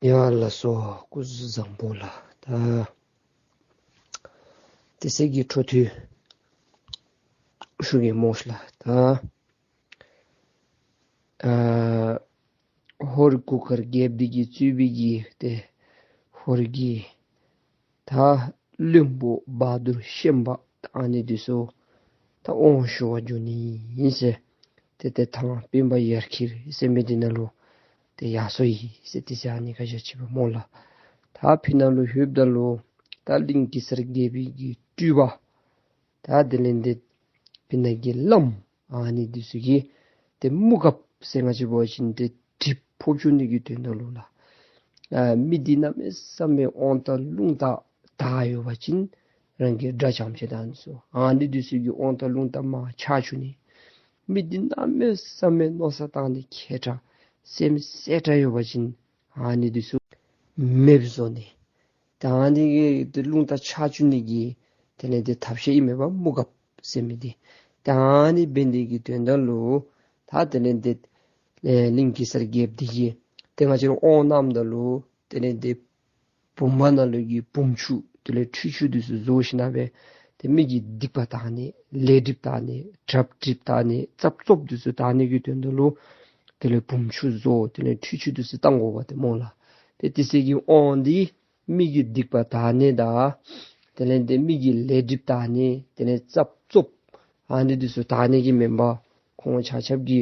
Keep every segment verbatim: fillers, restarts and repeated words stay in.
ཡ་ལགས་སོ། སྐུ་གཟུགས་བཟང་པོ་ལགས། ད་དེ་ཚེ་གི་འཕྲོ་མཐུད་ཞུ་གེ་སྨོ་ལགས། ད་ཨ་ཧོར་གུར་དཀར་རྒྱལཔོ་འདི་གིས་གཙོས་པའི་གི་ཏེ་ཧོར་གྱི་ད་བློན་པོ་བ་དུར་ཤན་པ་ད་ཨ་ནི་འདི་ཚུ་ད་དབང་ཞུ་བར་འགྱོ་ནི་ཨིན་ཟེར། ཏེ་ཏེ་ཐང་སྤེན་པ་ཡར་འཁྱིལ་ཟེར་མི་འདི་ནང་ལུ་ཏེ་ཡར་སོང་ཡི་ཟེར། དེ་ཚེ་ཨ་ནི་ཁ་བཞག་ཅི་པ་སྨོ་ལགས། ད་ཕི་ནང་ལུ་ལྷོདཔ་ད་ལུ་ད་གླིང་གེ་སར་རྒྱལ་པོའི་གི་སྤྲུལ་པ་ད་དེ་ལས་ཏེ་ཕི་ནང་གི་བླམ་ཨ་ནི་འདི་ཚུ་གིས་ཏེ་དམུ་གབ་ཟེར་ང་བཅས་འབད་བ་ཅིན་ཏེ་གྲིབ་ཕོག་བཅུག་ནི་གི་དོན་དག་ལུ་ལགས། ཨ་མི་འདི་གནམ་མེད་ས་མེད་དབང་ཐང་རླུང་རྟ་དར་ཡོད་པ་ཅིན་རང་གི་དགྲ་བྱམས་ཆེ་དང་ཚུ་ཨ་ནི་འདི་ཚུ་གི་དབང་ཐང་རླུང་རྟ་མར་ཆག་བཅུག་ནི། མི་འདི་གནམ་མེད་ས་མེད་མནོ་བསམ་བཏང་ནི་མཁས་དྲགས་སེམས་གསལ་དྲགས་ཡོད་པ་ཅིན་ཨ་ནི་འདི་ཚུ་མེདཔ་བཟོ་ནི། ད་ཨ་ནི་གི་ཏེ་རླུང་རྟ་ཆག་བཅུག་ནི་གི་དེ་ལས་ཏེ་ཐབས་ཤེས་ཨིན་མས་པ་དམུ་གབ་ཟེར་མི་འདི། ད་ཨ་ནི་འབད་ནི་གི་དོན་དག་ལུ་ད་དེ་ལས་ཏེ་ཨེ་གླིང་གེ་སར་རྒྱལཔོ་འདི་གིས་ཏེ་ང་བཅས་ར་དབང་གནངམ་ད་ལུ་དེ་ལས་ཏེ་བུམ་པ་ནང་ལུ་གི་བུམ་ཆུ་དེ་ལས་ཁྲུས་ཆུ་འདི་ཚུ་བཟོ་ཞིནམ་སྦེ་ཏེ་མི་གི་སྡིག་པ་དག་ནི་ལས་སྒྲིབ་དག་ནི་གྲབ་སྒྲིབ་དག་ནི་རྩབ་རྩོབ་འདི་ཚུ་དག་ནི་གི་དོན་དག་ལུ་དེ་ལས་བུམ་ཆུ་བཟོ་དེ་ལས་ཁྲུས་ཆུ་འདི་ཚུ་བཏང་དགོ་པ་ཏེ་སྨོ་ལགས། ཏེ་དེ་ཚེ་གི་དབང་འདི་མི་གི་སྡིག་པ་དག་ནི་དང་དེ་ལས་ཏེ་མི་གི་ལས་སྒྲིབ་དག་ནི་དེ་ལས་རྩབ་རྩོབ་ཨ་ནི་འདི་ཚུ་དག་ནི་གི་མེན་པར་ཁོང་ཆ་ཁྱབ་ཀྱི་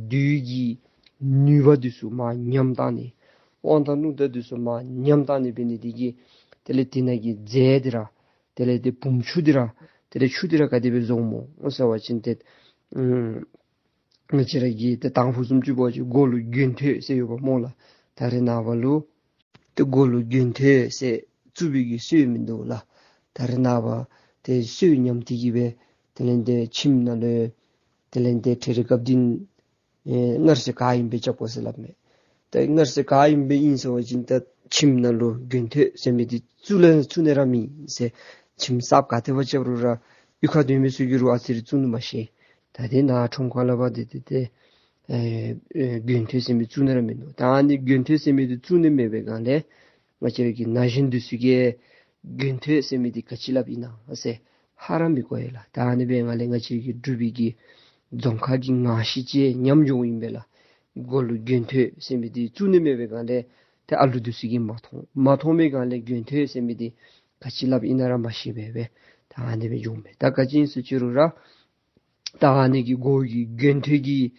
བདུད་ཀྱི་ནུས་པ་འདི་ཚུ་མར་ཉམས་བཏང་ནི། དབང་ཐང་རླུང་རྟ་འདི་ཚུ་མར་ཉམས་བཏང་ནི་འབད་ནི་འདི་གིས་དེ་ལས་དེ་ནང་གི་རྫས་འདི་ར་དེ་ལས་ཏེ་བུམ་ཆུ་འདི་ར་དེ་ལས་ཆུ་འདི་ར་ག་དེ་སྦེ་བཟོཝ་སྨོ་ཟེར་བ་ཅིན་ཏེ་ཨམ་ང་བཅས་ར་གི་ཏེ་དང་ཕུ་བཟུམ་ཅིག་འབད་བ་ཅིན་མགོ་ལུ་གྱོན་ཐོད་ཟེར་ཡོདཔ་སྨོ་ལགས། ད་རེས་ནངས་པ་ལུ་ཏེ་མགོ་ལུ་གྱོན་ཐོད་ཟེར་བཙུགས་པའི་གི་སྲོལ་མིན་འདུག་ལགས། ད་རེས་ནངས་པ་ཏེ་སྲོལ་ཉམས་ཏེ་གི་སྦེ་དེ་ལས་ཏེ་ཁྱིམ་ནང་ལུ་དེ་ལས་ཏེ་ཁྲི་རི་རྒཔོ་འདི་ཨེ་སྔར་སྲོལ་ག་ཨིནམ་སྦེ་རྐྱབ་དགོ་ཟེར་སླབ་མས། ཏེ་སྔར་སྲོལ་ག་ཨིནམ་སྦེ་ཨིན་ཟེར་བ་ཅིན་ད་ཁྱིམ་ནང་ལུ་གྱོན་ཐོད་ཟེར་མི་འདི་བཙུགས་ལ་བཙུགས་ནི་ར་མེད་ཟེར། ཁྱིམ་གསརཔ་ག་ཏེ་འབད་རྐྱབ་རུང་ར་གཡུས་ཁར་སྡོད་མི་ཚུ་གིས་རུང་ཨ་ཙི་རེ་བཙུགས་ནི་མ་ཤེས། ད་དེ་ནང་ཁྲོམ་ཁ་ལུ་འབད་དེ་ཏེ་ཏེ་ཨེ་ཨེ་གྱོན་ཐོད་ཟེར་མི་བཙུགས་ནི་ར་མིན་འདུག། ད་ཨ་ནི་གྱོན་ཐོད་ཟེར་མི་འདི་བཙུགས་ནི་མེད་པའི་སྒང་ལས་ང་བཅས་ར་གི་ན་གཞོན་འདི་ཚུ་གིས་གྱོན་ཐོད་ཟེར་མི་འདི་ག་ཅི་སླབ་ཨིན་ན་ཟེར་ཧ་ར་མི་གོ་ཡི་ལགས། ད་ཨ་ནི་འབད་བའི་སྒང་ལས་ང་བཅས་ཀྱི་འབྲུག་པའི་གི་རྫོང་ཁ་གི་ངག་བཤེས་ཅིག་ཉམས་འགྱོཝ་ཨིན་པས་ལགས། མགོ་ལུ་གྱོན་ཐོད་ཟེར་མི་འདི་བཙུགས་ནི་མེད་པའི་སྒང་ལས་ཏེ་ཨ་ལུ་འདི་ཚུ་གིས་མ་མཐོང་། མ་མཐོང་བའི་སྒང་ལས་གྱོན་ཐོད་ཟེར་མི་འདི་ག་ཅི་སླབ་ཨིན་ན་ར་མ་ཤེས་པས་སྦེ་ད་ཨ་ནི་སྦེ་འགྱོཝ་མས། ད་ག་ཅི་ཨིན་ཟེར་ཅི་རུང་ར་ད་ཨ་ནི་གི་མགོ་གི་གྱོན་ཐོད་ཀྱི་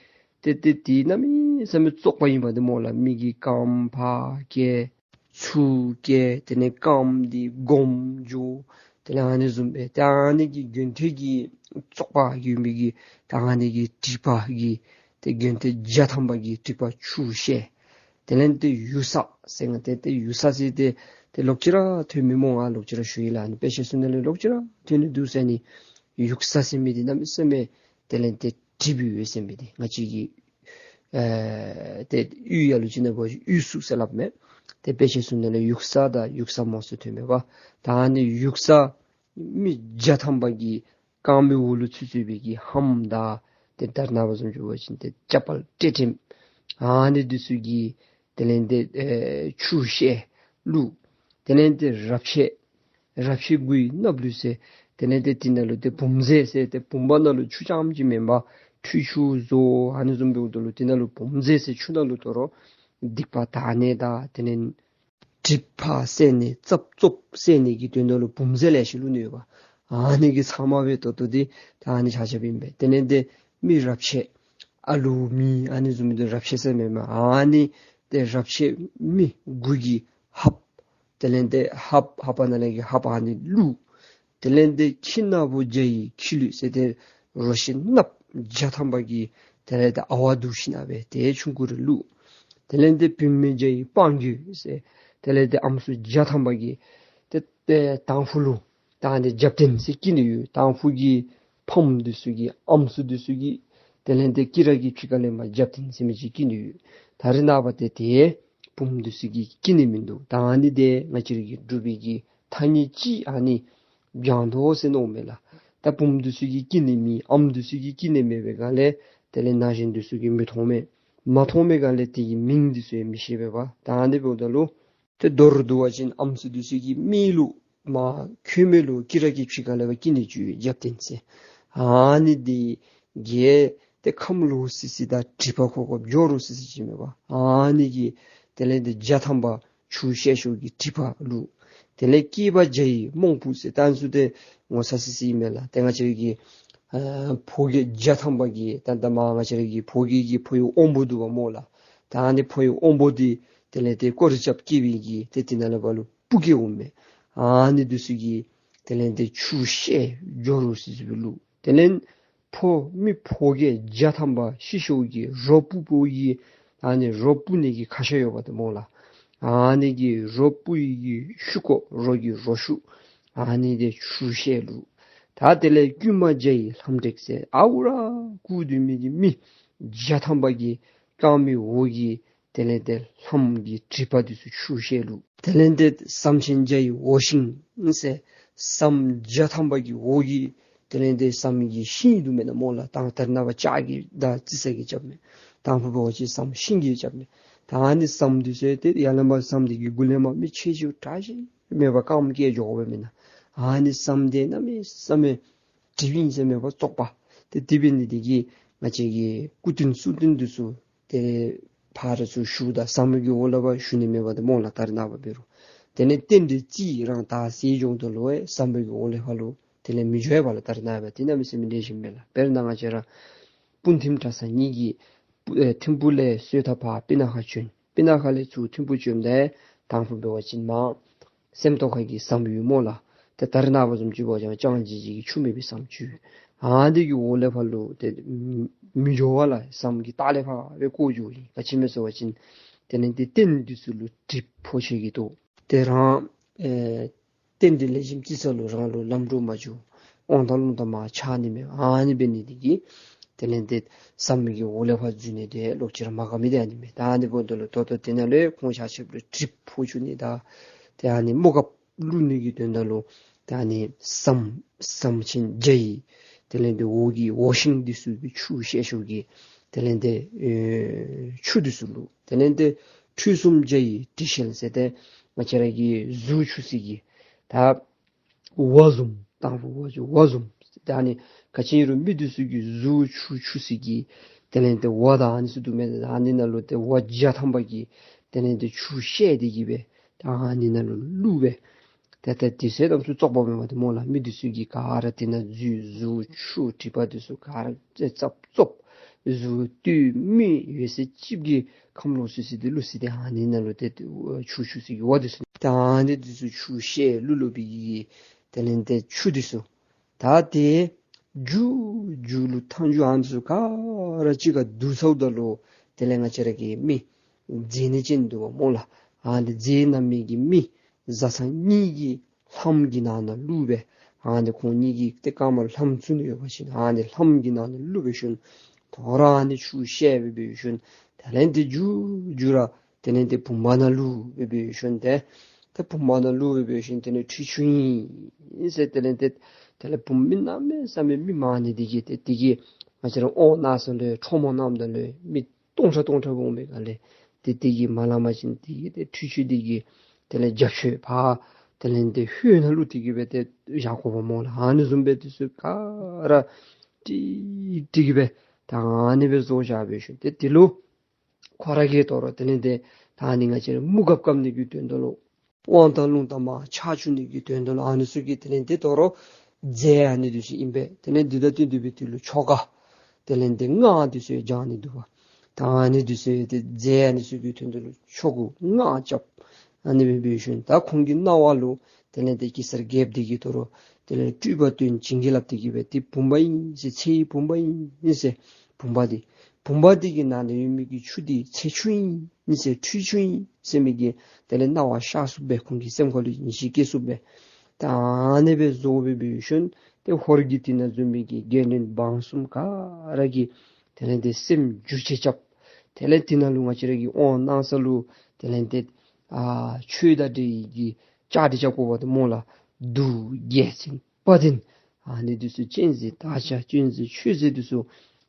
ཏེ་ཏེ་ཏེ་གནམ་མེད་ས་མེད་བཙོག་པ་ཨིན་པ་ཏེ་སྨོ་ལགས། མི་གི་རྐངམ་ཕར་བཀལ་ཚུར་བཀལ་དེ་ལས་རྐངམ་འདི་སྒོམ་འགྱོ། དེ་ལས་ཨ་ནི་བཟུམ་སྦེ་ཏེ་ཨ་ནི་གི་གྱོན་ཐོད་ཀྱི་བཙོག་པ་གི་མི་གི་ད་ཨ་ནི་གི་དྲེག་པ་གི་ཏེ་གྱོན་ཐོད་བརྒྱ་ཐམ་པ་གི་དྲེག་པ་ཆུ་བཤལ། དེ་ལས་ཏེ་ཡུགས་ས་ཟེར་ང་ཏེ་ཏེ་ཡུགས་ས་ཟེར་ཏེ་ཏེ་ལོག་ཅི་ར་ཐོན་མི་སྨོ། ང་ལོག་ཅི་ར་ཞུ་ཡི་ལགས། ཨ་ནི་དཔེ་ཆ་ཚུ་ནང་ལས་ལོག་ཅི་ར་ཐོན་ནི་འདུག་ཟེར་ནི། ཡུགས་ས་ཟེར་མི་འདི་གནམ་མེད་ས་མེད་དེ་ལས་ཏེ་དྲེགཔ་ཡོད་ཟེར་མི་འདི་ང་བཅས་ཀྱི་ཨེ་ཏེ་གཡུས་ཡར་ལུ་ཅིག་ནང་འབད་བ་ཅིན་གཡུས་སུ་ཟེར་སླབ་མས། ཏེ་དཔེ་ཆ་ཚུ་ནང་ལས་ཡུགས་ས་དང་ཡུགས་ས་མོ་ཟེར་ཐོན་མས་པ། ད་ཨ་ནི་ཡུགས་ས་མི་བརྒྱ་ཐམ་པ་གི་རྐངམ་གི་འོག་ལུ་ཚུད་ཚུད་པའི་གི་ལྷམ་དང་ཏེ་ད་རེས་ནངས་པ་བཟུམ་ཅིག་འབད་བ་ཅིན་ཏེ་ཅ་པལ་ཏེ་ཏེམ་ཨ་ནི་འདི་ཚུ་གི་དེ་ལས་ཏེ་ཨེ་ཆུ་བཤལ་བླུགས། དེ་ལས་ཏེ་རབས་ཆད་རབས་ཆད་དགུའི་སྣབས་བླུགས་ཟེར། དེ་ལས་ཏེ་དེ་ནང་ལུ་ཏེ་བུམ་རྫས་ཟེར་ཏེ་བུམ་པ་ནང་ལུ་ཆུ་རྐྱངམ་ཅིག་མེན་པར་ཁྲུས་ཆུ་བཟོ། ཨ་ནི་བཟུམ་འབདཝ་ད་ལུ་དེ་ནང་ལུ་བུམ་རྫས་ཟེར་ཆུ་ནང་ལུ་དོ་རུང་སྡིག་པ་དག་ནི་དང་དེ་ལས་དྲེག་པ་བསལ་ནི་རྩབ་རྩོབ་བསལ་ནི་གི་དོན་དག་ལུ་བུམ་རྫས་ལེ་ཤ་བླུགས་ནི་ཡོདཔ། ཨ་ནི་གི་ཚབ་མ་སྦེ་ཏོག་ཏོ་འདི་ད་ཨ་ནི་ཆ་ཁྱབ་ཨིན་པས། དེ་ལས་ཏེ་མི་རབས་ཆད་ཨ་ལུ་མི་ཨ་ནི་བཟུམ་འདི་རབས་ཆད་ཟེར་མེན་པར་ཨ་ནི་ཏེ་རབས་ཆད་མི་དགུ་གི་ལྷབ། དེ་ལས་ཏེ་ལྷབ་ལྷབ་པ་ནང་ལས་ཀྱི་ལྷབ་ཨ་ནི་བླུགས། དེ་ལས་ཏེ་ཁྱི་ནག་པོ་བརྒྱ་ཡི་ཁྱི་ལུད་ཟེར་ཏེ་རོ་ཁྱི་གནགཔོ་བརྒྱ་ཐམ་པ་གི་དེ་ལས་ཏེ་ཨ་ཝ་བསྡུ་ཞིནམ་སྦེ་ཏེ་ཆུང་ཀུ་རེ་བླུགས། དེ་ལས་ཏེ་བུད་མེད་བརྒྱ་ཡི་སྤང་རྒྱུད་ཟེར། དེ་ལས་ཏེ་ཨམ་སྲུ་བརྒྱ་ཐམ་པ་གི་ཏེ་ཏེ་དང་ཕུ་ལུ་ད་ཨ་ནི་རྒྱབ་རྟེན་ཟེར་བསྐྱིན་ནི་ཡོད། དང་ཕུ་གི་ཕམ་འདི་ཚུ་གི་ཨམ་སྲུ་འདི་ཚུ་གི་དེ་ལས་ཏེ་ཀི་ར་གི་ཕྱི་ཁ་ལས་མར་རྒྱབ་རྟེན་ཟེར་མི་ཅིག་བསྐྱིན་ནི་ཡོད། ད་རེས་ནངས་པ་ཏེ་ཏེ་བུམོ་འདི་ཚུ་གིས་བསྐྱིན་ནི་མིན་འདུག། ད་ཨ་ནི་འདི་ང་བཅས་ར་གི་འབྲུག་པའི་གི་ཐ་སྙད་ཅིག་ཨ་ནི་བྱང་དོ་ཟེར་མནོཝ་མས་ལགས། ད་བུམོ་འདི་ཚུ་གིས་བསྐྱིན་ནི་མེད། ཨམ་འདི་ཚུ་གིས་བསྐྱིན་ནི་མེད་པའི་སྒང་ལས་དེ་ལས་ན་གཞོན་འདི་ཚུ་གིས་མི་མཐོང་མས། མ་མཐོང་པའི་སྒང་ལས་དེ་གི་མིང་འདི་ཚུ་ཡང་མི་ཤེས་པས་པ། ད་ཨ་ནི་འབདཝ་ད་ལུ་ ཏེ་མདོར་བསྡུ་བ་ཅིན་ཨམ་སྲུ་འདི་ཚུ་གིས་མི་ལུ་མ་ཁོལ་མི་ལུ་ཀི་ར་གི་ཕྱི་ཁ་ལས་ཕར་ཀི་ནི་ཅུ་རྒྱབ་སྟེ་ཟེར། ཨ་ནི་འདི་གིས་ཏེ་ཁམས་ལོག་སི་སི་དང་དྲེག་པ་ཁོག་ཁོགཔ་འགྱོ་རུ་སི་སི་ཅིག་མེན་པ། ཨ་ནི་གིས་དེ་ལས་ཏེ་བརྒྱ་ཐམ་པ་ཆུ་བཤལ་ཤོས་ཀྱི་དྲེག་པ་བླུགས། དེ་ལས་སྐྱེས་པ་བརྒྱ་ཡི་རྨོངས་པོ་ཟེར་ད་ཨ་ནི་ཚུ་ཏེ་ངོ་ཚ་སི་སི་ཨིན་མས་ལགས། ཏེ་ང་བཅས་ར་གི་ཨ་ཕོ་རྒྱས་བརྒྱ་ཐམ་པ་གིས་ད་ད་མ་ང་བཅས་ར་གི་ཕོ་རྒྱས་ཀྱི་ཕོ་ཡི་དབང་པོ་འདུག་པ་སྨོ་ལགས། ད་ཨ་ནི་ཕོ་ཡི་དབང་པོ་འདི་དེ་ལས་ཏེ་སྐོར་ར་རྐྱབ་སྐྱེ་བའི་གི་ཏེ་དེ་ནང་ལས་ཕར་ལུ་སྤུ་རྒྱལ་འོང་མས། ཨ་ནི་འདི་ཚུ་གིས་དེ་ལས་ཏེ་ཆུ་བཤལ་འགྱོ་རུ་སི་སི་སྦེ་བླུགས། དེ་ལས་ཕོ་མི་ཕོ་རྒྱས་བརྒྱ་ཐམ་པ་ཤི་ཤོས་ཀྱི་རོ་སྤུ་སྤུ་གི་ཨ་ནི་རོ་སྤུ་ནི་གི་ཁ་ཤ་ཡོདཔ་འདུག་སྨོ་ལགས། ཨ་ནི་གི་རོ་སྤུ་ཡི་གི་ཤུ་ཀོ་རོ་གི་རོ་ཤུ་ཨ་ནི་འདི་ཆུ་བཤལ་བླུགས། ད་དེ་ལས་རྐུན་མ་བརྒྱ་ཡི་ལྷམ་དྲེག་ཟེར་ཨའུ་ར་རྐུ་སྡོད་མི་གི་མི་བརྒྱ་ཐམ་པ་གི་རྐངམ་གི་འོག་གི་དེ་ལས་ཏེ་ལྷམ་གྱི་དྲེག་པ་འདི་ཚུ་ཆུ་བཤལ་བླུགས། དེ་ལས་ཏེ་ཟམ་ཆེན་བརྒྱ་ཡི་འོག་ཤིང་ཟེར་ཟམ་བརྒྱ་ཐམ་པ་གི་འོག་གི་དེ་ལས་ཏེ་ཟམ་གྱི་ཤིང་འདུག་མེན་ན་སྨོ་ལགས། ད་ད་རེས་ནངས་པ་ལྕགས་ཀྱི་དང་རྩི་ས་གིས་རྐྱབ་མས། དང་ཕུ་འབད་བ་ཅིན་ཟམ་ཤིང་གིས་རྐྱབ་མས། ད་ཨ་ནི་ཟམ་འདི་ཚུ་ཏེ་ཡར་ལས་མར་ཟམ་འདི་གི་མགུ་ལས་མར་མི་ཆེ་ཆུང་གྲངས་ཅིག་མེད་པར་རྐངམ་བཀལ་འགྱོ་དགོཔ་མེན་ན། ཨ་ནི་ཟམ་འདི་གནམ་མེད་ས་མེད་དྲེགཔ་ཨིན་ཟེར་མེད་པར་བཙོག་པ། ཏེ་དེ་འབད་ནི་འདི་གིས་ང་བཅས་ཀྱི་སྐུ་རྟེན་གསུང་རྟེན་འདི་ཚུ་ཏེ་ཕར་ཚུར་བཞུགས་ད་ཟམ་གྱི་འོག་ལས་ཕར་བཞུགས་ནི་མེད་པ་འདུག་སྨོ་ལགས། ད་རེས་ནངས་པ་འབད་རུང་དེ་ལས་རྟེན་འབྲེལ་རྩིས་རང་ད་ཟེར་འགྱོཝ་ད་ལུ་ཟམ་གྱི་འོག་ལས་ཕར་ལུ་དེ་ལས་མི་འགྱོ་བས་ལགས། ད་རེས་ནངས་པ་འདི་གནམ་མེད་ས་མེད་ལེགས་ཤོམ་མས་ལགས། དཔེར་ན་ང་བཅས་ར་སྤུངས་ཐིམ་གྲྭ་ཚང་གཉིས་ཀྱི་ཨེ་ཐིམ་ཕུག་ལས་སོས་ཐབས་ཕར་སྤུ་ན་ཁ་བྱོན། སྤུ་ན་ཁ་ལས་ཚུར་ཐིམ་ཕུག་བྱོནམ་ད་དང་ཕུ་འབད་བ་ཅིན་མར་སེམས་རྟོགས་ཁ་གི་ཟམ་ཡོད་སྨོ་ལགས། ཏེ་ད་རེས་ནངས་པ་བཟུམ་ཅིག་འབད་བ་ཅིན་ཅང་ཅིག་ཅིག་གི་ཆུ་མེད་པའི་ཟམ་ཅིག་ཡོད། ཨ་འདི་གི་འོག་ལས་ཕར་ལུ་ཏེ་མི་འགྱོ་བས་ལགས། ཟམ་གྱི་ལྟག་ལས་ཕར་སྦེ་བཀོ་འགྱོཝ་ཨིན། ག་ཅི་སྨོ་ཟེར་བ་ཅིན་དེ་ལས་ཏེ་རྟེན་འདི་ཚུ་ལུ་གྲིབ་ཕོག་ཆི་གི་འདུག། ཏེ་རང་ཨེ་རྟེན་འབྲེལ་ལེགས་ཤོམ་རྩིས་ས་ལུ་རང་ལུ་ལམ་འགྲོ་མ་བཅུག། དབང་ཐང་ལུང་ཐང་མར་ཆག་ནི་མས། ཨ་ནི་འབད་ནི་འདི་གིས་དེ་ལས་ཏེ་ཟམ་གྱི་འོག་ལས་ཕར་འཛུལ་ནི་འདི་ལོག་ཅི་ར་མ་དགའ་མི་འདི་ཨ་ནི་མས། ད་ཨ་ནི་འབདཝ་ད་ལུ་ད་ལྟོ་དེ་ནང་ལུ་ཁོང་ཆ་ཁྱབ་ལུ་གྲིབ་ཕོག་བཅུག་ནི་དང་ཏེ་ཨ་ནི་མུ་གབ་བླུག་ནི་གི་དོན་དག་ལུ་ཏེ་ཨ་ནི་ཟམ་ཟམ་ཆེན་བརྒྱ་ཡི་དེ་ལས་ཏེ་འོག་གི་འོག་ཤིང་འདི་ཚུ་གི་ཆུ་བཤལ་ཤོས་ཀྱི་དེ་ལས་ཏེ་ཨེ་ཆུ་འདི་ཚུ་བླུགས། དེ་ལས་ཏེ་ཁྲུས་གསུམ་བརྒྱ་ཡི་དྲི་ཤལ་ཟེར་ཏེ་ང་བཅས་ར་གི་གཟུགས་འཁྱུ་ས་གི་ད་ཝ་བཟུམ་དང་ཕུ་འབད་བ་ཅིན་ཝ་བཟུམ། ད་ཨ་ནི་ག་ཅི་ཨིན་རུང་མི་འདི་ཚུ་གི་གཟུགས་འཁྱུ་འཁྱུ་ས་གི་དེ་ལས་ཏེ་ཝ་དང་ཨ་ནི་ཚུ་འདུག་མེན་ན། ད་ཨ་ནི་ནང་ལུ་ཏེ་ཝ་བརྒྱ་ཐམ་པ་གིས་དེ་ལས་ཏེ་ཆུ་བཤལ་ཏེ་གི་སྦེ་ད་ཨ་ནི་ནང་ལུ་བླུགས་སྦེ། ཏེ་ཏེ་དེ་ཚུ་གནམ་མེད་ས་མེད་བཙོག་པ་མེན་པ་འདུག་སྨོ་ལགས། མི་འདི་ཚུ་གིས་ག་ར་དེ་ནང་འཛུལ་གཟུགས་འཁྱུ་དྲེག་པ་འདི་ཚུ་ག་ར་ཙབ་ཙོབ། གཟུགས་སྟོད་སྨད་ཡོད་ཚད་ཅིག་གིས་ཁམས་ལོག་སི་སི་འདི་བླུགས་ཏེ་ད་ཨ་ནི་ནང་ལུ་ཏེ་ཆུ་འཁྱུ་ས་གི་ཝ་འདི་ཚུ་ད་ཨ་ནི་འདི་ཚུ་ཆུ་བཤལ་བླུགས་བླུགས་པའི་གི་དེ་ལས་ཏེ་ཆུ་འདི་ཚུ་ད་ཏེ་མཇུག་མཇུག་ལུ་མཐའ་མཇུག་ཨ་ནི་ཚུ་ག་ར་གཅིག་ཁར་བསྡུ་ཚརཝ་ད་ལུ་དེ་ལས་ང་བཅས་ར་གི་མི་མཛེ་ནད་ཅན་འདུག་པ་སྨོ་ལགས། ཨ་ནི་མཛེ་ནད་མི་གི་མི་བཟའ་ཚང་གཉིས་ཀྱི་ལྷམ་གྱི་ནང་ན་བླུགས་སྦེ་ཨ་ནི་ཁོང་གཉིས་ཀྱི་ཏེ་རྐངམ་ལྷམ་བཙུགས་ནི་ཡོད་པ་ཅིན་ཨ་ནི་ལྷམ་གྱི་ནང་ན་བླུགས་སྦེ་ཞིནམ་དོ་རུང་ཨ་ནི་ཆུ་བཤལ་སྦེ་འབད་ཞིནམ་དེ་ལས་ཏེ་མཇུག་མཇུག་ར་དེ་ལས་ཏེ་བུམ་པ་ནང་བླུགས་སྦེ་འབད་ཞིནམ་ཏེ་ཏེ་བུམ་པ་ནང་བླུགས་སྦེ་འབད་ཞིནམ་དེ་ལས་ཁྲུས་ཆུ་ཨིན་ཟེར་དེ་ལས་ཏེ་དེ་ལས་བུམ་མི་གནམ་མེད་ས་མེད་མི་མང་ནི་འདི་གིས་ཏེ་འདི་གིས་ང་བཅས་ར་དབང་གནང་ས་ལུ་ཁྲོ་མོ་གནངམ་ད་ལུ་མི་སྟོང་ཕྲག་སྟོང་ཕྲག་འོང་མི་ག་ལས་ཏེ་འདི་གིས་མ་ལང་པ་ཅིན་འདི་གིས་ཏེ་ཁྲུས་ཆུ་འདི་གིས་དེ་ལས་རྒྱབ་ཤོད་ཕར་དེ་ལས་ཏེ་ཧོད་ནང་བླུགས་ཏེ་གི་སྦེ་ཏེ་བཞག་དགོ་པ་སྨོ་ལགས། ཨ་ནི་བཟུམ་སྦེ་འདི་ཚུ་ག་ར་ཏིག་ཏིག་གི་སྦེ་ད་ཨ་ནི་སྦེ་བཟོ་བཞག་སྦེ་ཞིནམ་ཏེ་འདི་ལུ་ཁོ་ར་གིས་དོ་རུང་དེ་ལས་ཏེ་ད་ཨ་ནི་ང་བཅས་ར་མུ་གབ་བཀབ་ནི་གི་དོན་དག་ལུ་དབང་ཐང་ལུང་ཐང་མར་ཆག་བཅུག་ནི་གི་དོན་དག་ལུ་ཨ་ནི་ཚུ་གི་དེ་ལས་ཏེ་དོ་རུང་རྫས་ཨ་ནི་འདི་ཚུ་ཨིན་པས། དེ་ལས་འདི་དང་བསྟུན་ཏེ་སྦེ་འདི་ལུ་ཆོ་ག་དེ་ལས་ཏེ་སྔགས་འདི་ཚུ་བགྱང་ནི་འདུག་པ། ད་ཨ་ནི་འདི་ཚུ་ཏེ་རྫས་ཨ་ནི་ཚུ་གི་དོན་དག་ལུ་ཆོ་ག་སྔགས་རྐྱབ། ཨ་ནི་སྦེ་འབད་ཞིནམ་ད་ཁོང་གི་གནང་བ་ལུ་དེ་ལས་ཏེ་གེ་སར་རྒྱལཔོ་འདི་གིས་དོ་རུང་དེ་ལས་སྤྲུལ་པ་སྟོན་བྱིན་གྱིས་བརླབས་ཏེ་གི་སྦེ་འདི་བུམ་པ་ཨིན་ཟེར་ཚེ་ཡི་བུམ་པ་ཨིན་ཟེར་བུམ་པ་འདི་བུམ་པ་འདི་གི་ནང་ན་ཡོད་མི་གི་ཆུ་འདི་ཚེ་ཆུ་ཨིན་ཟེར་ཁྲུས་ཆུ་ཨིན་ཟེར་མི་གི་དེ་ལས་སྣང་བ་ཤར་ཚུགསཔ་སྦེ་ཁོང་གི་སེམས་ཁ་ལུ་ངེས་ཤེས་སྐྱེ་ཚུགསཔ་སྦེ་ད་ཨ་ནི་སྦེ་བཟོ་སྦེ་འབད་ཞིནམ་ཏེ་ཧོར་གྱི་དེ་ནང་འཛོམས་མི་གི་རྒྱལ་བློན་འབངས་གསུམ་ག་ར་གིས་དེ་ལས་ཏེ་སེམས་འགྱུར་བཅོས་རྐྱབ། དེ་ལས་དེ་ནང་ལུ་ང་བཅས་ར་གི་དབང་གནང་ས་ལུ་དེ་ལས་ཏེ་ཨ་ཆོས་དང་འབྲེལ་གྱི་བཅའ་སྒྲིག་རྐྱབ་དགོ་པ་འདུག་སྨོ་ལགས། གདུགས་རྒྱལ་མཚན་དཔལ་ལྡན་ཨ་ནི་འདི་ཚུ་སྤྱན་གཟིགས་དར་ཆ་སྤྱན་གཟིགས་ཆོས་གཟིགས་འདི་ཚུ་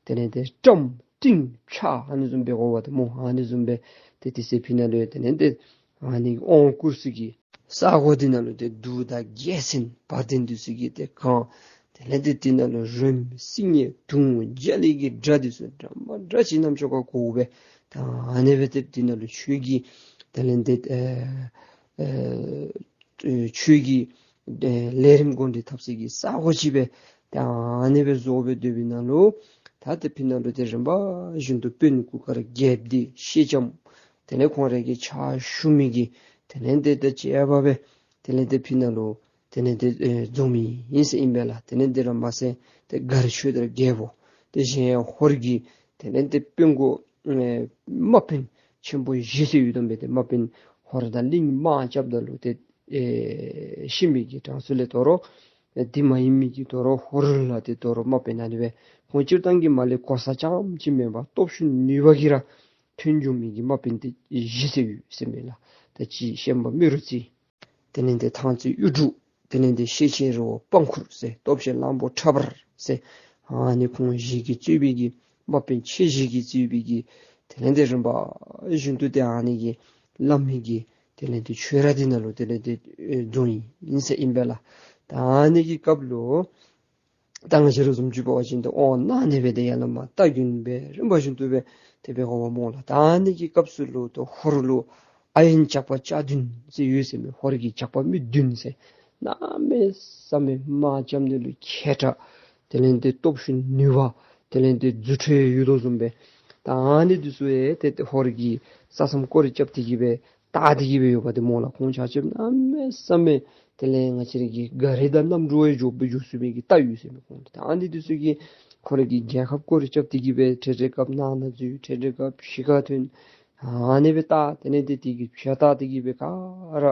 དེ་ལས་ཏེ་བཀྲམ་སྤྲིན་ཕྱག་ཨ་ནི་བཟུམ་སྦེ་དགོ་པ་འདུག་སྨོ། ཨ་ནི་བཟུམ་སྦེ་ཏེ་དེ་ཚེ་ཕི་ནང་ལུ་དེ་ལས་ཏེ་ ཨ་ནི་དབང་བསྐུར་ས་གི་ས་གོ་འདི་ནང་ལུ་ཏེ་གདུགས་དང་རྒྱལ་མཚན་བ་དན་འདི་ཚུ་གིས་ཏེ་གང་། དེ་ལས་ཏེ་འདི་ནང་ལུ་རོལམོ་སིལ་སྙན་དུང་རྒྱ་གླིང་གི་སྒྲ་འདི་ཚུ་འདྲ་མ་འདྲཝ་ཅིག་རྣམ་ཅོ་ཁར་གོཝ་སྦེ། ད་ཨ་ནི་སྦེ་ཏེ་འདི་ནང་ལུ་ཆོས་ཀྱི་དེ་ལས་ཏེ་ཨེ་ཨེ་ཆོས་ཀྱི་ཨེ་ལས་རིམ་འགོ་འདྲེན་འཐབ་ས་གི་ས་གོ་ཅིག་སྦེ། ད་ཨ་ནི་སྦེ་བཟོ་སྦེ་སྡོད་པའི་ནང་ལུ་ད་ཏེ་ཕི་ནང་ལུ་ཏེ་རིམ་པ་བཞིན་དུ་དཔོན་གུར་དཀར་རྒྱལཔོ་འདི་ཤེས་ལྕམ་དེ་ལས་ཁོང་རའི་གི་ཕྱག་ཞུ་མི་གི་དེ་ལས་ཏེ་ཏེ་བཅས་པ་སྦེ་དེ་ལས་ཏེ་ཕི་ནང་ལུ་དེ་ལས་ཏེ་ཨེ་འཛོམས་ཡི་ཟེར་ཨིན་པས་ལགས། དེ་ལས་འདི་ར་མ་ཚད་ཏེ་མགར་ཆོས་དར་རྒྱལཔོ་དེ་བཞིན་ཧོར་གྱི་དེ་ལས་ཏེ་དཔོན་གོ་ཨེ་དམག་དཔོན་ཆེན་པོ་བཞི་ཟེར་ཡོད་དོ་མས། ཏེ་དམག་དཔོན་ཧོར་དང་གླིང་དམག་རྐྱབ་ད་ལུ་ཏེ་ཨེ་ཤི་མི་གི་གྲངས་སུ་ལས་དོ་རུང་ཨེ་འདི་མ་ཡིན་མི་གི་དོ་རུང་ཧོར་ལུ་ཏེ་དོ་རུང་དམག་དཔོན་ཨ་ནི་སྦེ་ཁོང་སྤྱིར་བཏང་གི་མ་ལས་གོ་ས་རྐྱངམ་ཅིག་མེན་པར་སྟོབས་ཤུགས་ནུས་པ་གིས་ར་ཐོན་འགྱོ་མི་གི་དམག་དཔོན་ཏེ་བཞི་ཟེར་ཡོད་ཟེར་མས་ལགས། ད་ཅི་བཤན་པ་རྨེ་རུ་རྩེ། དེ་ལས་ཏེ་ཐང་རྩེ་གཡུ་འབྲུག། དེ་ལས་ཏེ་ཤེད་ཆེན་རི་བོ་པང་ཁུར་ཟེར། སྟོབས་ཆེན་གླང་པོ་ཁྲ་འབར་ཟེར། ཨ་ནི་ཁོང་བཞི་གིས་གཙོས་པའི་གི་དམག་དཔོན་ཆེ་བཞི་གིས་གཙོས་པའི་གི་དེ་ལས་ཏེ་རིམ་པ་བཞིན་དུ་ཏེ་ཨ་ནི་གི་བླ་མའི་གི་དེ་ལས་ཏེ་ཆོས་ར་འདི་ནང་ལུ་དེ་ལས་ཏེ་ཨེ་འཛོམས་ཡི་ཟེར་ཨིན་པས་ལགས། ད་ཨ་ནི་གི་སྐབས་ལུ་ད་ང་བཅས་ར་བཟུམ་ཅིག་འབད་བ་ཅིན་ཏེ་དབང་གནང་ནི་སྦེ་ཏེ་ཡར་ལས་མར་རྟ་རྒྱུན་སྦེ་རིམ་པ་བཞིན་དུ་སྦེ་དེ་སྦེ་འོང་བ་སྨོ་ལགས། ད་ཨ་ནི་གི་སྐབས་སུ་ལུ་ཏེ་ཧོར་ལུ་ཨ་ཡན་ཇག་པ་ལྕགས་མདུང་ཟེར་ཡོད་ཟེར་མས། ཧོར་གྱི་ཇག་པ་མི་བདུན་ཟེར། གནམ་མེད་ས་མེད་དམག་རྐྱབ་ནི་ལུ་མཁས་དྲགས། དེ་ལས་ཏེ་སྟོབས་ཤུགས་ནུས་པ་དེ་ལས་ཏེ་རྫུ་འཕྲུལ་ཡོད་དོ་བཟུམ་སྦེ། ད་ཨ་ནི་འདི་ཚུ་ཡང་ཏེ་ཧོར་གྱི་ས་མཚམས་སྐོར་ར་རྐྱབ་སྟེ་གི་སྦེ་བལྟ་སྟེ་གི་སྦེ་ཡོདཔ་ཏེ་སྨོ་ལགས། ཁོང་ཆ་ཁྱབ་གནམ་མེད་ས་མེད་དེ་ལས་ང་བཅས་ར་གི་མགར་དང་གནམ་གྲུ་བ་འགྱོ་སྦེ་འགྱོ་ཚུགས་མི་གི་རྟ་ཡོད་ཟེར་མས་ཁོང་ལུ། ད་ཨ་ནི་འདི་ཚུ་གིས་ཁོང་ར་གི་རྒྱལ་ཁབ་སྐོར་ར་རྐྱབ་སྟེ་གི་སྦེ་འཕྲལ་འཕྲལ་སྐབས་ནང་ན་འཛུལ། འཕྲལ་འཕྲལ་སྐབས་ཕྱི་ཁར་ཐོན། ཨ་ནི་སྦེ་བལྟ། དེ་ལས་ཏེ་དེ་གི་བྱ་བལྟ་སྟེ་གི་སྦེ་ག་ར་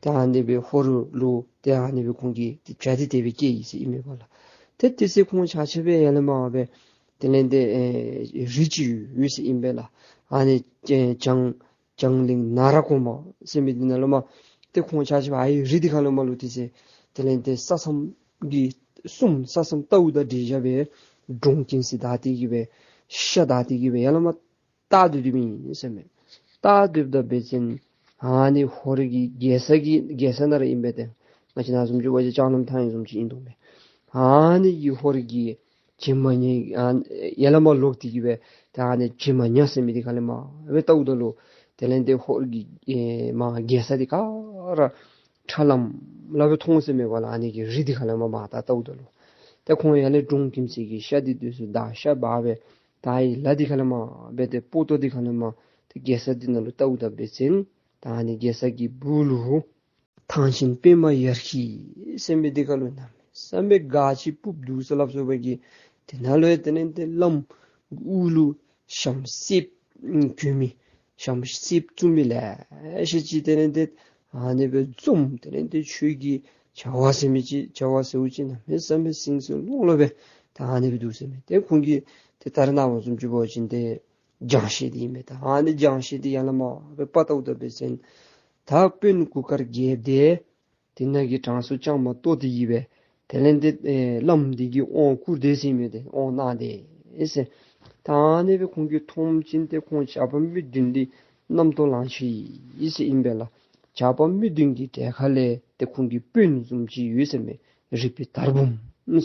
ད་ཨ་ནི་སྦེ་ཧོར་ལུ་ཏེ་ཨ་ནི་སྦེ་ཁོང་གིས་ཏེ་བྱ་འདི་དེ་སྦེ་བསྐྱལ་ཡི་ཟེར་ཨིན་མས་པ་ལགས། ཏེ་དེ་ཚེ་ཁོང་ཆ་ཁྱབ་སྦེ་ཡར་ལས་མར་སྦེ་དེ་ལས་ཏེ་ཨེ་རི་ཅིག་ཡོད་ཟེར་ཨིན་པས་ལགས། ཨ་ནི་ཨེ་བྱང་བྱང་གླིང་ནཱ་ར་གོང་མ་ཟེར་མི་འདི་ནང་ལུ་མར་ཏེ་ཁོང་ཆ་ཁྱབ་ཨ་ཡི་རི་འདི་ཁ་ལས་མར་ལུ་དེ་ཚེ་དེ་ལས་ཏེ་ས་མཚམས་ཀྱི་གསུམ་ས་མཚམས་རྟའུ་དང་འབྲེལ་བཞག་སྦེ་འབྲོང་ཁྱིམ་སི་བདའ་སྟེ་གི་སྦེ་ཤ་བདའ་སྟེ་གི་སྦེ་ཡར་ལས་མར་བལྟ་སྡོད་སྡོདཔ་ཨིན་ཟེར་མས། བལྟ་སྡོདཔ་ད་འབད་བ་ཅིན་ཨ་ནི་ཧོར་གྱི་རྒྱལ་ས་གི་རྒྱལ་ས་ནང་ར་ཨིན་པས་ཏེ། ང་བཅས་ནཱ་བཟུམ་ཅིག་འབད་བ་ཅིན་ལྕང་གླིང་ཐང་ཡོད་བཟུམ་ཅིག་ཨིན་དོ་མས། ཨ་ནི་གི་ཧོར་གྱི་བྱེ་མ་ཉ་ཨ་ཡར་ལས་མར་ལོག་སྟེ་གི་སྦེ་ད་ཨ་ནི་བྱེ་མ་ཉ་ཟེར་མི་འདི་ཁ་ལས་མར་སྦེ་བལྟཝ་ད་ལུ་དེ་ལས་ཏེ་ཧོར་གྱི་ཨེ་མར་རྒྱལ་ས་འདི་ག་ར་ཁྲ་ལམ་ལམ་སྦེ་མཐོང་ཟེར་མས་པ་ལགས། ཨ་ནི་གི་རི་འདི་ཁ་ལས་མར་མར་ད་བལྟཝ་ད་ལུ་ཏེ་ཁོང་ཡར་ལས་འབྲོང་ཁྱིམ་སི་གི་ཤ་འདི་འདི་ཚུ་བདའ་ཤ་འབག་སྦེ་ད་ཨ་ཡི་ལ་འདི་ཁ་ལས་མར་སྦེ་ཏེ་སྤོ་ཏོ་འདི་ཁ་ལས་མར་ཏེ་རྒྱལ་ས་འདི་ནང་ལུ་བལྟཝ་ད་འབད་བ་ཅིན་ད་ཨ་ནི་རྒྱལ་ས་གི་སྦུག་ལུ་ཐང་ཆེན་པདྨ་ཡར་གྱི་ཟེར་མི་འདི་ཁ་ལུ་གནམ་མེད་ས་མེད་སྒར་ཅིག་ཕུབ་འདུག་ཟེར་སླབ་སོ་བ་གི། དེ་ནང་ལུ་ཡང་དེ་ལས་ཏེ་བླམ་དབུ་ལུ་ཞྭམོ་གསེབ་གྱོན་མི་ཞྭམོ་གསེབ་བཙུགས་མི་ལེ་ཤ་ཅིག་དེ་ལས་ཏེ་ཨ་ནི་སྦེ་འཛོམས། དེ་ལས་ཏེ་ཆོས་ཀྱི་བྱ་བ་ཟེར་མི་ཅིག་བྱ་བ་ཟེརཝ་ཅིག་གནམ་མེད་ས་མེད་སིང་སིང་ལོང་ལོང་སྦེ་ད་ཨ་ནི་སྦེ་འདུག་ཟེར་མས། ཏེ་ཁོང་གིས་ཏེ་ད་རེས་ནངས་པ་བཟུམ་ཅིག་འབད་བ་ཅིན་ཏེ་རྒྱང་ཤེལ་འདི་ཨིན་པས། ད་ཨ་ནི་རྒྱང་ཤེལ་འདི་ཡར་ལས་མར་སྦེ་ཕར་བལྟཝ་ད་འབད་བ་ཅིན་ད་དཔོན་གུར་དཀར་རྒྱལཔོ་འདི་དེ་ནང་གི་གྲངས་སུ་བཅའ་མར་གཏོགས་ཏེ་གི་སྦེ་དེ་ལས་ཏེ་ཨེ་བླམ་འདི་གིས་དབང་བསྐུར་ཏེ་ཟེར་མི་འདི་དབང་གནང་སྟེ་ཟེར། ད་ཨ་ནི་སྦེ་ཁོང་གིས་མཐོངམ་ཅིག་ཏེ་ཁོང་ཇག་པ་མི་བདུན་འདི་རྣམ་རྟོག་ལང་ཆི་ཡི་ཟེར་ཨིན་པས་ལགས། ཇག་པ་མི་བདུན་གྱི་གྲས་ཁ་ལས་ཏེ་ཁོང་གི་དཔོན་བཟུམ་ཅིག་ཡོད་ཟེར་མས། རིག་པའི་དར་འབུམ་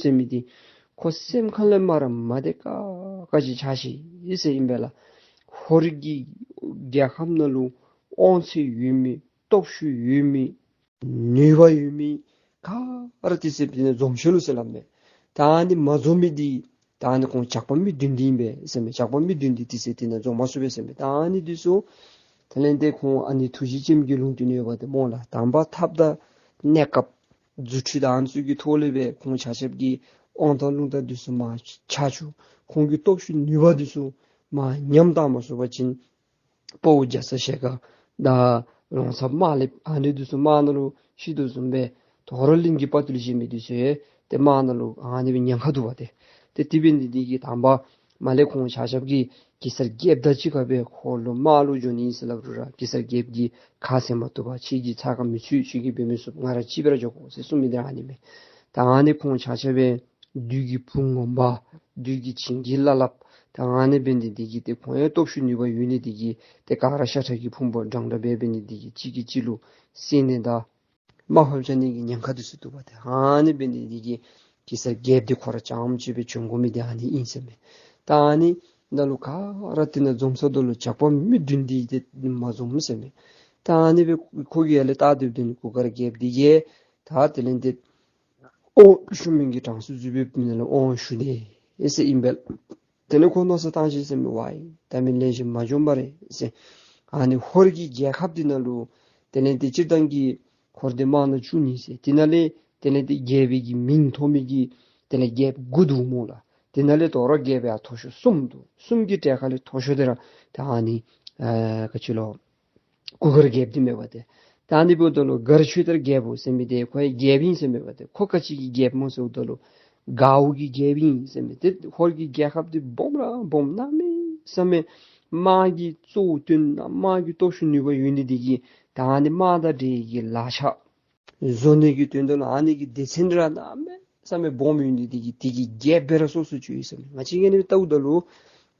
ཟེར་མི་འདི་ཁོ་སེམས་ཁ་ལས་མར་མ་བདེ་ཁག་ཁ་ཅིག་ཆགས་ཅི་ཟེར་ཨིན་པས་ལགས། ཧོར་གྱི་རྒྱལ་ཁམས་ནང་ལུ་དབང་ཚད་ཡོད་མི་སྟོབས་ཤུགས་ཡོད་མི་ནུས་པ་ཡོད་མི་ག་ར་དེ་ཚེ་འདི་ནང་འཛོམས་ཤོག་ལོ་ཟེར་སླབ་མས། ད་ཨ་ནི་མ་འཛོམས་མི་འདི་ད་ཨ་ནི་ཁོང་ཇག་པ་མི་བདུན་འདི་ཨིན་པས་ཟེར་མས། ཇག་པ་མི་བདུན་འདི་དེ་ཚེ་འདི་ནང་འཛོམས་མ་ཚུགས་པས་ཟེར་མས། ད་ཨ་ནི་འདི་ཚུ་དེ་ལས་ཏེ་ཁོང་ཨ་ནི་ཐུགས་རྗེ་ཅན་གྱི་ལུང་བསྟན་ཡོདཔ་འདི་སྨོ་ལགས། དང་པ་ཐབས་དང་གནས་སྐབས་རྫུ་འཕྲུལ་དང་ཨ་ནི་ཚུ་གི་ཐོག་ལས་སྦེ་ཁོང་ཆ་ཁྱབ་ཀྱི་དབང་ཐང་རླུང་རྟ་འདི་ཚུ་མར་ཆག་བཅུག། ཁོང་གི་སྟོབས་ཤུགས་ནུས་པ་འདི་ཚུ་མར་ཉམས་བཏང་མ་ཚུགས་པ་ཅིན་དཔའ་བོ་རྒྱ་ཚ་ཞལ་དཀར་དང་རོང་ཚ་དམར་ལེབ་ཨ་ནི་འདི་ཚུ་དམག་ནང་ལུ་ཤི་དོ་བཟུམ་སྦེ་དོ་རུང་གླིང་གི་དཔའ་བརྟུལ་ཅན་མི་འདི་ཚུ་ཡང་ཏེ་དམག་ནང་ལུ་ཨ་ནི་སྦེ་ཉེན་ཁ་འདུག་པ་ཏེ། ཏེ་དེ་འབད་ནི་འདི་གིས་དང་པ་མར་ལས་ཁོང་ཆ་ཁྱབ་ཀྱིས་གེ་སར་རྒྱལཔོ་དང་གཅིག་ཁར་སྦེ་ཧོར་ལུ་དམག་ལུ་འགྱོ་ནི་ཨིན་ཟེར་སླབ་རུང་ར་གེ་སར་རྒྱལཔོ་གིས་ཁ་བཟེད་མ་བཏུབ་པར་ཁྱེད་ཀྱིས་ཚ་ཁ་མི་ཚུད། ཁྱེད་ཀྱིས་འབད་མི་ཚུགས། ང་ར་གཅིག་སྦེ་ར་འགྱོ་དགོ་ཟེར་གསུངས་མི་འདི་ཨ་ནི་མས། ད་ཨ་ནི་ཁོང་ཆ་ཁྱབ་སྦེ་བདུད་ཀྱི་བུ་ངོ་མ་བདུད་ཀྱི་བྱིན་གྱིས་བརླབས་བརླབས། ད་ ད་ཨ་ནི་འབད་ནི་འདི་གིས་ཏེ་ཁོང་ཡང་སྟོབས་ཤུགས་ནུས་པ་ཡོད་ནི་འདི་གིས་ཏེ་ག་ར་ཤ་ཁྲག་གི་ཕུང་པོ་འདྲན་འདྲ་སྦེ་འབད་ནི་འདི་གིས་གཅིག་གིས་གཅིག་ལུ་བསད་ནི་དང་དམའ་ཕབ་རྐྱབ་ནི་གི་ཉེན་ཁ་འདི་ཚུ་འདུག་པ། ཏེ་ཨ་ནི་འབད་ནི་འདི་གིས་གེ་སར་རྒྱལཔོ་འདི་ཁོ་ར་རྐྱངམ་གཅིག་སྦེ་བྱོན་དགོ་མི་འདི་ཨ་ནི་ཨིན་ཟེར་མས། ད་ཨ་ནི་ནང་ལུ་ག་ར་དེ་ནང་འཛོམས་ས་ད་ལུ་ཇག་པ་མི་བདུན་འདི་ཏེ་མ་འཛོམས་ཟེར་མས། ད་ཨ་ནི་སྦེ་ཁོ་གིས་ཡར་ལས་བལྟ་སྡོདཔ་ད་ནི་གུར་དཀར་རྒྱལཔོ་འདི་གིས་ད་དེ་ལས་ཏེ་དབང་ཞུ་མི་གི་གྲངས་སུ་འཛུལ་སྦེ་མི་ནང་ལུ་དབང་ཞུ་ནི་ཨེ་ཟེར་ཨིན་པས། དེ་ལས་ཁོ་མནོ་བསམ་བཏང་ཅི་ཟེར་མས། ཝའི་ད་མི་ལེགས་ཤོམ་མ་བྱུང་བ་རེ་ཟེར། ཨ་ནི་ཧོར་གྱི་རྒྱལ་ཁབ་འདི་ནང་ལུ་དེ་ལས་ཏེ་སྤྱིར་བཏང་གི་ཧོར་འདི་དམག་སྣ་བཅུ་གཉིས་ཟེར། དེ་ནང་ལས་དེ་ལས་ཏེ་རྒྱལ་པོའི་གི་མིང་ཐོབ་མི་གི་དེ་ལས་རྒྱལཔོ་དགུ་འདུག་སྨོ་ལགས། དེ་ནང་ལས་དོ་རུང་རྒྱལ་པོའི་ཨ་མཐོ་ཤོས་གསུམ་འདུག། གསུམ་གྱི་གྲས་ཁ་ལས་མཐོ་ཤོས་འདི་ར་ད་ཨ་ནི་ཨ་ག་ཅི་ལོ་གུར་དཀར་རྒྱལཔོ་འདི་མས་པ་ཏེ། ད་ཨ་ནི་འབདཝ་ད་ལུ་མགར་ཆོས་དར་རྒྱལ་པོ་ཟེར་མི་འདི་ཁོ་ཡང་རྒྱལཔོ་ཨིན་ཟེར་མས་པ་ཏེ། ཁོ་ག་ཅི་གི་རྒྱལཔོ་སྨོ་ཟེརཝ་ད་ལུ་མགརཝ་གི་རྒྱལཔོ་ཨིན་ཟེར་མས། ཏེ་ཧོར་གྱི་རྒྱལ་ཁབ་འདི་སྦོམ་ར་སྦོམ། གནམ་མེད་ས་མེད་དམག་གི་གཙོ་བོ་བཏོན་ན་དམག་གི་སྟོབས་ཤུགས་ནུས་པ་ཡོད་ནི་འདི་གིས་ད་ཨ་ནི་དམག་དང་འབྲེལ་གྱི་ལག་ཆ་བཟོ་ནི་གི་དོན་དག་ལུ་ཨ་ནི་གི་སྡེ་ཚན་ར་གནམ་མེད་ས་མེད་སྦོམ་ཡོད་ནི་འདི་གིས་དེ་གི་རྒྱལཔོ་སྦེ་ར་སོ་སོ་ཅིག་ཡོད་ཟེར་མས། ང་བཅས་ཀྱིས་ནི་བལྟཝ་ད་ལུ་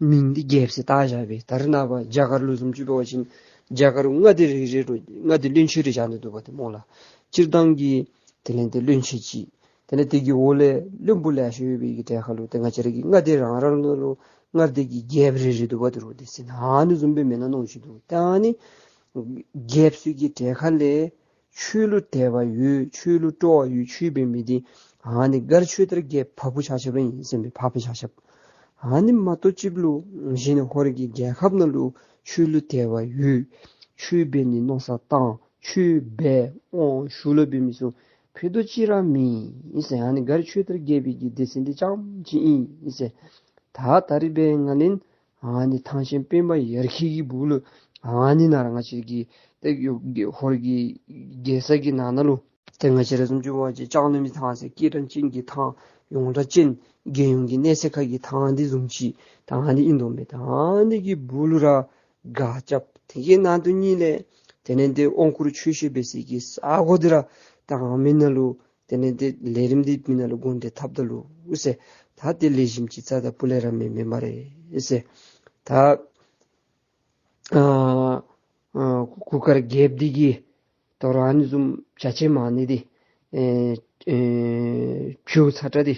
མིང་འདི་རྒྱལཔོ་ཟེར་བཏགས་བཞག་པས། ད་རེས་ནངས་པ་རྒྱ་གར་ལུ་བཟུམ་ཅིག་འབད་བ་ཅིན་རྒྱ་གར་མངའ་སྡེ་རེ་རེ་ལུ་མངའ་སྡེ་བློན་ཆེན་རེ་བཞག་ནི་འདུག་པ་ཏེ་སྨོ་ལགས། སྤྱིར་བཏང་གི་དེ་ལས་ཏེ་བློན་ཆེན་ཅིག། དེ་ལས་དེ་གི་འོག་ལས་བློན་པོ་ལེ་ཤ་ཡོད་པའི་གི་གྲས་ཁ་ལུ་ཏེ་ང་བཅས་ར་གི་མངའ་སྡེ་རང་རང་ནང་ལུ་མངའ་སྡེ་གི་རྒྱལཔོ་རེ་རེ་འདུག་པ་ཏེ་རུང་དེ་ཟེར་ན་ཨ་ནི་བཟུམ་སྦེ་མེན་ན་མནོ་ཅི་འདུག། ད་ཨ་ནི་རྒྱལཔོ་ཚུ་གི་གྲས་ཁ་ལས་ཆོས་ལུ་དད་པ་ཡོད་ཆོས་ལུ་སྤྲོ་བ་ཡོད་ཆོས་འབད་མི་འདི་ཨ་ནི་མགར་ཆོས་དར་རྒྱལཔོ་འཕགས་པ་ཆ་ཁྱབ་ཨིན་ཟེར་མས། འཕགས་པ་ཆ་ཁྱབ། ཨ་ནི་མ་གཏོགས་ཅིག་ལུ་གཞན་ཧོར་གྱི་རྒྱལ་ཁབ་ནང་ལུ་ཆོས་ལུ་དད་པ་ཡོད་ཆོས་འབད་ནི་མནོ་བསམ་བཏང་ཆོས་འབད་དབང་ཞུ་ལུ་འབད་མི་ཚུ་ཕུད་རྡོག་གཅིག་ར་མེད་ཟེར། ཨ་ནི་མགར་ཆོས་དར་རྒྱལ་པོའི་གི་སྡེ་ཚན་འདི་རྐྱངམ་ཅིག་ཨིན་ཟེར། ད་ད་རིས་འབད་ང་ལན་ཨ་ནི་ཐང་ཆེན་པདྨ་ཡར་འཁྱིལ་གྱི་སྦུག་ལུ་ཨ་ནི་ནང་ར་ང་བཅས་ཀྱི་ཏེ་ཧོར་གྱི་རྒྱལ་ས་གི་ནང་ན་ལུ་ཏེ་ང་བཅས་ར་བཟུམ་ཅིག་འབད་བ་ཅིན་ལྕང་གླིང་མི་ཐང་ཟེར་སྐད་གྲགས་ཅན་གྱི་ཐང་ཡོངས་གྲགས་ཅན་རྒྱལ་ཡོངས་ཀྱི་གནས་ཚད་ཁ་གི་ཐང་འདི་བཟུམ་ཅིག་ད་ཨ་ནི་ཨིན་དོ་མས། ད་ཨ་ནི་གི་སྦུག་ལུ་ར་སྒར་རྐྱབ། དེ་གི་ནང་དུ་ནི་ལས་དེ་ལས་ཏེ་དབང་བསྐུར་ཆོས་བཤད་འབད་སའི་གི་ས་གོ་འདི་ར་ད་ཨ་མི་ནང་ལུ་དེ་ལས་ཏེ་ལས་རིམ་འདི་མི་ནང་ལུ་དགོངས་འགྲེལ་འཐབ་ད་ལུ་ཟེར། ད་དེ་ལེགས་ཤོམ་ཅིག་རྩ་དང་སྤུ་ལས་ར་མེད་མེན་སྨ་རེ་ཟེར། ད་ཨ་ཨ་གུར་དཀར་རྒྱལཔོ་འདི་གིས་དོ་རུང་ཨ་ནི་བཟུམ་བྱ་བྱེད་མང་ནི་འདི་ཨེ་ཨེ་བྱུང་ཚར་ད་འདི་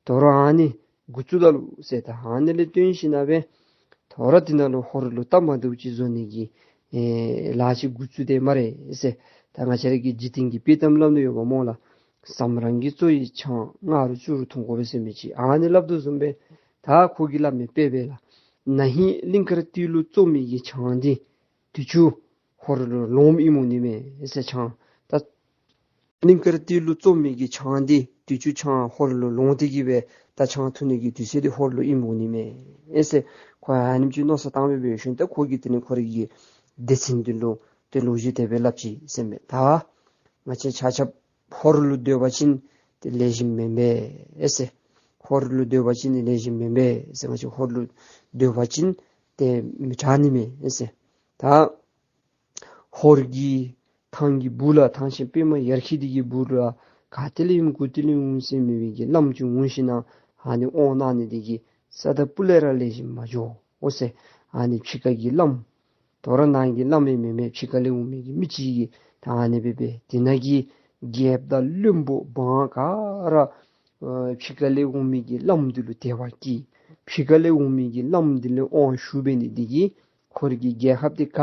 དོ་རུང་ཨ་ནི་འགོ་བཙུགས་ད་ལུ་ཟེར། ད་ཨ་ནི་ལས་བརྟེན་ཞིན་ན་སྦེ་དོ་རུང་འདི་ནང་ལུ་ཧོར་ལུ་སྟབས་མ་བདེཝ་ཅིག་བཟོ་ནི་གི་ཨེ་ལཱ་ཅིག་འགོ་བཙུགས་དེས་སྨ་རེ་ཟེར། ད་ང་བཅས་ར་གི་འཇིག་རྟེན་གྱི་དཔྱེ་གཏམ་སླབ་ནི་ཡོདཔ་སྨོ་ལགས། བསམ་རང་གིས་བཙོ་བའི་ཆང་ང་རོ་བཅུ་རུ་འཐུང་དགོ་པས་ཟེར་མི་ཅིག་ཨ་ནི་སླབ་དོ་བཟུམ་སྦེ་ད་ཁོ་གིས་སླབ་མི་དཔེ་སྦེ་ལགས། ན་ཧིང་གླིང་དཀར་སྟོད་ལུ་བཙོ་མི་གི་ཆང་འདི་དུས་ཅི་ཧོར་ལུ་ལོངམ་ཨིན་མོ་ནི་མས་ཟེར། ཆང་ད་གླིང་དཀར་སྟོད་ལུ་བཙོ་མི་གི་ཆང་འདི་དུས་ཅི་ཆང་ཧོར་ལུ་ལོངས་ཏེ་གི་སྦེ་ད་ཆང་འཐུང་ནི་གི་དུས་ཚོད་འདི་ཧོར་ལུ་ཨིན་མོ་ནི་མས་ཟེར། ཁོ་ཨ་ནེམ་ཅིག་མནོ་བསམ་བཏང་སྦེ་འབད་ཞིན་ད་ཁོ་གིས་དེ་ནི་ཁོ་རའི་གི་སྡེ་ཚན་འདི་ལུ་ཏེ་ལོ་རྒྱུས་དེ་སྦེ་སླབ་ཅི་ཟེར་མས། ད་ང་བཅས་ཆ་ཁྱབ་ཧོར་ལུ་སྡོད་པ་ཅིན་ཏེ་ལེགས་ཤོམ་མེན་པས་ཟེར། ཧོར་ལུ་སྡོད་པ་ཅིན་ཏེ་ལེགས་ཤོམ་མེན་པས་ཟེར། ང་བཅས་ཧོར་ལུ་སྡོད་པ་ཅིན་ཏེ་མི་དྲག་ནི་མས་ཟེར། ད་ཧོར་གྱི་ཐང་གི་སྦུག་ལུ་ཐང་ཆེན་པདྨ་ཡར་འཁྱིལ་འདི་གི་སྦུག་ལུ་ག་ཏེ་ལས་འོང་གུ་ཏེ་ལས་འོང་ཟེར་མི་བའི་གི་བླམ་ཅིག་འོང་ཞིན་ན་ཨ་ནི་དབང་གནང་ནི་འདི་གིས་རྩ་དང་སྤུ་ལས་ར་ལེགས་ཤོམ་མ་འགྱོ་འོང་ཟེར། ཨ་ནི་ཕྱི་ཁ་གི་བླམ་དོ་རུང་ནང་གི་བླམ་ཡང་མེན་མས། ཕྱི་ཁ་ལས་འོང་མི་གི་མི་ཅིག་གིས་ད་ཨ་ནི་སྦེ་སྦེ་དེ་ནང་གི་རྒྱལཔོ་དང་བློན་པོ་འབངས་ག་ར་ཨ་ཕྱི་ཁ་ལས་འོང་མི་གི་བླམ་འདི་ལུ་དད་པ་སྐྱེས། ཕྱི་ཁ་ལས་འོང་མི་གི་བླམ་འདི་ལུ་དབང་ཞུ་འབད་ནི་འདི་གིས་ཧོར་གྱི་རྒྱལ་ཁབ་འདི་ག་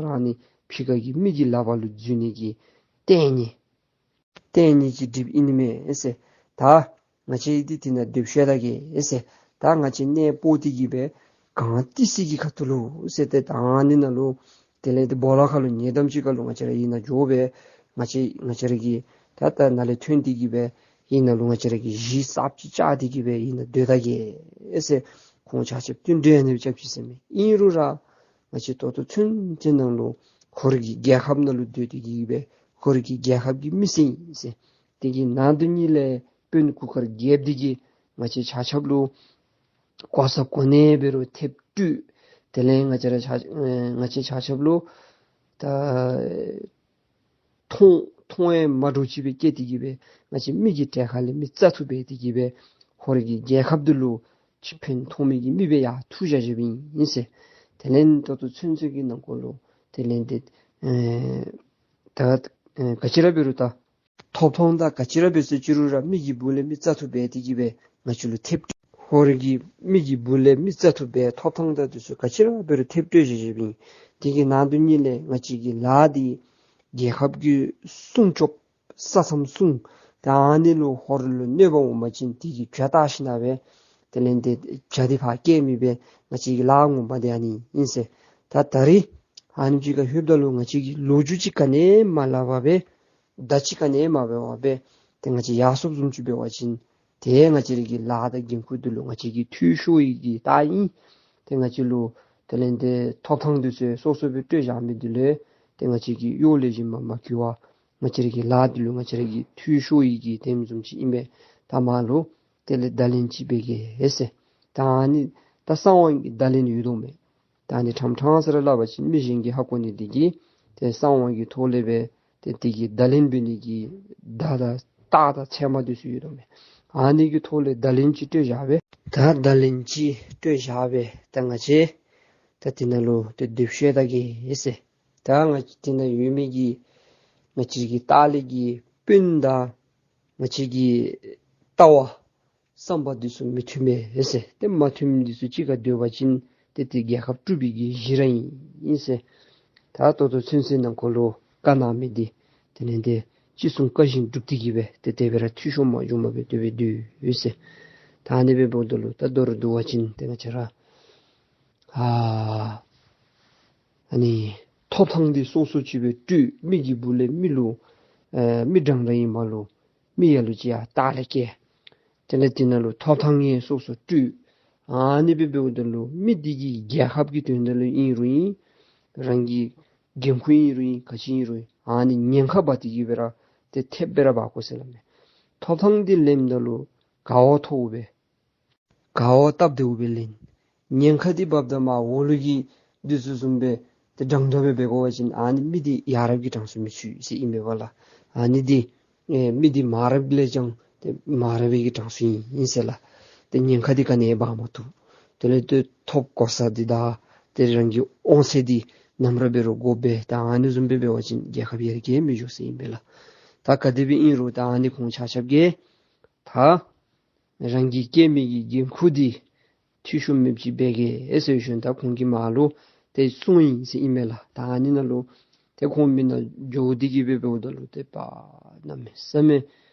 ར་ནི་ཕྱི་ཁ་གི་མི་གི་ལག་པར་ལུ་འཛུལ་ནི་གི་ལྟས་ངན་ལྟས་ངན་ཅིག་སྒྲིགཔ་ཨིན་ནི་མས་ཟེར། ད་ང་བཅས་འདི་འདི་ནང་སྡོད་ཤོག་ད་གེ་ཟེར། ད་ང་བཅས་གནས་སྤོ་སྟེ་གི་སྦེ་གངས་ཏི་སེ་གི་ཁ་ཐུག་ལུ་ཟེར་ཏེ་ད་ཨ་ནི་ནང་ལུ་དེ་ལས་ཏེ་སྦོ་ལོགས་ཁ་ལུ་ཉེ་འགྲམ་ཅིག་ཁ་ལུ་ང་བཅས་ར་ཨ་ནཱ་འགྱོ་སྦེ་ང་བཅས་ང་བཅས་ར་གི་ད་ད་ནཱ་ལས་ཐོན་ཏེ་གི་སྦེ་ཨ་ནཱ་ལུ་ང་བཅས་ར་གི་གཞིས་གསརཔ་ཅིག་བཅགས་ཏེ་གི་སྦེ་ཨ་ནཱ་སྡོད་ད་གེ་ཟེར། ཁོང་ཆ་ཁྱབ་བསྟུན་གྲོས་ཨ་ནི་སྦེ་རྐྱབ་ཅི་ཟེར་མས། ཨིན་རུང་ར་ང་བཅས་ད་ལྟོ་ཚུན་ཚོད་ནང་ལུ་ཧོར་གྱི་རྒྱལ་ཁབ་ནང་ལུ་སྡོད་དེ་གི་སྦེ་ཧོར་གྱི་རྒྱལ་ཁབ་ཀྱི་མི་སེར་ཨིན་ཟེར། དེ་གི་ནང་དུ་ནི་ལས་དཔོན་གུར་དཀར་རྒྱལཔོ་འདི་གིས་ང་བཅས་ཆ་ཁྱབ་ལུ་གོ་ས་གོ་གནས་འབད་རུང་ཐེབས་སྤྲོད། དེ་ལས་ང་བཅས་ར་ཆ་ང་བཅས་ཆ་ཁྱབ་ལུ་ད་མཐོང་མཐོང་ཡང་མ་འདྲཝ་ཅིག་སྦེ་བསྐྱེད་དེ་གི་སྦེ་ང་བཅས་མི་གི་གྲལ་ཁ་ལས་མི་རྩ་ཐུག་འབད་དེ་གི་སྦེ་ཧོར་གྱི་རྒྱལ་ཁབ་འདི་ལུ་ ཕན་ཐོགས་མི་གི་མི་སྦེ་ཡར་འཐུ་བཞག་བཞགཔ་ཨིན་ཟེར། དེ་ལས་ད་ལྟོ་ཚུན་ཚོད་ཀྱི་ནང་འཁོད་ལུ་དེ་ལས་ཏེ་ཨེ་ད་ཨེ་ག་ཅི་ར་འབད་རུང་ད་ཐོབ་ཐང་དང་ག་ཅི་ར་འབད་ཟེར་ཅི་རུང་ར་མི་གི་སྦུག་ལས་མི་བཙག་འཐུ་འབད་དེ་གིས་སྦེ་ང་བཅས་ལུ་ཐེབས་ཧོར་གྱི་མི་གི་སྦུག་ལས་མི་བཙག་འཐུ་འབད་ཐོབ་ཐང་དང་འདི་ཚུ་ག་ཅི་ར་འབད་རུང་ཐེབས་སྤྲོད་བཞག་བཞགཔ་ཨིན། དེ་གི་ནང་དོན་ཉིད་ལས་ང་བཅས་ཀྱི་ལཱ་འདི་རྒྱལ་ཁབ་ཀྱི་སྲུང་སྐྱོབ་ས་མཚམས་སྲུང་། ད་ཨ་ནི་ལུ་ཧོར་ལུ་གནོད་པ་འོང་པ་ཅིན་དེ་གི་གྱོད་བཏགས་ཞིནམ་ལས་དེ་ལས་ཏེ་གྱོད་འདི་ཕར་བཀལ་མི་སྦེ་ང་བཅས་ཀྱི་ལཱ་ངོ་མ་འདི་ཨ་ནི་ཨིན་ཟེར། ད་ད་རིས་ཨ་ནི་ཅིག་ཁར་ལྷོདཔ་ད་ལུ་ང་བཅས་ཀྱིས་ལོ་རྒྱུས་ཅིག་ག་ནི་མ་སླབ་པར་སྦེ་བརྡ་ཅིག་ག་ནི་མ་འབད་བར་སྦེ་ཏེ་ང་བཅས་ཡར་སོངམ་བཟུམ་ཅིག་འབད་བ་ཅིན་ཏེ་ང་བཅས་ར་གི་ལཱ་དང་འགན་ཁུར་འདི་ལུ་ང་བཅས་ཀྱིས་འཐུས་ཤོར་ཡི་གི་རྟགས་ཨིན། ཏེ་ང་བཅས་ལུ་དེ་ལས་ཏེ་ཐོབ་ཐང་འདི་ཚུ་སོ་སོ་སྦེ་སྤྲོད་བཞག་མི་འདི་ལུ་ཏེ་ང་བཅས་ཀྱིས་གཡོག་ལེགས་ཤོམ་མ་བཀོལ་བར་ང་བཅས་ར་གི་ལཱ་འདི་ལུ་ང་བཅས་ར་གིས་འཐུས་ཤོར་ཡི་གི་དེམ་བཟུམ་ཅིག་ཨིན་པས། ད་མར་ལུ་དེ་ལས་བརྡ་ལན་ཅིག་འབད་གེ་ཟེར། ད་ཨ་ནི་ད་གསང་བ་གི་བརྡ་ལན་ཡོད་དོ་མས། ད་ཨ་ནི་ཕྲང་ཕྲང་ཟེར་སླབ་པ་ཅིན་མི་གཞན་གྱིས་ཧ་གོ་ནི་འདི་གིས་ཏེ་གསང་བ་གི་ཐོག་ལས་སྦེ་ཏེ་དེ་གི་བརྡ་ལན་འབད་ནི་གི་བརྡ་དང་རྟགས་དང་མཚན་མ་འདི་ཚུ་ཡོད་དོ་མས། ཨ་ནི་གི་ཐོག་ལས་བརྡ་ལན་ཅིག་སྤྲོད་བཞག་སྦེ། ད་བརྡ་ལན་ཅིག་སྤྲོད་བཞག་སྦེ་ད་ང་བཅས་ད་དེ་ནང་ལུ་ཏེ་སྡོད་ཤོག་ད་གེ་ཟེར། ད་ང་བཅས་དེ་ནང་ཡོད་མི་གི་ང་བཅས་ཀྱི་ལྟག་ལས་ཀྱི་དཔོན་དང་ང་བཅས་ཀྱི་ལྟ་བ་བསམ་པ་འདི་ཚུ་མི་མཐུན་པས་ཟེར། ཏེ་མ་མཐུན་མི་འདི་ཚུ་གཅིག་ཁར་སྡོད་པ་ཅིན་ཏེ་དེ་རྒྱལ་ཁབ་དཀྲུག་པའི་གི་གཞི་ར་ཨིན་ཟེར། ད་ད་ལྟོ་ཚུན་ཚོད་ནང་འཁོད་ལུ་བཀའ་གནང་མི་འདི་དེ་ལས་ཏེ་ཅི་གསུང་བཀའ་བཞིན་སྒྲུབ་སྟེ་གིས་སྦེ་ཏེ་དེ་སྦེ་ར་འཐུས་ཤོར་མ་བྱུངམ་སྦེ་དེ་སྦེ་སྡོད་ཡི་ཟེར། ད་ཨ་ནི་སྦེ་འབདཝ་ད་ལུ་ད་མདོར་བསྡུ་བ་ཅིན་ཏེ་ང་བཅས་ར་ཨ་ཨ་ནི་ཐོབ་ཐང་འདི་སོ་སོ་ཅིག་སྦེ་སྤྲོད། མི་གི་སྦུག་ལས་མི་ལུ་ཨེ་མི་འདྲན་འདྲ་ཨིན་པ་ལུ་མི་ལ་ལུ་ཅིག་ཡར་ལྟག་ལས་བཀལ། དེ་ལས་དེ་ནང་ལུ་ཐོབ་ཐང་ཡང་སོ་སོ་སྤྲོད། ཨ་ནི་སྦེ་འབདཝ་ད་ལུ་མི་འདི་གིས་རྒྱལ་ཁབ་ཀྱི་དོན་དག་ལུ་ཨིན་རུང་ཨིན། རང་གི་འགན་ཁུར་ཨིན་རུང་ཨིན། ག་ཅི་ཨིན་རུང་ཨིན། ཨ་ནི་ཉེན་ཁ་འབག་སྟེ་གིས་སྦེ་ར་ཏེ་ཐེབས་སྦེ་ར་འབག་དགོ་ཟེར་སླབ་མས། ཐོབ་ཐང་འདི་ལེནམ་ད་ལུ་དགའ་བ་མཐོཝ་སྦེ་དགའ་བ་སྟབས་བདེཝ་སྦེ་ལེན། ཉེན་ཁ་འདི་འབགཔ་ད་མར་འོག་ལུ་གི་འདི་ཚུ་བཟུམ་སྦེ་ཏེ་འདྲན་འདྲ་སྦེ་འབད་དགོ་པ་ཅིན་ཨ་ནི་མི་འདི་ཡ་རབས་ཀྱི་གྲངས་སུ་མི་ཚུད་ཟེར་ཨིན་མས་པ་ལགས། ཨ་ནི་འདི་ཨེ་མི་འདི་མ་རབས་ལས་ཀྱང་ཏེ་མ་རབས་པའི་གི་གྲངས་སུ་ཨིན་ཨིན་ཟེར་ལགས། ཏེ་ཉེན་ཁ་འདི་ག་ནི་ཡང་འབག་མ་བཏུབ། དེ་ལས་ཏེ་ཐོབ་གོ་ས་འདི་དང་ཏེ་རང་གི་དབང་ཚད་འདི་ནམ་ར་འབད་རུང་དགོ་པས། ད་ཨ་ནི་བཟུམ་སྦེ་འབད་བ་ཅིན་རྒྱལ་ཁབ་ཡར་རྒྱས་མི་འགྱོ་ཟེར་ཨིན་པས་ལགས། ད་ག་དེ་སྦེ་ཨིན་རུང་ད་ཨ་ནི་ཁོང་ཆ་ཁྱབ་ཀྱིས་ད་རང་གིས་བཀལ་མི་གི་འགན་ཁུར་འདི་འཐུས་ཤོར་མེདཔ་ཅིག་འབད་གེ་ཟེར་ཞུ་ནི། ད་ཁོང་གིས་མར་ལུ་ཏེ་གསུངས་ཡི་ཟེར་ཨིན་མས་ལགས། ད་ཨ་ནི་ནང་ལུ་ཏེ་ཁོང་མི་ནང་འགྱོ་སྟེ་གིས་སྦེ་འབདཝ་ད་ལུ་ཏེ་པ་གནམ་མེད་ས་མེད་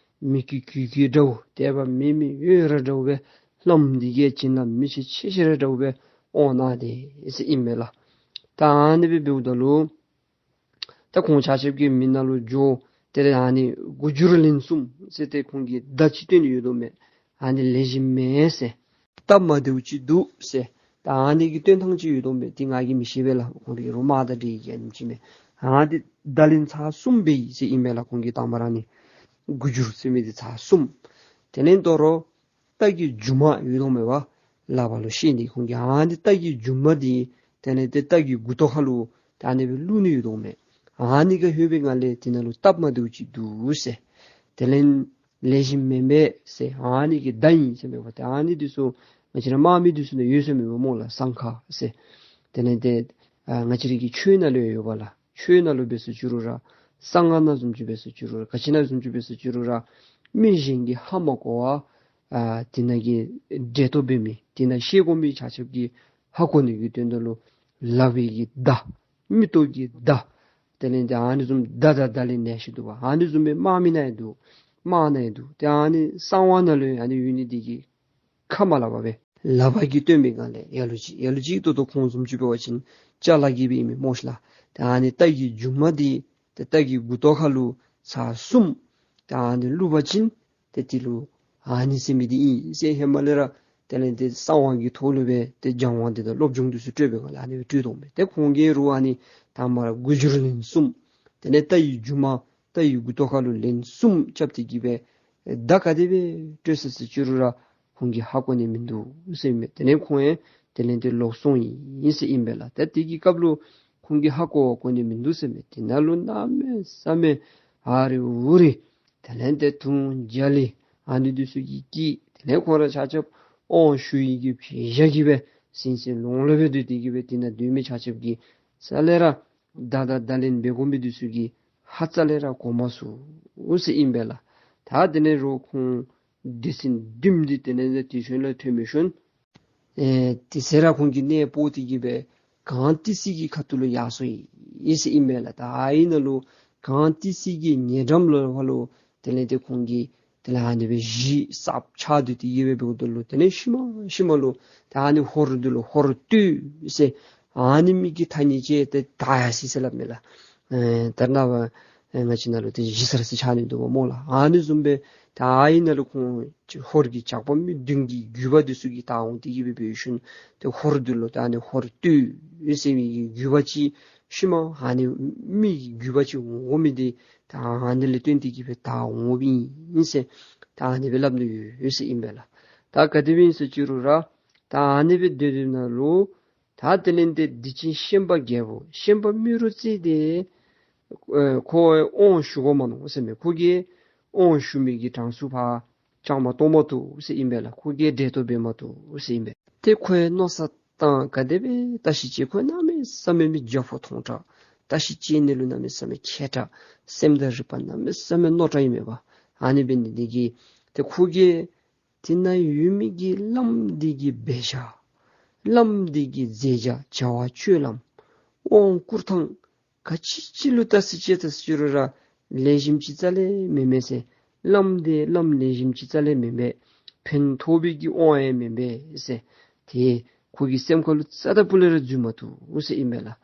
མི་སྐྱིད་སྐྱིད་སྐྱིད་འདྲཝ་དད་པ་མེད་མི་ཡོད་ར་འདྲཝ་སྦེ་བླམ་འདི་གིས་བྱིན་རླབས་མི་ཆེ་ཆེ་ཤོས་ར་འདྲཝ་སྦེ་འོང་གནང་སྟེ་ཟེར་ཨིན་མས་ལགས། ད་ཨ་ནི་སྦེ་འབདཝ་ད་ལུ་ད་ཁོང་ཆ་ཁྱབ་ཀྱིས་མི་ནང་ལུ་འགྱོ། དེ་ལས་ཨ་ནི་དགུ་འགྱུར་ལན་གསུམ་ཟེར་ཏེ་ཁོང་གིས་བརྡ་ཅིག་སྟོན་ཡོད་དོ་མས། ཨ་ནི་ལེགས་ཤོམ་མེན་ཟེར། སྟབས་མ་བདེཝ་ཅིག་འདུག་ཟེར། ད་ཨ་ནི་གི་སྟོན་ཐངས་ཅིག་ཡོད་དོ་མས། དེ་ང་གིས་མི་ཤེས་པས་ལགས། ཁོང་གི་རོགས་མ་དང་འདྲེས་ཀྱི་ཨ་ནེམ་ཅིག་མས། ཨ་ནི་བརྡ་ལན་ཚར་གསུམ་འབད་ཡི་ཟེར་ཨིན་མས་ལགས། ཁོང་གིས་དང་པ་ར་ཨ་ནི་དགུ་འགྱུར་ཟེར་མི་འདི་ཚར་གསུམ། དེ་ལས་དོ་རུང་རྟ་གི་མཇུག་མ་ཡོད་དོ་མས་པ། ལག་པ་ལུ་བཤེད་ནི་ཁོང་གིས་ཨ་ནི་རྟ་གི་མཇུག་མ་འདི་དེ་ལས་ཏེ་རྟ་གི་མགུ་ཏོ་ཁ་ལུ་ད་ཨ་ནི་སྦེ་བླུག་ནི་ཡོད་དོ་མས། ཨ་ནི་ཁར་ལྷོད་པའི་སྒང་ལས་དེ་ནང་ལུ་སྟབས་མ་བདེཝ་ཅིག་འདུག་ཟེར། དེ་ལས་ལེགས་ཤོམ་མེན་པས་ཟེར། ཨ་ནི་གི་བརྡ་ཨིན་ཟེར་མས་པ། ཏེ་ཨ་ནི་འདི་ཚུ་ང་བཅས་ར་དམག་མི་འདི་ཚུ་ནང་ཡོད་ཟེར་མས་པ་སྨོ་ལགས། སྲང་ཁ་ཟེར། དེ་ལས་ཏེ་ཨ་ང་བཅས་ར་གི་ཆོས་ནང་ལུ་ཡང་ཡོད་པ་ལགས། ཆོས་ནང་ལུ་འབད་ཟེར་ཅི་རུང་ར་གསང་སྔགས་ནང་བཟུམ་ཅིག་འབད་ཟེར་ཅི་རུང་ར་ག་ཅི་ནང་བཟུམ་ཅིག་འབད་ཟེར་ཅི་རུང་ར་མི་གཞན་གྱིས་ཧ་མ་གོ་བར་ཨ་དེ་ནང་གི་འགྲེ་ལྡོག་འབད་མི་དེ་ནང་ཤེས་དགོ་མི་ཆ་ཁྱབ་ཀྱིས་ཧ་གོ་ནི་གི་དོན་དག་ལུ་ལག་པའི་གི་བརྡ་མིག་ཏོ་གི་བརྡ་དེ་ལས་ཏེ་ཨ་ནི་བཟུམ་བརྡ་དང་བརྡ་ལན་ལེ་ཤ་འདུག་པ། ཨ་ནི་བཟུམ་སྦེ་དམག་མི་ནང་ཡང་འདུག། དམག་ནང་ཡང་འདུག། ཏེ་ཨ་ནི་གསང་བ་ནང་ལུ་ཡང་ཨ་ནི་ཡོད་ནི་འདི་གིས་ཁ་མ་སླབ་པར་སྦེ་ལག་པ་གིས་སྟོན་པའི་སྒང་ལས་ལ་ལུ་ཅིག་ལ་ལུ་ཅིག་ཏོག་ཏོ་ཁོང་བཟུམ་ཅིག་འབད་བ་ཅིན་ཅ་ལ་གིས་འབད་མི་སྨོ་ཤིག་ལགས། ཏེ་ཨ་ནི་རྟ་གི་མཇུག་མ་འདི་ཏེ་རྟ་གི་མགུ་ཏོ་ཁ་ལུ་ཚར་གསུམ་ཏེ་ཨ་ནི་བླུག་པ་ཅིན་ཏེ་དེ་ལུ་ཨ་ནི་ཟེར་མི་འདི་ཨིན་ཟེར་ཧེ་མ་ལས་ར་དེ་ལས་ཏེ་གསང་བ་གི་ཐོག་ལུ་སྦེ་ཏེ་སྦྱང་བ་འདི་དང་སློབ་སྦྱོང་འདི་ཚུ་སྤྲོད་པའི་སྒང་ལས་ཨ་ནི་སྦེ་སྤྲོད་དོ་མས། ཏེ་ཁོང་གིས་རུང་ཨ་ནི་དང་པ་ར་དགུ་འགྱུར་ལན་གསུམ། དེ་ལས་རྟ་གི་མཇུག་མ་རྟ་གི་མགུ་ཏོ་ཁ་ལུ་ལན་གསུམ་རྐྱབ་སྟེ་གིས་སྦེ་བརྡ་ག་དེ་སྦེ་སྤྲོད་ཟེར་ཟེར་ཅི་རུང་ར་ཁོང་གིས་ཧ་གོ་ནི་མིན་འདུག་ཟེར་མས། དེ་ལས་ཁོང་ཡང་དེ་ལས་ཏེ་ལོག་སོང་ཡི་ཟེར་ཨིན་པས་ལགས། ཏེ་དེ་གི་སྐབས་ལུ་ཁོང་གིས་ཧ་གོ་བ་གོ་ནི་མིན་འདུག་ཟེར་མས། དེ་ནང་ལུ་གནམ་མེད་ས་མེད་ཨ་རི་ཨུ་རི་དེ་ལས་ཏེ་དུང་རྒྱ་གླིང་ཨ་ནི་འདི་ཚུ་གིས་སྐྱིད། དེ་ལས་ཁོང་ར་ཆ་ཁྱབ་ དབང་ཞུ་ཡི་གི་ཕྱག་ཞུ་གི་སྦེ་ཟིན་ཟིན་ལོང་ལོང་སྦེ་སྡོད་དེ་གི་སྦེ་དེ་ནང་སྡོད་མི་ཆ་ཁྱབ་ཀྱིས་རྩ་ལས་ར་བརྡ་དང་བརྡ་ལན་འབད་དགོ་མི་འདི་ཚུ་གིས་ཧ་རྩ་ལས་ར་གོ་མ་ཚུགས་ཟེར་ཨིན་པས་ལགས། ད་དེ་ནས་རོགས་ཁོང་སྡེ་ཚན་བདུན་འདི་དེ་ནས་དེ་ཚུན་ལས་ཐོན་མི་ཤོན། ཨེ་དེ་ཚེ་ར་ཁོང་གིས་གནས་སྤོ་སྟེ་གི་སྦེ་གངས་ཏི་སེ་གི་ཁ་ཐུག་ལུ་ཡར་སོང་ཡི་ཟེར་ཨིན་པས་ལགས། ད་ཨ་ནི་ནང་ལུ་གངས་ཏི་སེ་གི་ཉེ་འགྲམ་ལུ་ཧ་ལུ་དེ་ལས་དེ་ཁོང་གིས་དེ་ལས་ཨ་ནི་སྦེ་གཞིས་གསརཔ་ཆགས་ཏེ་དེ་གི་སྦེ་འབདཝ་ད་ལུ་དེ་ལས་ཤུལ་མ་ཤུལ་མ་ལུ་ད་ཨ་ནི་ཧོར་འདི་ལུ་ཧོར་སྟོད་ཟེར་ཨ་ནི་མི་གི་ཐ་སྙད་ཅིག་ཏེ་ད་ཡར་སོ་ཡི་ཟེར་སླབ་མས་ལགས། ཨེ་ད་རེས་ནངས་པ་ཨེ་ང་བཅས་ནང་ལུ་ཏེ་གཞིས་གསར་ཟེར་ཆགས་ནི་འདུག་པ་སྨོ་ལགས། ཨ་ནི་བཟུམ་སྦེ་ད་ཨ་ནི་ནང་ལུ་ཁོང་ཧོར་གྱི་ཇག་པ་མི་བདུན་གྱི་རྒྱུད་པ་འདི་ཚུ་གིས་ད་འོང་སྟེ་གི་སྦེ་འབད་ཞིནམ་ཏེ་ཧོར་འདི་ལུ་ད་ཨ་ནི་ཧོར་སྟོད་ཟེར་མི་གི་རྒྱུད་པ་ཅིག་ཤུལ་མ་ཨ་ནི་མི་གི་རྒྱུད་པ་ཅིག་འོང་མི་འདི་ད་ཨ་ནི་ལས་བརྟེན་ཏེ་གི་སྦེ་ད་འོང་བའི་ཨིན་ཟེར་ད་ཨ་ནི་སྦེ་སླབ་ནི་ཡོད་ཟེར་ཨིན་པས་ལགས། ད་ག་དེ་སྦེ་ཨིན་ཟེར་ཅི་རུང་ར་ད་ཨ་ནི་སྦེ་སྡོད་སྡོདཔ་ད་ལུ་ད་དེ་ལས་དེ་སྡིག་ཅན་ཤན་པ་རྒྱལ་པོ་ཤན་པ་རྨེ་རུ་རྩེ་དེ་ཨེ་ཁོ་དབང་ཞུ་དགོ་མ་མནོ་ཟེར་མས། ཁོ་གིས་དབང་ཞུ་མི་གི་གྲངས་སུ་ཕར་བཅང་མ་གཏོགས་མ་བཏུབ་ཟེར་ཨིན་པས་ལགས། ཁོ་གིས་འབྲེལ་གཏོགས་འབད་མ་བཏུབ་ཟེར་ཨིན་པས། ཏེ་ཁོ་མནོ་བསམ་བཏང་ག་དེ་སྦེ་བལྟ་ཤེས་ཅི། ཁོ་གནམ་མེད་ས་མེད་མི་རྒྱ་ཕོ་ཐོང་དྲགས། བལྟ་ཤེས་ཅི་ནི་ལུ་གནམ་མེད་ས་མེད་མཁས་དྲགས། སེམས་དང་རིག་པ་གནམ་མེད་ས་མེད་རྣོ་དྲགས་ཨིན་མས་པ། ཨ་ནི་འབད་ནི་དེ་གིས་ཏེ་ཁོ་གིས་དེ་ནང་ཡོད་མི་གི་བླམ་འདི་གི་འབད་བཞག། བླམ་འདི་གི་མཛད་བྱ་བྱ་བ་སྤྱོད་ལམ། དབང་བསྐུར་ཐངས་ག་ཅི་ཅི་ལུ་བལྟ་སི་ཅི་བལྟ་སི་ཅི་རུང་ར་ལེགས་ཤོམ་ཅིག་རྩ་ལས་མེན་མས་ཟེར། བླམ་འདི་བླམ་ལེགས་ཤོམ་ཅིག་རྩ་ལས་མེན་པས། ཕན་ཐོགས་པའི་གི་དབང་ཡང་མེན་པས་ཟེར། དེ་ཁོ་གི་སེམས་ཁ་ལུ་རྩ་དང་སྤུ་ལས་ར་འཛུལ་མ་བཏུབ་ཟེར་ཨིན་པས་ལགས།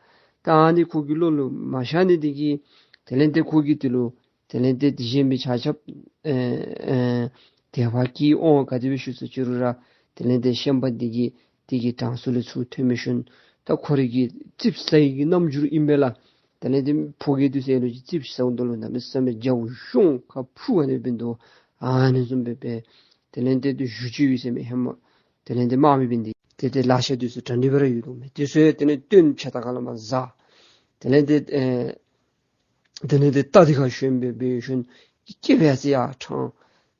ད་ཨ་ནི་ཁོ་གི་བློ་ལུ་མ་ཤར་ནི་དེ་གིས་དེ་ལས་དེ་ཁོ་གིས་དེ་ལུ་དེ་ལས་དེ་གཞན་མི་ཆ་ཁྱབ་ཨེ་ཨེ་དད་པ་སྐྱེས་དབང་ག་དེ་སྦེ་ཞུ་སི་ཅི་རུང་ར་དེ་ལས་དེ་ཤན་པ་འདི་གིས་དེ་གི་གྲངས་སུ་ལས་ཚུར་ཐོན་མི་ཤོན། ད་ཁོ་རའི་གི་ཙིགཔ་ཟ་ཡི་གི་རྣམ་འགྱུར་ཨིན་པས་ལགས། དེ་ལས་དེ་ཕོ་རྒྱས་འདི་ཚུ་ལུ་ཅིག་ཙིགཔ་ཟཝ་ད་ལུ་གནམ་མེད་ས་མེད་རྒྱབ་གཞོང་ཁ་ཕུ་ཨ་ནི་འབད་དོ། ཨ་ནི་བཟུམ་སྦེ་སྦེ་དེ་ལས་དེ་དེ་ཞུ་ཅི་ཡོད་ཟེར་མས། ཧེ་མ་དེ་ལས་དེ་དམག་མི་འབད་ནི་དེ་དེ་ལག་ཆས་འདི་ཚུ་གྲ་སྒྲིག་འབད་ར་ཡོད་དོ་མས། དེ་ཚུ་དེ་ལས་སྟོན་ཕྱག་ད་ག་ལ་མ་ཟ། དེ་ལས་དེ་ཨེ་དེ་ལས་དེ་རྟ་འདི་ཁར་ཞོན་སྦེ་འབད་ཞིནམ་སྐེད་པ་ཡར་ཚུར་ཡར་འཕྲང་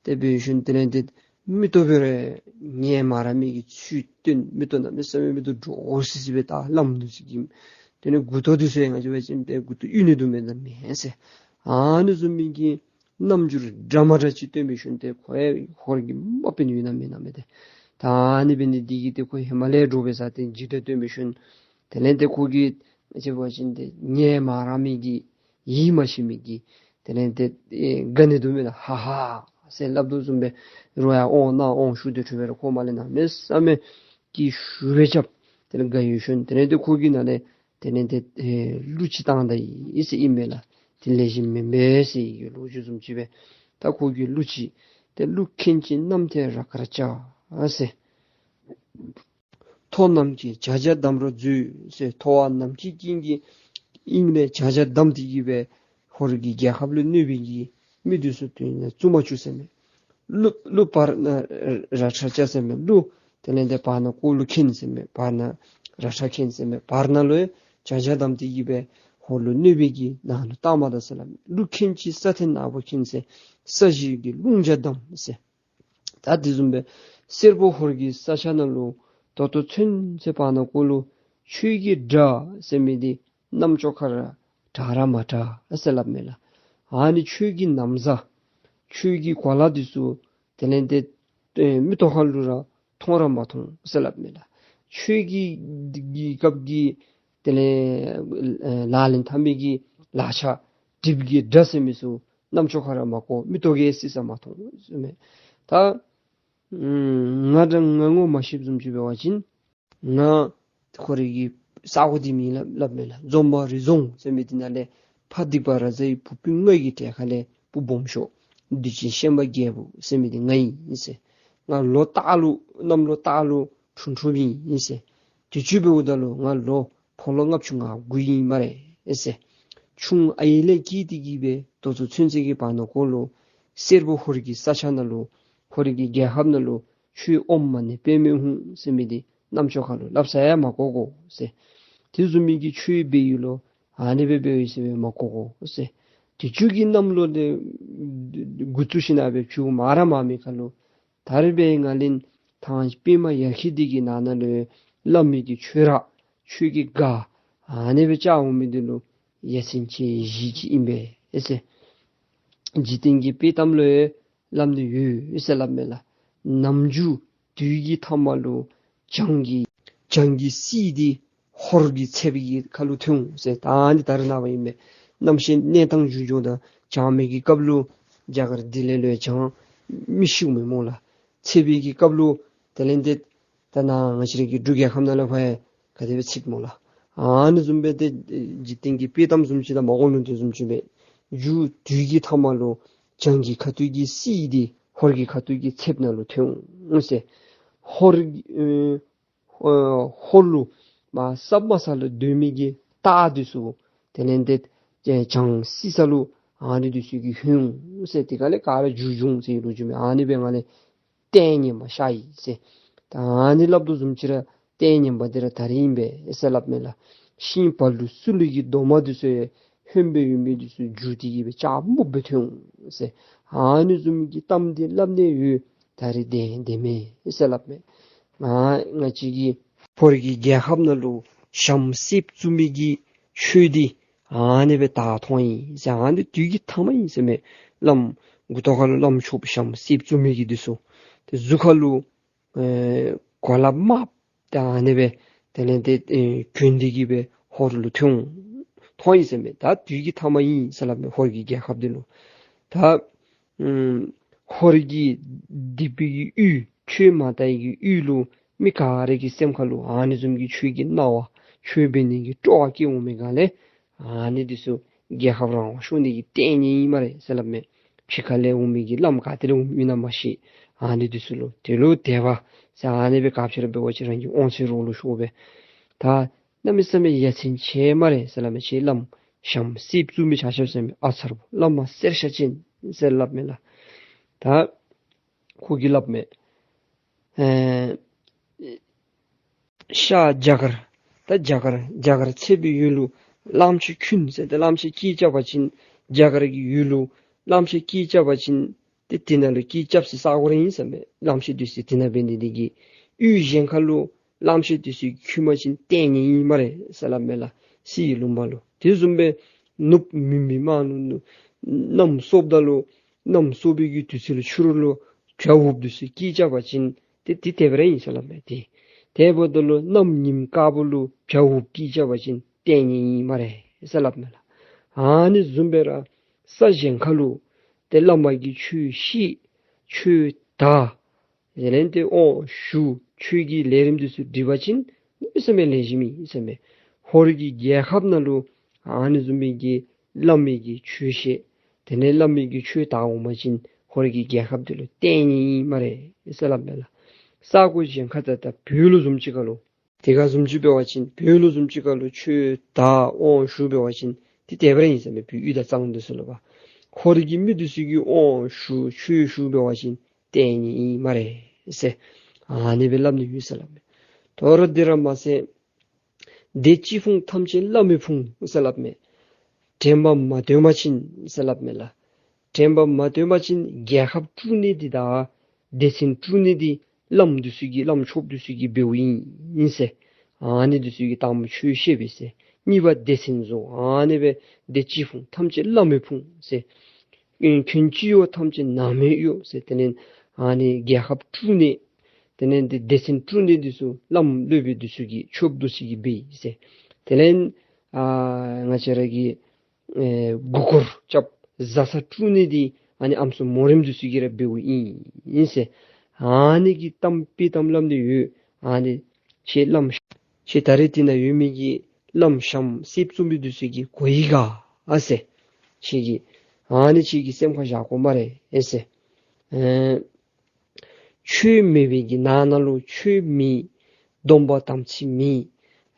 སྟེ་འབད་ཞིནམ་དེ་ལས་དེ་མིག་ཏོ་འབད་རུང་ཉན་མ་ར་མི་གི་ཚུལ་སྟོན། མིག་ཏོ་གནམ་མེད་ས་མེད་མིག་ཏོ་འདྲོག་སི་སི་སྦེ་ད་བླམ་འདི་ཚུ་གི་དེ་ལས་མགུ་ཏོ་འདི་ཚུ་ཡང་ང་བཅས་འབད་བ་ཅིན་མགུ་ཏོ་གཡུག་ནི་འདུག་མེན་ན་མེན་ཟེར། ཨ་ནི་བཟུམ་མའི་གི་རྣམ་འགྱུར་འདྲ་མ་འདྲ་ཅིག་སྟོན་འབད་ཞིནམ་ཏེ་ཁོ་ཡང་ཧོར་གྱི་དམག་དཔོན་ཡོད་ན་མེན་ན་མས་ཏེ། ད་ཨ་ནི་འབད་ནི་འདི་གིས་ཏེ་ཁོ་ཧེ་མ་ལས་འདྲོག་སྦེ་ས་ཏེ་འཇིགས་སྐྲག་སྟོན་འབད་ཞིནམ་དེ་ལས་ཏེ་ཁོ་གིས་ཅིག་འབད་བ་ཅིན་ཏེ་ཉན་མ་ར་མི་གི་ཡིད་མ་ཆེས་མི་གི་དེ་ལས་ཏེ་ཨེ་དགའ་ནི་འདུག་མེན་ན་ཧ་ཧ་ཟེར་སླབ་དོ་བཟུམ་སྦེ་རོགས་ཡར་དབང་གནང་དབང་ཞུ་སྟེ་འཕྲོ་སྦེ་ར་ཁོ་མ་ལས་གནམ་མེད་ས་མེད་ཀྱི་ཞུ་སྦེ་རྐྱབ། དེ་ལས་དགའ་ཡོད་ཞིནམ་དེ་ལས་ཏེ་ཁོ་གིས་ནཱ་ལས་དེ་ལས་ཏེ་ཨེ་གླུ་ཅིག་བཏང་ད་ཡི་ཟེར་ཨིན་མས་ལགས། དེ་ལེགས་ཤོམ་མེན་པས་ཟེར་བའི་གི་ལོ་རྒྱུས་བཟུམ་ཅིག་སྦེ་ད་ཁོ་གིས་གླུ་ཅིག་ཏེ་གླུ་མཁན་གྱི་རྣམ་ཐར་ར་ཀར་བཅའ་ཟེར། མཐོ་རྣམས་ཀྱིས་བྱ་བྱ་གདམས་རོགས་མཛོད་ཟེར། མཐོ་བ་རྣམས་ཀྱིས་ཀུན་གྱིས་དབྱིངས་ལས་བྱ་བྱ་གདམས་ཏེ་གི་སྦེ་ཧོར་གྱི་རྒྱལ་ཁབ་ལུ་གནོད་པའི་གི་མི་འདི་ཚུ་དོན་ལུ་བཙུན་མ་བཅུག་ཟེར་མས། གླུ་གླུ་བར་ན་ར་ཁྲ་བཅའ་ཟེར་མས། གླུ་དེ་ལས་ཏེ་བར་ན་ཀོ་ལུ་མཁན་ཟེར་མས། བར་ན་ར་ཁྲ་མཁན་ཟེར་མས། བར་ན་ལུ་བྱ་བྱ་གདམས་ཏེ་གི་སྦེ་ཧོར་ལུ་གནོད་པའི་གི་ནང་ལུ་བཏང་མ་ད་ཟེར་སླབ་མས། གླུ་མཁན་གྱིས་ས་མཐའི་ནག་པོ་མཁན་ཟེར། ས་གཞི་གི་རླུང་བྱ་གདམས་ཟེར། ད་དེ་བཟུམ་སྦེ་སེར་པོ་ཧོར་གྱི་ས་ཆ་ནང་ལུ་ད་ལྟོ་ཚུན་ཚོད་བར་ན་ཀོ་ལུ་ཆོས་ཀྱི་སྒྲ་ཟེར་མི་འདི་རྣམ་ཅོག་ཁར་ར་གྲགས་ར་མ་གྲགས་ཟེར་སླབ་མས་ལགས། ཨ་ནི་ཆོས་ཀྱི་ན་བཟའ་ཆོས་ཀྱི་གོ་ལ་འདི་ཚུ་དེ་ལས་ཏེ་ཨེ་མིག་ཏོ་ཁ་ལུ་ར་མཐོང་ར་མ་མཐོང་ཟེར་སླབ་མས་ལགས། ཆོས་ཀྱི་གི་སྐབས་ཀྱི་དེ་ལས་ཨེ་ལག་ལེན་འཐབ་མི་གི་ལག་ཆ་གྲིབ་ཀྱི་སྒྲ་ཟེར་མི་ཚུ་རྣམ་ཅོ་ཁར་ར་མ་གོ། མིག་ཏོ་གིས་སི་ས་མ་མཐོང་ཟེར་མས། ད་ཨམ་ང་དང་ང་ངོ་མ་ཤེསཔ་བཟུམ་ཅིག་འབད་བ་ཅིན་ང་ཁོ་རའི་གི་ས་གོ་འདི་མིང་སླབ་སླབ་མས་ལགས། འཛོམས་པ་རི་རྫོང་ཟེར་མི་འདི་ནང་ལས་ཕ་སྡིག་པ་ར་ཛའི་བུ་སྤུན་ལྔ་གི་གྲལ་ཁ་ལས་བུ་སྦོམ་ཤོས་བདུད་ཅན་ཤན་པ་རྒྱལ་པོ་ཟེར་མི་འདི་ང་ཨིན་ཟེར། ང་ལོ་རྟག་ལུ་གནམ་ལོ་རྟག་ལུ་འཁྲུངས་འཁྲུངསམ་ཨིན་ཟེར། དུས་ཅི་འབདཝ་ད་ལུ་ང་ལོ་ཕོ་ལོ་ལྔ་བཅུ་ང་དགུ་ཨིན་སྨ་རེ་ཟེར། ཆུང་ཨའི་ལས་སྐྱེས་ཏེ་གི་སྦེ་ད་ལྟོ་ཚུན་ཚོད་ཀྱི་བར་ན་ཀོ་ལུ་སེར་པོ་ཧོར་གྱི་ས་ཆ་ནང་ལུ་ཧོར་གྱི་རྒྱལ་ཁབ་ནང་ལུ་ཆོས་ཨོཾ་མ་ཎི་པདྨེ་ཧཱུྃ་ཟེར་མི་འདི་རྣམ་ཅོ་ཁ་ལུ་སླབ་ས་ཡང་མ་གོ་གོ་ཟེར། དེ་བཟུམ་མའི་གི་ཆོས་འབད་ཡུལ་ལུ་ཨ་ནི་སྦེ་འབད་ཡི་ཟེར་སྦེ་མ་གོ་གོ་ཟེར། དུས་ཅི་གི་གནམ་ལོ་འདི་འགོ་བཙུགས་ཞིནམ་སྦེ་ཆུ་མ་ར་མ་མེད་ཁ་ལུ་ད་རེས་འབད་ང་ལན་ ཐང་པདྨ་ཡར་ཁྱི་འདི་གི་ནང་ན་ལུ་སླབ་མི་གི་ཆོས་ར་ཆོས་ཀྱི་སྒར་ཨ་ནི་སྦེ་བཅའ་འོང་མི་འདི་ལུ་ཡ་མཚན་ཆེ་བཞེས་ཅི་ཨིན་པས་ཟེར། འཇིག་རྟེན་གྱི་དཔེ་གཏམ་ལུ་སླབ་ནི་ཡོད་ཟེར་སླབ་མས་ལགས། ནམ་རྒྱུན་དུས་ཀྱི་མཐའ་མ་ལུ་བྱང་གི་བྱང་གི་བསིལ་འདི་ཧོར་གྱི་ཚདཔ་གི་ཁ་ལུ་ཐོན་འོང་ཟེར། ད་ཨ་ནི་ད་རེས་ནངས་པ་ཨིན་པས། གནམ་གཤིས་གནས་སྟངས་འགྱུར་འགྱོཝ་ད་བྱང་མའི་གི་སྐབས་ལུ་རྒྱ་གར་ལྡི་ལི་ལུ་བྱང་མི་ཤིཝ་མས་སྨོ་ལགས། ཚདཔ་གི་སྐབས་ལུ་དེ་ལས་ཏེ་ད་ནཱ་ང་བཅས་ར་གི་འབྲུག་རྒྱལ་ཁབ་ནང་ལུ་ཕར་ཡང་ག་དེ་སྦེ་ཚུད་སྨོ་ལགས། ཨ་ནི་བཟུམ་སྦེ་ཏེ་འཇིག་རྟེན་གྱི་དཔེ་གཏམ་བཟུམ་ཅིག་དང་མ་གོ་ལུང་བསྟན་བཟུམ་ཅིག་སྦེ་རྒྱུན་དུས་ཀྱི་མཐའ་མ་ལུ་བྱང་གི་ཁ་ཐུག་གི་བསིལ་འདི་ཧོར་གྱི་ཁ་ཐུག་གི་ཚདཔ་ནང་ལུ་ཐོན་འོང་ཟེར། ཧོར་ཨེ་ཨེ་ཧོར་ལུ་མ་ས་མ་ས་ལུ་སྡོད་མི་གི་སྟག་འདི་ཚུ་དེ་ལས་ཏེ་བྱང་བསིལ་ས་ལུ་ཨ་ནི་འདི་ཚུ་གིས་ལྷོད་འོང་ཟེར། དེ་ག་ལས་ག་ར་རྒྱུན་འབྱུང་ཟེར་ལོ་རྒྱུས་མས། ཨ་ནི་སྦེ་ང་ལས་ལྟས་ངན་པ་ཤར་ཡི་ཟེར། ད་ཨ་ནི་སླབ་དོ་བཟུམ་ཅིག་ར་ལྟས་ངན་པ་འདི་ར་ད་རིས་ཨིན་པས་ཟེར་སླབ་མས་ལགས། ཤིང་བ་ལུ་སུ་ལུ་གི་རྡོག་མ་འདི་ཚུ་ལྷོདཔ་སྦེ་ཡོད་མི་འདི་ཚུ་རྒྱུག་སྟེ་གི་སྦེ་ལྕགས་སྨུག་སྦེ་ཐོན་འོང་ཟེར། ཨ་ནི་བཟུམ་གྱི་གཏམ་འདི་སླབ་ནི་ཡོད། ད་རིས་བདེན་བདེན་མས་ཟེར་སླབ་མས། ང་ང་བཅས་ཀྱི་ཧོར་གྱི་རྒྱལ་ཁབ་ནང་ལུ་ཞྭམོ་གསེརཔ་བཙུགས་མི་གི་ཆོས་འདི་ཨ་ནི་སྦེ་ད་ཐོན་ཡི་ཟེར། ཨ་ནི་དུས་ཀྱི་མཐའ་མ་ཨིན་ཟེར་མས། བླམ་མགུ་ཏོ་ཁ་ལུ་བླམ་ཆོསཔ་ཞྭམོ་གསེརཔ་བཙུགས་མི་གི་འདི་ཚུ་ཏེ་གཟུགས་ཁ་ལུ་ཨེ་གོ་ལ་དམརཔོ་ད་ཨ་ནི་སྦེ་དེ་ལས་ཏེ་ཨེ་གྱོན་ཏེ་གི་སྦེ་ཧོར་ལུ་ཐོན་ཐོན་ཡི་ཟེར་མས། ད་དུས་ཀྱི་མཐའ་མ་ཨིན་ཟེར་སླབ་མས། ཧོར་གྱི་རྒྱལ་ཁབ་འདི་ལུ་ད་ཨམ་ཧོར་གྱི་སྡིག་པའི་གི་ཡུལ་ཆོས་མ་དར་བའི་གི་ཡུལ་ལུ་མི་ག་ར་གི་སེམས་ཁ་ལུ་ཨ་ནི་བཟུམ་གྱི་ཆོས་ཀྱི་སྣང་བ་ཆོས་འབད་ནི་གི་སྤྲོ་བ་སྐྱེ་འོང་མི་ག་ལས་ཨ་ནི་འདི་ཚུ་རྒྱལ་ཁབ་རང་དབང་ཤོར་ནི་གི་ལྟས་ངན་ཨིན་སྨ་རེ་ཟེར་སླབ་མས། ཕྱི་ཁ་ལས་འོང་མི་གི་བླམ་ག་ཏེ་ལས་འོང་མི་ཨིན་ན་མ་ཤེས། ཨ་ནི་འདི་ཚུ་ལུ་དེ་ལུ་དད་པ་ཟེར་ཨ་ནི་སྦེ་ག་ཅི་ར་འབད་བ་ཅིན་རང་གི་དབང་ཚད་རོགས་ལུ་ཤོར་སྦེ་ད་གནམ་མེད་ས་མེད་ཡ་མཚན་ཆེ་སྨ་རེ་ཟེར་སླབ་མས། ཁྱེད་བླམ་ཞྭམོ་གསེརཔ་བཙུགས་མི་ཆ་ཁྱབ་ཟེར་མས། ཨ་ཚར་བླ་མ་གསེར་ཞྭ་ཅན་ཟེར་སླབ་མས་ལགས། ད་ཁོ་གིས་སླབ་མས། ཨེ་ཤར་རྒྱ་གར་ད་རྒྱ་གར་རྒྱ་གར་ཚད་པའི་ཡུལ་ལུ་གླངམོ་ཆེ་ཁྱོད་ཟེར་ཏེ་གླངམོ་ཆེ་སྐད་རྐྱབ་པ་ཅིན་རྒྱ་གར་གྱི་ཡུལ་ལུ་གླངམོ་ཆེ་སྐད་རྐྱབ་པ་ཅིན་ཏེ་དེ་ནང་ལུ་སྐད་རྐྱབ་སའི་ས་གོ་ར་ཨིན་ཟེར་མས། གླངམོ་ཆེ་འདི་ཚུ་དེ་ནང་འབད་ནི་འདི་གིས་ཡུལ་གཞན་ཁ་ལུ་གླངམོ་ཆེ་འདི་ཚུ་འཁྱིད་པ་ཅིན་ལྟས་ངན་ཨིན་སྨ་རེ་ཟེར་སླབ་མས་ལགས། བསིལ་ལུང་པ་ལུ། དེ་བཟུམ་སྦེ་ནུབ་མུན་པའི་དམག་ལུ་གནམ་སྲོཝ་ད་ལུ་གནམ་སྲོ་བའི་གི་དུས་ཚོད་ལུ་ཕྱི་རུ་ལུ་བྱ་འུགཔ་འདི་ཚུ་སྐད་རྐྱབ་པ་ཅིན་ཏེ་དེ་དེ་སྦེ་ར་ཨིན་ཟེར་སླབ་མས། ཏེ་དེ་འབདཝ་ད་ལུ་གནམ་ཉིམ་དཀརཔོ་ལུ་བྱ་འུགཔ་སྐད་རྐྱབ་པ་ཅིན་ལྟས་ངན་ཨིན་སྨ་རེ་ཟེར་སླབ་མས་ལགས། ཨ་ནི་བཟུམ་སྦེ་ར་ས་གཞན་ཁ་ལུ་ཏེ་བླ་མ་གིས་ཆོས་བཤད་ཆོས་དར་དེ་ལས་ཏེ་དབང་ཞུ་ཆོས་ཀྱི་ལས་རིམ་འདི་ཚུ་སྒྲིག་པ་ཅིན་གནམ་མེད་ས་མེད་ལེགས་ཤོམ་ཨིན་ཟེར་མས། ཧོར་གྱི་རྒྱལ་ཁབ་ནང་ལུ་ཨ་ནི་བཟུམ་མའི་གི་བླ་མའི་གི་ཆོས་བཤད་དེ་ལས་བླ་མའི་གི་ཆོས་དར་འོང་པ་ཅིན་ཧོར་གྱི་རྒྱལ་ཁབ་འདི་ལུ་ལྟས་ངན་ཨིན་སྨ་རེ་ཟེར་སླབ་མས་ལགས། ས་གོ་གཞན་ཁ་ད་ད་བོད་ལུ་བཟུམ་ཅིག་ཁ་ལུ་དེ་ག་བཟུམ་ཅིག་འབད་བ་ཅིན་བོད་ལུ་བཟུམ་ཅིག་ཁ་ལུ་ཆོས་དར་དབང་ཞུ་འབད་བ་ཅིན་ཏེ་དེ་སྦེ་ར་ཨིན་ཟེར་མས། བོད་ཡུལ་དང་གཙང་འདི་ཚུ་ལུ་བ་ཧོར་གྱི་མི་འདི་ཚུ་གིས་དབང་ཞུ་ཆོས་ཞུ་འབད་བ་ཅིན་ལྟས་ངན་ཨིན་སྨ་རེ་ཟེར། ཨ་ནི་སྦེ་སླབ་ནི་ཡོད་ཟེར་སླབ་མས། དོ་རུང་འདི་ར་མ་ཚད་སྡེ་གཅིག་ཕུང་ཐམས་ཅད་བླ་མའི་ཕུང་ཟེར་སླབ་མས། དྲན་པ་མ་བཏོན་པ་ཅིན་ཟེར་སླབ་མས་ལགས། དྲན་པ་མ་བཏོན་པ་ཅིན་རྒྱལ་ཁབ་དཀྲུག་ནི་འདི་དང་སྡེ་ཚན་དཀྲུག་ནི་འདི་བླམ་འདི་ཚུ་གིས་བླམ་ཆོསཔ་འདི་ཚུ་གིས་འབདཝ་ཨིན་ཟེར། ཨ་ནི་འདི་ཚུ་གིས་དང་པ་ཆོས་བཤད་པས་ཟེར། གཉིས་པ་སྡེ་ཚན་བཟོ། ཨ་ནི་སྦེ་སྡེ་གཅིག་ཕུང་ཐམས་ཅད་བླ་མའི་ཕུང་ཟེར། ཨེ་ཁྱོད་ཅི་ཡོད་ཐམས་ཅད་ནང་མའི་གཡོག་ཟེར། དེ་ལས་ཨ་ནི་རྒྱལ་ཁབ་དཀྲུག་ནི་དེ་ལས་འདི་སྡེ་ཚན་དཀྲུག་ནི་འདི་ཚུ་བླམ་སློབ་དཔོན་འདི་ཚུ་གིས་ཆོསཔ་འདི་ཚུ་གིས་འབད་ཡི་ཟེར། དེ་ལས་ཨ་ང་བཅས་ར་གི་ཨེ་མགུ་སྐོར་རྐྱབ་བཟའ་ཚང་དཀྲུག་ནི་འདི་ཨ་ནི་ཨམ་སྲུ་མོ་རེངམ་འདི་ཚུ་གིས་ར་འབདཝ་ཨིན་ཟེར། ཨ་ནི་གི་གཏམ་དཔེ་གཏམ་སླབ་ནི་ཡོད། ཨ་ནི་ཁྱེད་བླམ་ཁྱེད་ད་རེས་འདི་ནང་ཡོད་མི་གི་བླམ་ཞྭམོ་གསེརཔ་བཙུགས་མི་འདི་ཚུ་གིས་གོ་ཡི་ག་ཨ་ཟེར། ཁྱེད་ཀྱིས་ཨ་ནི་ཁྱེད་ཀྱིས་སེམས་ཁར་བཞག་དགོ་སྨ་རེ་ཨེ་ཟེར། ཨེ་ཆོས་མེད་པའི་གི་ནང་ན་ལུ་ཆོས་མེད། སྡོམ་པ་དམ་ཚིག་མེད།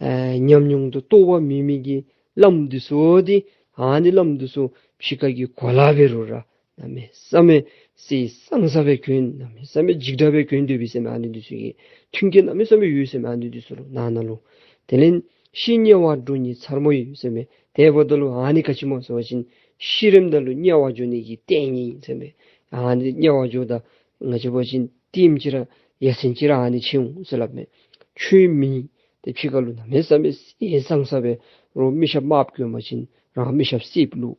ཨེ་ཉམས་མྱོང་དང་རྟོགས་པ་མེད་མི་གི་བླམ་འདི་ཚུ་འདི་ཨ་ནི་བླམ་འདི་ཚུ་ཕྱི་ཁ་གི་གོ་ལ་འབད་རུང་ར་གནམ་མེད་ས་མེད་ཟས་སང་ས་སྦེ་གྱོན། གནམ་མེད་ས་མེད་འཇིགས་སྐྲག་སྦེ་གྱོན་སྡོད་པས་ཟེར་མས། ཨ་ནི་འདི་ཚུ་གི་མཐུན་རྐྱེན་གནམ་མེད་ས་མེད་ཡོད་ཟེར་མས། ཨ་ནི་འདི་ཚུ་ལུ་ནང་ན་ལུ་དེ་ལས་ཤི་དམྱལ་བར་འགྲོ་ནི་མཚར་མོ་ཡིན་ཟེར་མས། དེ་འབདཝ་ད་ལུ་ཨ་ནི་ག་ཅི་སྨོ་ཟེར་བ་ཅིན་ཤི་རནམ་ད་ལུ་དམྱལ་བར་འགྱོ་ནི་གི་ལྟས་ངན་ཟེར་མས། ཨ་ནི་དམྱལ་བར་འགྱོཝ་ད་ང་བཅས་འབད་བ་ཅིན་ལྟདམོ་ཅིག་ར་ ཡ་མཚན་ཅིག་ར་ཨ་ནི་ཆེ་འོང་ཟེར་སླབ་མས། ཆོས་མེད་ཏེ་ཕྱི་ཁ་ལུ་གནམ་མེད་ས་མེད་ཟང་ཟང་སྦེ་རོགས་མི་ཤ་མརཔ་གྱོན་པ་ཅིན་རང་མི་ཤ་སེརཔོ་ལུ་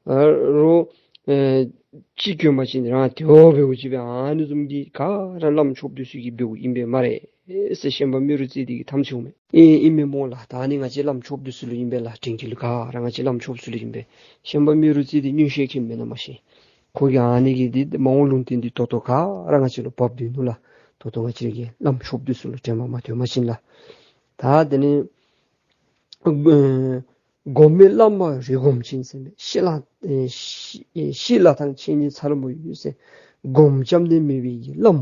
ཨ་རོགས་ཨེ་ཅིག་གྱོན་པ་ཅིན་རང་དེ་བ་འབདཝ་ཅིག་སྦེ་ཨ་ནི་བཟུམ་གྱི་ག་ར་བླམ་ཆོསཔ་འདི་ཚུ་གིས་འབདཝ་ཨིན་པས་སྨ་རེ་ཟེར་ཤན་པ་རྨེ་རུ་རྩེ་འདི་གིས་ཐམས་ཅད་འོང་མས། ཨིན་ཨིན་མས་སྨོ་ལགས། ད་ནི་ང་བཅས་བླམ་ཆོསཔ་འདི་ཚུ་ལུ་ཨིན་པས་ལགས། དྲིན་གྱི་ལུ་ག་ར་ང་བཅས་བླམ་ཆོསཔ་ཚུ་ལུ་ཨིན་པས། ཤན་པ་རྨེ་རུ་རྩེ་འདི་མངོན་ཤེས་མཁྱེན་མེན་ན་མ་ཤེས། ཁོ་གི་ཨ་ནི་གི་འདི་མ་འོངས་ལུང་བསྟན་འདི་ད་ལྟོ་ག་ར་ང་བཅས་ལུ་བབས་སྡོད་ནུག་ལགས། ད་ལྟོ་ང་བཅས་ཀྱི་བླམ་ཆོསཔ་འདི་ཚུ་ལུ་དྲན་པ་མ་ཐོན་པ་ཅིན་ལགས། ད་དེ་ནི་ཨེ་སྒོམ་མེད་བླ་མ་རེ་སྒོམ་ཅིང་ཟེར་མས། ཤི་ལ་ཨེ་ཤི་ཤི་ལ་ཐང་ཆེན་ཉིད་མཚར་མོ་ཡོད་ཟེར། སྒོམ་བཅོམ་ནི་མེད་པའི་གི་བླམ་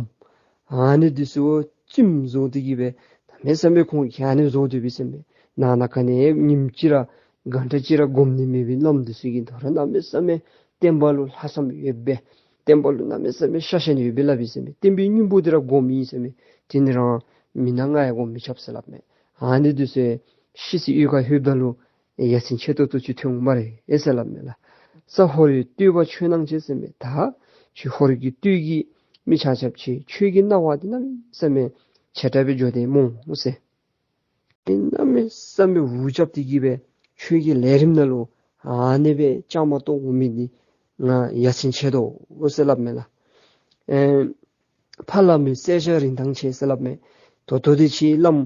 ཨ་ནི་འདི་ཚུ་བཙུནམོ་བཟོ་སྟེ་གི་སྦེ་གནམ་མེད་ས་མེད་ཁོང་གིས་ཨ་ནི་བཟོ་སྡོད་པས་ཟེར་མས། ནང་ན་ག་ནི་ཉིནམ་གཅིག་ར་གང་དྲག་ཅིག་ར་སྒོམ་ནི་མེད་པའི་བླམ་འདི་ཚུ་གིས་ད་རུང་གནམ་མེད་ས་མེད་བསྟན་པ་ལུ་ལྷག་བསམ་ཡོད་པས། བསྟན་པ་ལུ་གནམ་མེད་ས་མེད་ཤ་ཞེན་ཡོད་པས་སླབ་ཨིན་ཟེར་མས། བསྟན་པའི་སྙིང་པོ་འདི་ར་སྒོམ་ཨིན་ཟེར་མས། དེ་ནི་རང་མི་ནག་ང་ཡང་སྒོམ་མི་རྐྱབ་ཟེར་སླབ་མས། ཨ་ནི་འདི་ཚུ་ཤི་སའི་གཡུས་ཁར་ལྷོདཔ་ད་ལུ་ཡ་མཚན་ཆེ་ཏོག་ཏོ་ཅིག་ཐོན་འོང་སྨ་རེ་ཟེར་སླབ་མས་ལགས། ས་ཧོར་གྱི་སྟོད་པ་ཆོས་སྣང་བྱེད་ཟེར་མས། ད་ཁྱོད་ཧོར་གྱི་སྟོད་ཀྱི་མི་ཆ་ཁྱབ་ཁྱེད་ཆོས་ཀྱི་སྣང་བ་འདི་གནམ་མེད་ས་མེད་ཆེ་དྲགས་སྦེ་འགྱོ་དེས་སྨོ་ཟེར། གནམ་མེད་ས་མེད་འུ་ཅག་འདི་གིས་སྦེ་ཆོས་ཀྱི་ལས་རིམ་ནང་ལུ་ཨ་ནི་སྦེ་བཅའ་མར་གཏོགས་འོང་མི་འདི་ང་ཡ་མཚན་ཆེ་དོ་ཟེར་སླབ་མས་ལགས། ཨེ་ཕ་བླ་མའི་བསད་བཞག་རིན་ཐང་ཆེ་ཟེར་སླབ་མས། ད་ལྟོ་འདི་ཁྱེད་བླམ་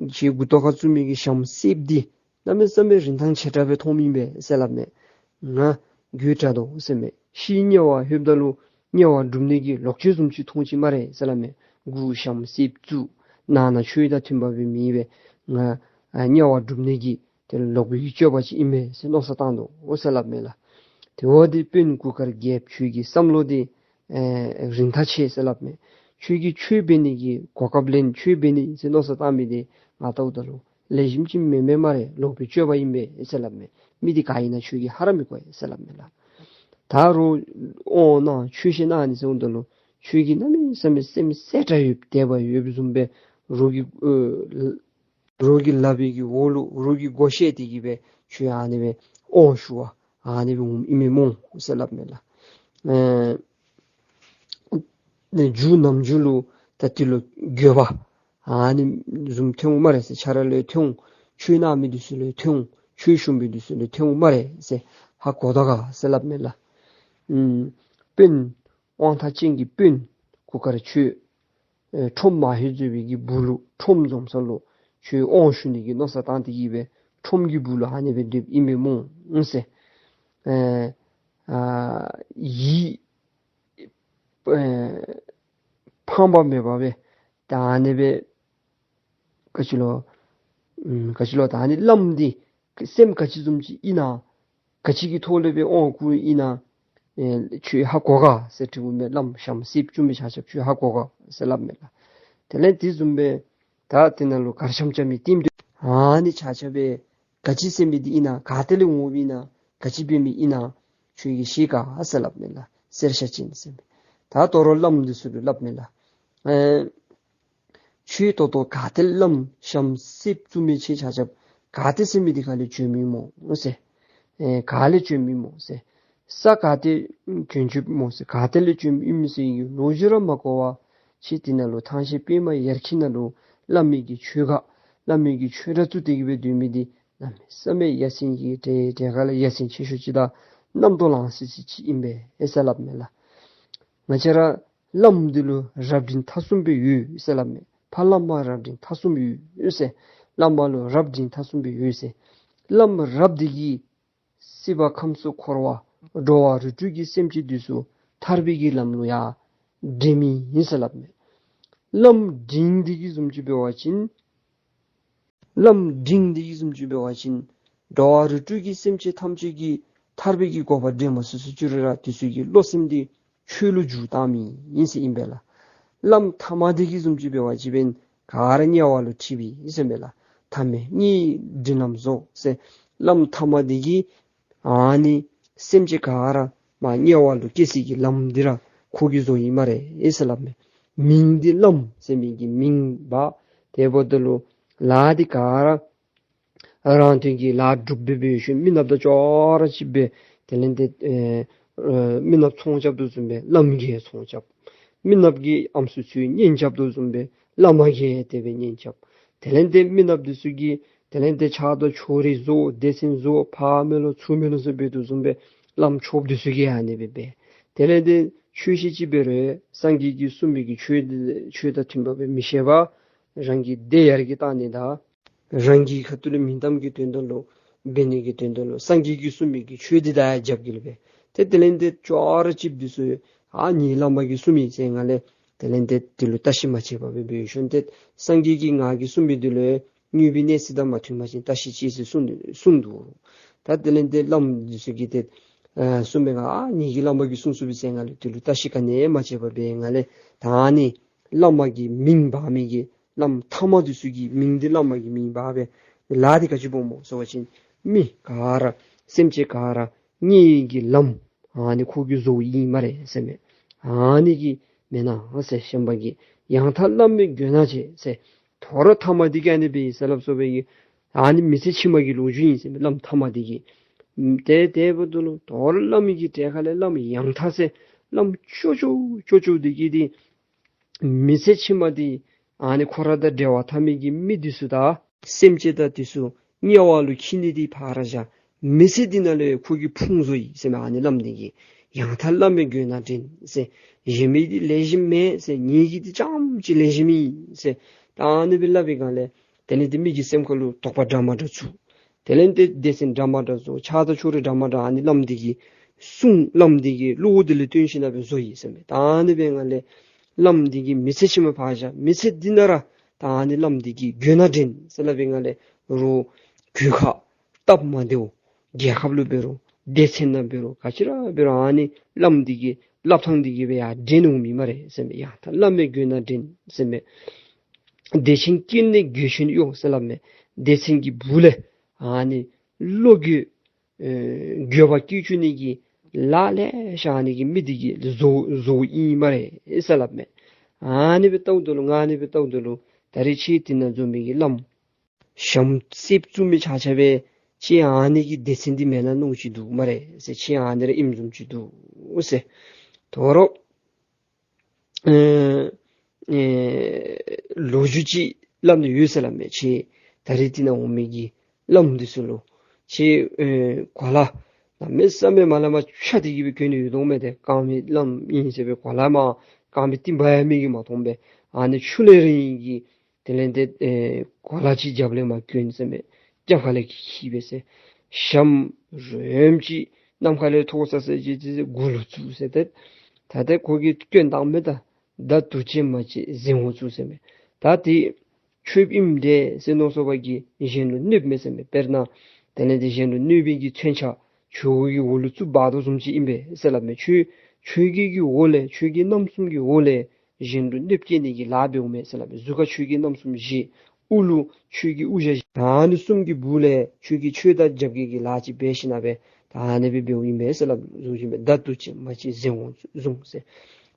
ཁྱེད་མགུ་ཏོ་ཁར་བཙུགས་མི་གི་ཞྭམོ་སེརཔོ་འདི་གནམ་མེད་ས་མེད་རིན་ཐང་ཆེ་དྲགས་སྦེ་མཐོངམ་ཨིན་པས་ཟེར་སླབ་མས། ང་རྒྱུད་དྲགས་དོ་ཟེར་མས། ཤི་དམྱལ་བར་ལྷོདཔ་ད་ལུ་དམྱལ་བ་སྒྲུབ་ནི་གི་ལོག་སྤྱོད་བཟུམ་ཅིག་མཐོང་ཅི་སྨ་རེ་ཟེར་སླབ་མས། མགུ་ཞྭམོ་སེརཔོ་བཙུགས་ནང་ན་ཆོས་དང་མཐུན་པ་སྦེ་མེད་པས། ང་ཨ་དམྱལ་བར་སྒྲུབ་ནི་གི་དེ་ལོག་པའི་གི་སྤྱོད་པ་ཅིག་ཨིན་མས་ཟེར་མནོ་བསམ་བཏང་དོ་ཟེར་སླབ་མས་ལགས། དེ་འབདཝ་ད་དཔོན་གུར་དཀར་རྒྱལཔོ་ཁྱོད་ཀྱི་བསམ་བློ་འདི་ཨེ་རིན་ཐང་ཆེ་ཟེར་སླབ་མས། ཁྱོད་ཀྱིས་ཆོས་འབད་ནི་གི་གོ་སྐབས་ལེན་ཆོས་འབད་ནི་ཟེར་མནོ་བསམ་བཏང་མི་འདི་ང་བལྟཝ་ད་ལུ་ལེགས་ཤོམ་ཅིག་མེན་མས་སྨ་རེ། ལོག་པའི་སྤྱོད་པ་ཨིན་པས་ཟེར་སླབ་མས། མི་འདི་ག་ཨིན་ན་ཁྱོད་ཀྱིས་ཧ་ར་མི་གོ་ཟེར་སླབ་མས་ལགས། ད་རོགས་དབང་གནང་ཆོས་བཤད་གནང་ནི་ཟེརཝ་ད་ལུ་ཁྱོད་ཀྱིས་གནམ་མེད་ས་མེད་སེམས་གསལ་དྲགས་ཡོད་དད་པ་ཡོདཔ་བཟུམ་སྦེ་རོགས་ཀྱི་ཨེ་རོགས་ཀྱི་ལག་པའི་གི་འོག་ལུ་རོགས་ཀྱི་སྒོ་བཤེད་དེ་གིས་སྦེ་ཁྱོད་ཨ་ནི་སྦེ་དབང་ཞུ་བར་ཨ་ནི་སྦེ་འོངམ་ཨིན་མས་སྨོ་ཟེར་སླབ་མས་ལགས། ཨེ་ནི་མཇུག་ནམ་མཇུག་ལུ་ད་འདི་ལུ་འགྱོད་པ་ཨ་ནི་བཟུམ་ཐོན་འོང་སྨ་རེ་ཟེར། ཁྱོད་ར་ལུ་ཡང་ཐོན་འོང་། ཆོས་གནང་མི་འདི་ཚུ་ལུ་ཡང་ཐོན་འོང་། ཆོས་ཞུ་མི་འདི་ཚུ་ལུ་ཡང་ཐོན་འོང་སྨ་རེ་ཟེར་ཧ་གོ་དོ་ག་ཟེར་སླབ་མས་ལགས། ཨམ་དཔོན་དབང་ཐང་ཅན་གྱི་དཔོན་གུར་དཀར་ཁྱོད་ཨེ་ཁྲོམ་མ་ལྷོད་བཟོད་པའི་གི་སྦུག་ལུ་ཁྲོམ་འཛོམས་ས་ལུ་ཁྱོད་དབང་ཞུ་ནི་གི་མནོ་བསམ་བཏང་སྟེ་གིས་སྦེ་ཁྲོམ་གྱི་སྦུག་ལུ་ཨ་ནི་སྦེ་སྡོདཔ་ཨིན་པས་སྨོ་ཟེར། ཨེ་ཨ་ཡིད་ཨེ་ཕངས་པ་མེད་པར་སྦེ་ད་ཨ་ནི་སྦེ་ག་ཅི་ལོ་ཨམ་ག་ཅི་ལོ་ད་ཨ་ནི་བླམ་འདི་སེམས་ག་ཅི་བཟུམ་ཅིག་ཨིན་ན་ག་ཅི་གི་ཐོག་ལས་སྦེ་དབང་བསྐུར་ཨིན་ན་ཨེ་ཁྱོད་ཧ་གོ་ག་ཟེར་དྲིཝ་མས། བླམ་ཞྭམོ་སེརཔོ་བཙུགས་མི་ཆ་ཁྱབ་ཁྱོད་ཧ་གོ་ག་ཟེར་སླབ་མས་ལགས། དེ་ལས་དེ་བཟུམ་སྦེ་ད་དེ་ནང་ལུ་གར་འཆམ་འཆམ་མི་ལྟདམོ་སྟོན་ཨ་ནི་ཆ་ཁྱབ་སྦེ་ག་ཅི་ཟེར་མི་འདི་ཨིན་ན་ག་ཏེ་ལས་འོངམ་ཨིན་ན་ག་ཅི་འབད་མི་ཨིན་ན་ཁྱོད་ཀྱིས་ཤེས་ག་ཟེར་སླབ་མས་ལགས། གསེར་ཞྭ་ཅན་ཟེར་མི་ད་དོ་རུང་བླམ་འདི་ཚུ་ལུ་སླབ་མས་ལགས། ཨེ་ཁྱོད་ད་ལྟོ་ག་ཏེ་བླམ་ཞྭམོ་སེརཔོ་བཙུགས་མི་ཁྱེད་ཆ་ཁྱབ་ག་ཏེ་ཟེར་མི་འདི་ག་ལས་བྱོནམ་ཨིན་མོ་ཟེར། ཨེ་ག་ལས་བྱོནམ་ཨིན་མོ་ཟེར། ས་ག་ཏེ་བྱོན་བྱོནམ་ཨིན་མོ་ཟེར། ག་ཏེ་ལས་བྱོནམ་ཨིན་མོ་ཟེར་བའི་གི་ལོ་རྒྱུས་ར་མ་གོ་བར་ཁྱེད་འདི་ནང་ལུ་ཐང་ཤེས་པདྨ་ཡར་འཁྱིལ་ནང་ལུ་བླ་མའི་གི་ཆོས་སྒར་བླ་མའི་གི་ཆོས་གྲྭ་བཙུགས་ཏེ་གིས་སྦེ་སྡོད་མི་འདི་གནམ་མེད་ས་མེད་ཡ་མཚན་གྱི་གྲས་གྲས་ཁ་ལས་ཡ་མཚན་ཆེ་ཤོས་ཅིག་དང་རྣམ་རྟོག་ལངས་སི་སི་ཅིག་ཨིན་པས་ཨེ་ཟེར་སླབ་མས་ལགས། ང་བཅས་ར་བླམ་འདི་ལུ་རབ་འབྲིང་ཐ་གསུམ་སྦེ་ཡོད་ཟེར་སླབ་མས། ཕ་བླ་མ་རབ་འབྲིང་ཐ་གསུམ་ཡོད་ཟེར། བླ་མ་ལུ་རབ་འབྲིང་ཐ་གསུམ་སྦེ་ཡོད་ཟེར། བླམ་རབ་འདི་གིས་སྲིད་པ་ཁམས་གསུམ་འཁོར་བ་འགྲོ་བ་རིགས་དྲུག་གི་སེམས་ཅན་འདི་ཚུ་ཐར་པའི་གི་ལམ་ལུ་ཡར་འདྲེན་མི་ཨིན་ཟེར་སླབ་མས། བླམ་འབྲིང་འདི་གིས་བཟུམ་ཅིག་འབད་བ་ཅིན་བླམ་འབྲིང་འདི་གིས་བཟུམ་ཅིག་འབད་བ་ཅིན་འགྲོ་བ་རིགས་དྲུག་གི་སེམས་ཅན་ཐམས་ཅད་ཀྱི་ཐར་པའི་གི་གོ་འཕང་འདྲེན་མ་ཚུགས་ཚུགས་ཅི་རུང་ར་དེ་ཚུ་གི་བློ་སེམས་འདི་ཆོས་ལུ་འཇུག་བཏང་མི་ཨིན་ཟེར་ཨིན་པས་ལགས། བླམ་ཐ་མ་འདི་གིས་བཟུམ་ཅིག་འབད་བ་ཅིན་ག་ར་དམྱལ་བ་ལུ་ཁྲིད་པའི་ཨིན་ཟེར་མས་ལགས། ཐ་མལ་དམྱལ་བའི་སྒྲིབ་ལམ་རྫོགས་ཟེར། བླམ་ཐ་མ་འདི་གིས་ཨ་ནི་སེམས་ཅན་ག་ར་མར་དམྱལ་བ་ལུ་སྐྱེ་སའི་གི་ལམ་འདི་ར་ཁོ་གིས་བཟོཝ་ཨིན་སྨ་རེ་ཨེ་ཟེར་སླབ་མས། མིང་འདི་བླམ་ཟེར་མི་གི་མིང་འབག། དེ་འབདཝ་ད་ལུ་ལཱ་འདི་ག་ར་རང་དོན་གྱི་ལཱ་སྒྲུབ་སྦེ་འབད་ཞིནམ་མི་ནགཔ་དང་ཅོག་ར་ཅིག་སྦེ་དེ་ལས་འདི་ཨེ་ཨེ་མི་ནགཔ་ཚོང་རྐྱབ་དོ་བཟུམ་སྦེ་བླམ་གིས་ཚོང་རྐྱབ། མི་ནགཔ་གིས་ཨམ་སྲུ་ཚུ་གཉེན་རྐྱབ་དོ་བཟུམ་སྦེ་བླ་མ་གིས་དེ་སྦེ་གཉེན་རྐྱབ། དེ་ལས་ཏེ་མི་ནགཔ་འདི་ཚུ་གིས་དེ་ལས་ཏེ་ཕྱག་དང་ཕྱོགས་རིས་བཟོ། སྡེ་ཚན་བཟོ། ཕར་མི་ལོ་ཚུར་མི་ལོ་ཟེར་འབད་དོ་བཟུམ་སྦེ་བླམ་ཆོསཔ་འདི་ཚུ་གིས་ཨ་ནི་སྦེ་འབད། དེ་ལས་ཏེ་ཆོས་བཤད་ཅིག་འབད་རུང་སངས་རྒྱས་ཀྱིས་གསུངས་མི་གི་ཆོས་འདི་ཆོས་དང་མཐུན་པ་སྦེ་མི་བཤད་པར་རང་གི་སྡེ་ཡར་གྱི་བཏང་ནི་དང་རང་གི་ཁ་ཐུག་ལུ་མིང་གཏམ་གྱི་དོན་དག་ལུ་འབད་ནི་གི་དོན་དག་ལུ་སངས་རྒྱས་ཀྱིས་གསུངས་མི་གི་ཆོས་འདི་དང་རྒྱབ་འགལ་སྦེ། ཏེ་དེ་ལས་ཏེ་ཅོག་ར་གཅིགཔ་འདི་ཚུ་ཨ་ངེའི་བླ་མ་གིས་གསུངས་མི་ཟེར་ང་ལས་དེ་ལས་ཏེ་དེ་ལུ་བརྟག་ཞིབ་མ་བྱས་པར་སྦེ་འབད་ཞིནམ་ཏེ་སངས་རྒྱས་ཀྱིས་ང་གིས་གསུངས་མི་འདི་ལུ་དངོས་པོའི་གནས་ཚུལ་དང་མ་མཐུན་པ་ཅིན་བརྟག་ཞིབ་ཅིག་ཟེར་གསུངས་གསུངས་འདུག། ད་དེ་ལས་ཏེ་བླམ་འདི་ཚུ་གིས་ཏེ་ཨ་གསུངས་པའི་ང་ཨ་ངེའི་གི་བླ་མ་གིས་གསུངས་གསུངས་པས་ཟེར་ང་ལས་དེ་ལུ་བརྟག་ཞིབ་ག་ནི་ཡང་མ་བྱས་པར་སྦེ་ང་ལས་ད་ཨ་ནི་བླ་མ་གི་མིང་འབག་མི་གི་བླམ་ཐ་མ་འདི་ཚུ་གི་མིང་འདི་བླ་མ་གི་མིང་འབག་སྦེ་ལཱ་འདི་ག་ཅི་སྦོམ་སྨོ་ཟེར་བ་ཅིན་མི་ག་ར་སེམས་ཅན་ག་ར་དངོས་ཀྱི་ལམ་ཨ་ནི་ཁོ་གིས་བཟོཝ་ཨིན་སྨ་རེ་ཟེར་མས། ཨ་ནི་གིས་མེན་ན་ཟེར་ཤན་པ་གིས་ཡང་དག་བླ་མའི་མགོན་ན་བྱེད་ཟེར། དོ་རུང་ཐ་མ་འདི་གིས་ཨ་ནི་སྦེ་ཟེར་སླབ་སོ་སྦེ་གི་ཨ་ནི་མི་ཚེ་ཕྱི་མ་གི་ལོ་རྒྱུས་ཨིན་ཟེར་མས། བླམ་ཐ་མ་འདི་གིས་ཏེ་དེ་འབདཝ་ད་ལུ་དོ་རུང་བླ་མ་གི་གྲལ་ཁ་ལས་བླ་མ་ཡང་དག་ཟེར་བླམ་ཅོག་ཅོག་ཅོག་ཅོག་འདི་གིས་འདི་མི་ཚེ་ཕྱི་མ་འདི་ཨ་ནི་ཁོ་ར་དང་འབྲེལ་བ་འཐབ་མི་གི་མི་འདི་ཚུ་དང་སེམས་ཅན་དང་འདི་ཚུ་དམྱལ་བ་ལུ་འཁྱིད་ནི་འདི་ཕར་བཞག། མི་ཚེ་འདི་ནང་ལུ་ཁོ་གིས་ཕུང་བཟོ་ཡི་ཟེར་མས། ཨ་ནི་བླམ་འདི་གིས་ཡང་དག་བླ་མའི་མགོན་ན་འདྲེན་ཟེར། གཞན་མི་འདི་ལེགས་ཤོམ་མེན་ཟེར། ངེ་གི་འདི་རྐྱངམ་ཅིག་ལེགས་ཤོམ་ཨིན་ཟེར། ད་ཨ་ནི་སྦེ་སླབ་པའི་སྒང་ལས་དེ་ལས་ཏེ་མི་གི་སེམས་ཁ་ལུ་དོགས་པ་འདྲ་མ་འདྲ་ཚུད། དེ་ལས་ཏེ་སྡེ་ཚན་འདྲ་མ་འདྲ་བཟོ། ཕྱག་དང་ཕྱོགས་རིས་འདྲ་མ་འདྲ་ཨ་ནི་བླམ་འདི་གིས་གསུང་བླམ་འདི་གིས་བློ་འདི་ལུ་བཏོན་ཞིནམ་སྦེ་བཟོ་ཡི་ཟེར་མས། ད་ཨ་ནི་སྦེ་ང་ལས་བླམ་འདི་གིས་མི་ཚེ་ཕྱི་མ་ཕར་བཞག། མི་ཚེ་འདི་ནང་ར་ད་ཨ་ནི་བླམ་འདི་གིས་མགོན་ན་འདྲེན་ཟེར་སླབ་པའི་ང་ལས་རོགས་གོས་ཁ་སྟབས་མ་བདེཝ་རྒྱལ་ཁབ་ལུ་འབད་རུང་སྡེ་ཚན་ནང་འབད་རུང་ག་ཅི་ར་འབད་རུང་ཨ་ནི་བླམ་འདི་གི་སླབ་ཐངས་འདི་གིས་སྦེ་ཡར་འདྲེན་འོང་མི་སྨ་རེ་ཟེར་མས། ཡང་དག་བླ་མའི་མགོན་ན་འདྲེན་ཟེར་མས། སྡེ་ཆེན་དཀྱིལ་ནས་རྒོད་ཆེན་གཡོ་ཟེར་སླབ་མས། སྡེ་ཚན་གྱི་སྦུག་ལས་ཨ་ནི་བློ་རྒོད་ཨེ་རྒོད་པ་སྐྱེ་བཅུག་ནི་གི་ལཱ་ལེ་ཤ་ཨ་ནི་གི་མི་འདི་གིས་བཟོ་བཟོཝ་ཨིན་སྨ་རེ་ཟེར་སླབ་མས། ཨ་ནི་སྦེ་ལྟཝ་ད་ལུ་ང་ཨ་ནི་སྦེ་ལྟཝ་ད་ལུ་ད་རེས་ཁྱེད་འདི་ནང་འཛོམས་མི་གི་བླམ་ཞྭམོ་རྩེདཔ་བཙུགས་མི་ཆ་ཁྱབ་སྦེ་ཁྱེད་ཨ་ནི་གི་སྡེ་ཚན་འདི་མེན་ན་མནོཝ་ཅིག་འདུག་སྨ་རེ་ཟེར། ཁྱེད་ཨ་ནི་ར་ཨིནམ་བཟུམ་ཅིག་འདུག་ཟེར། དོ་རུང་ཨེ་ཨེ་ལོ་རྒྱུས་ཅིག་སླབ་ནི་ཡོད་ཟེར་སླབ་མས། ཁྱེད་ད་རེས་འདི་ནང་འོང་མི་གི་བླམ་འདི་ཚུ་ལུ་ཁྱེད་ཨེ་གོ་ལ་གནམ་མེད་ས་མེད་མ་ལས་མར་ཆག་སྟེ་གི་སྦེ་གྱོན་ནི་ཡོདཔ་མས། ཏེ་རྐངམ་བླམ་ཨིན་ཟེར་སྦེ་གོ་ལ་མར་རྐངམ་བཏིང་འབག་ཡ་མི་གིས་མ་མཐོང་པས། ཨ་ནི་ཆུ་ལས་རིང་གི་དེ་ལས་ཏེ་ཨེ་གོ་ལ་ཅིག་རྒྱབ་ལས་མར་གྱོན་ཟེར་མས། རྒྱབ་ཁ་ལས་འཁྱིད་འཁྱིད་སྦེ་ཟེར། ཞྭམོ་རོ་ཡོམ་ཅིག་གནམ་ཁ་ལས་མཐོ་ས་ས་ཅིག་ཅིག་མགུ་ལུ་བཙུགས་ཟེར། ཏེ་ད་ཏེ་ཁོ་གིས་སྐྱོན་བཏང་མས། ད་ད་འདུག་ཅི་མ་ཅི་གཟན་འོང་བཙུགས་ཟེར་མས། ད་འདི་ཆོསཔ་ཨིནམ་འདྲས་ཟེར་མནོ་སོང་བ་གིས་གཞན་ལུ་གནོདཔ་མས་ཟེར་མས། དཔེར་ན་དེ་ལས་ཏེ་གཞན་ལུ་གནོད་པའི་གི་མཚོན་ཆ་ཁྱོད་ཀྱི་འོག་ལུ་བཙུགས་འབག་དོ་བཟུམ་ཅིག་ཨིན་པས་ཟེར་སླབ་མས། ཁྱོད་ཁྱོད་ཀྱི་གི་འོག་ལས་ཁྱོད་ཀྱི་རྣམ་གསུམ་གྱི་འོག་ལས་གཞན་ལུ་གནོདཔ་བསྐྱལ་ནི་གི་ལཱ་འབདཝ་མས་ཟེར་སླབ་མས། གཟུགས་ཁར་ཆོས་གོས་རྣམ་གསུམ་བཞེས། དབུ་ལུ་ཆོས་གོས་དབུ་ཞྭ་བཞེས། ད་ཨ་ནི་གསུམ་གྱི་སྦུག་ལས་ཁྱོད་ཀྱིས་ཆོས་དང་རྒྱབ་འགལ་གྱི་ལཱ་ཅིག་འབད་ཞིནམ་སྦེ་ད་ཨ་ནི་སྦེ་འབདཝ་ཨིན་པས་ཟེར་སླབ་བཟུམ་ཅིག་མས། ད་འདུག་ཅི་མ་ཅི་གཟན་འོང་བཟུམ་ཟེར།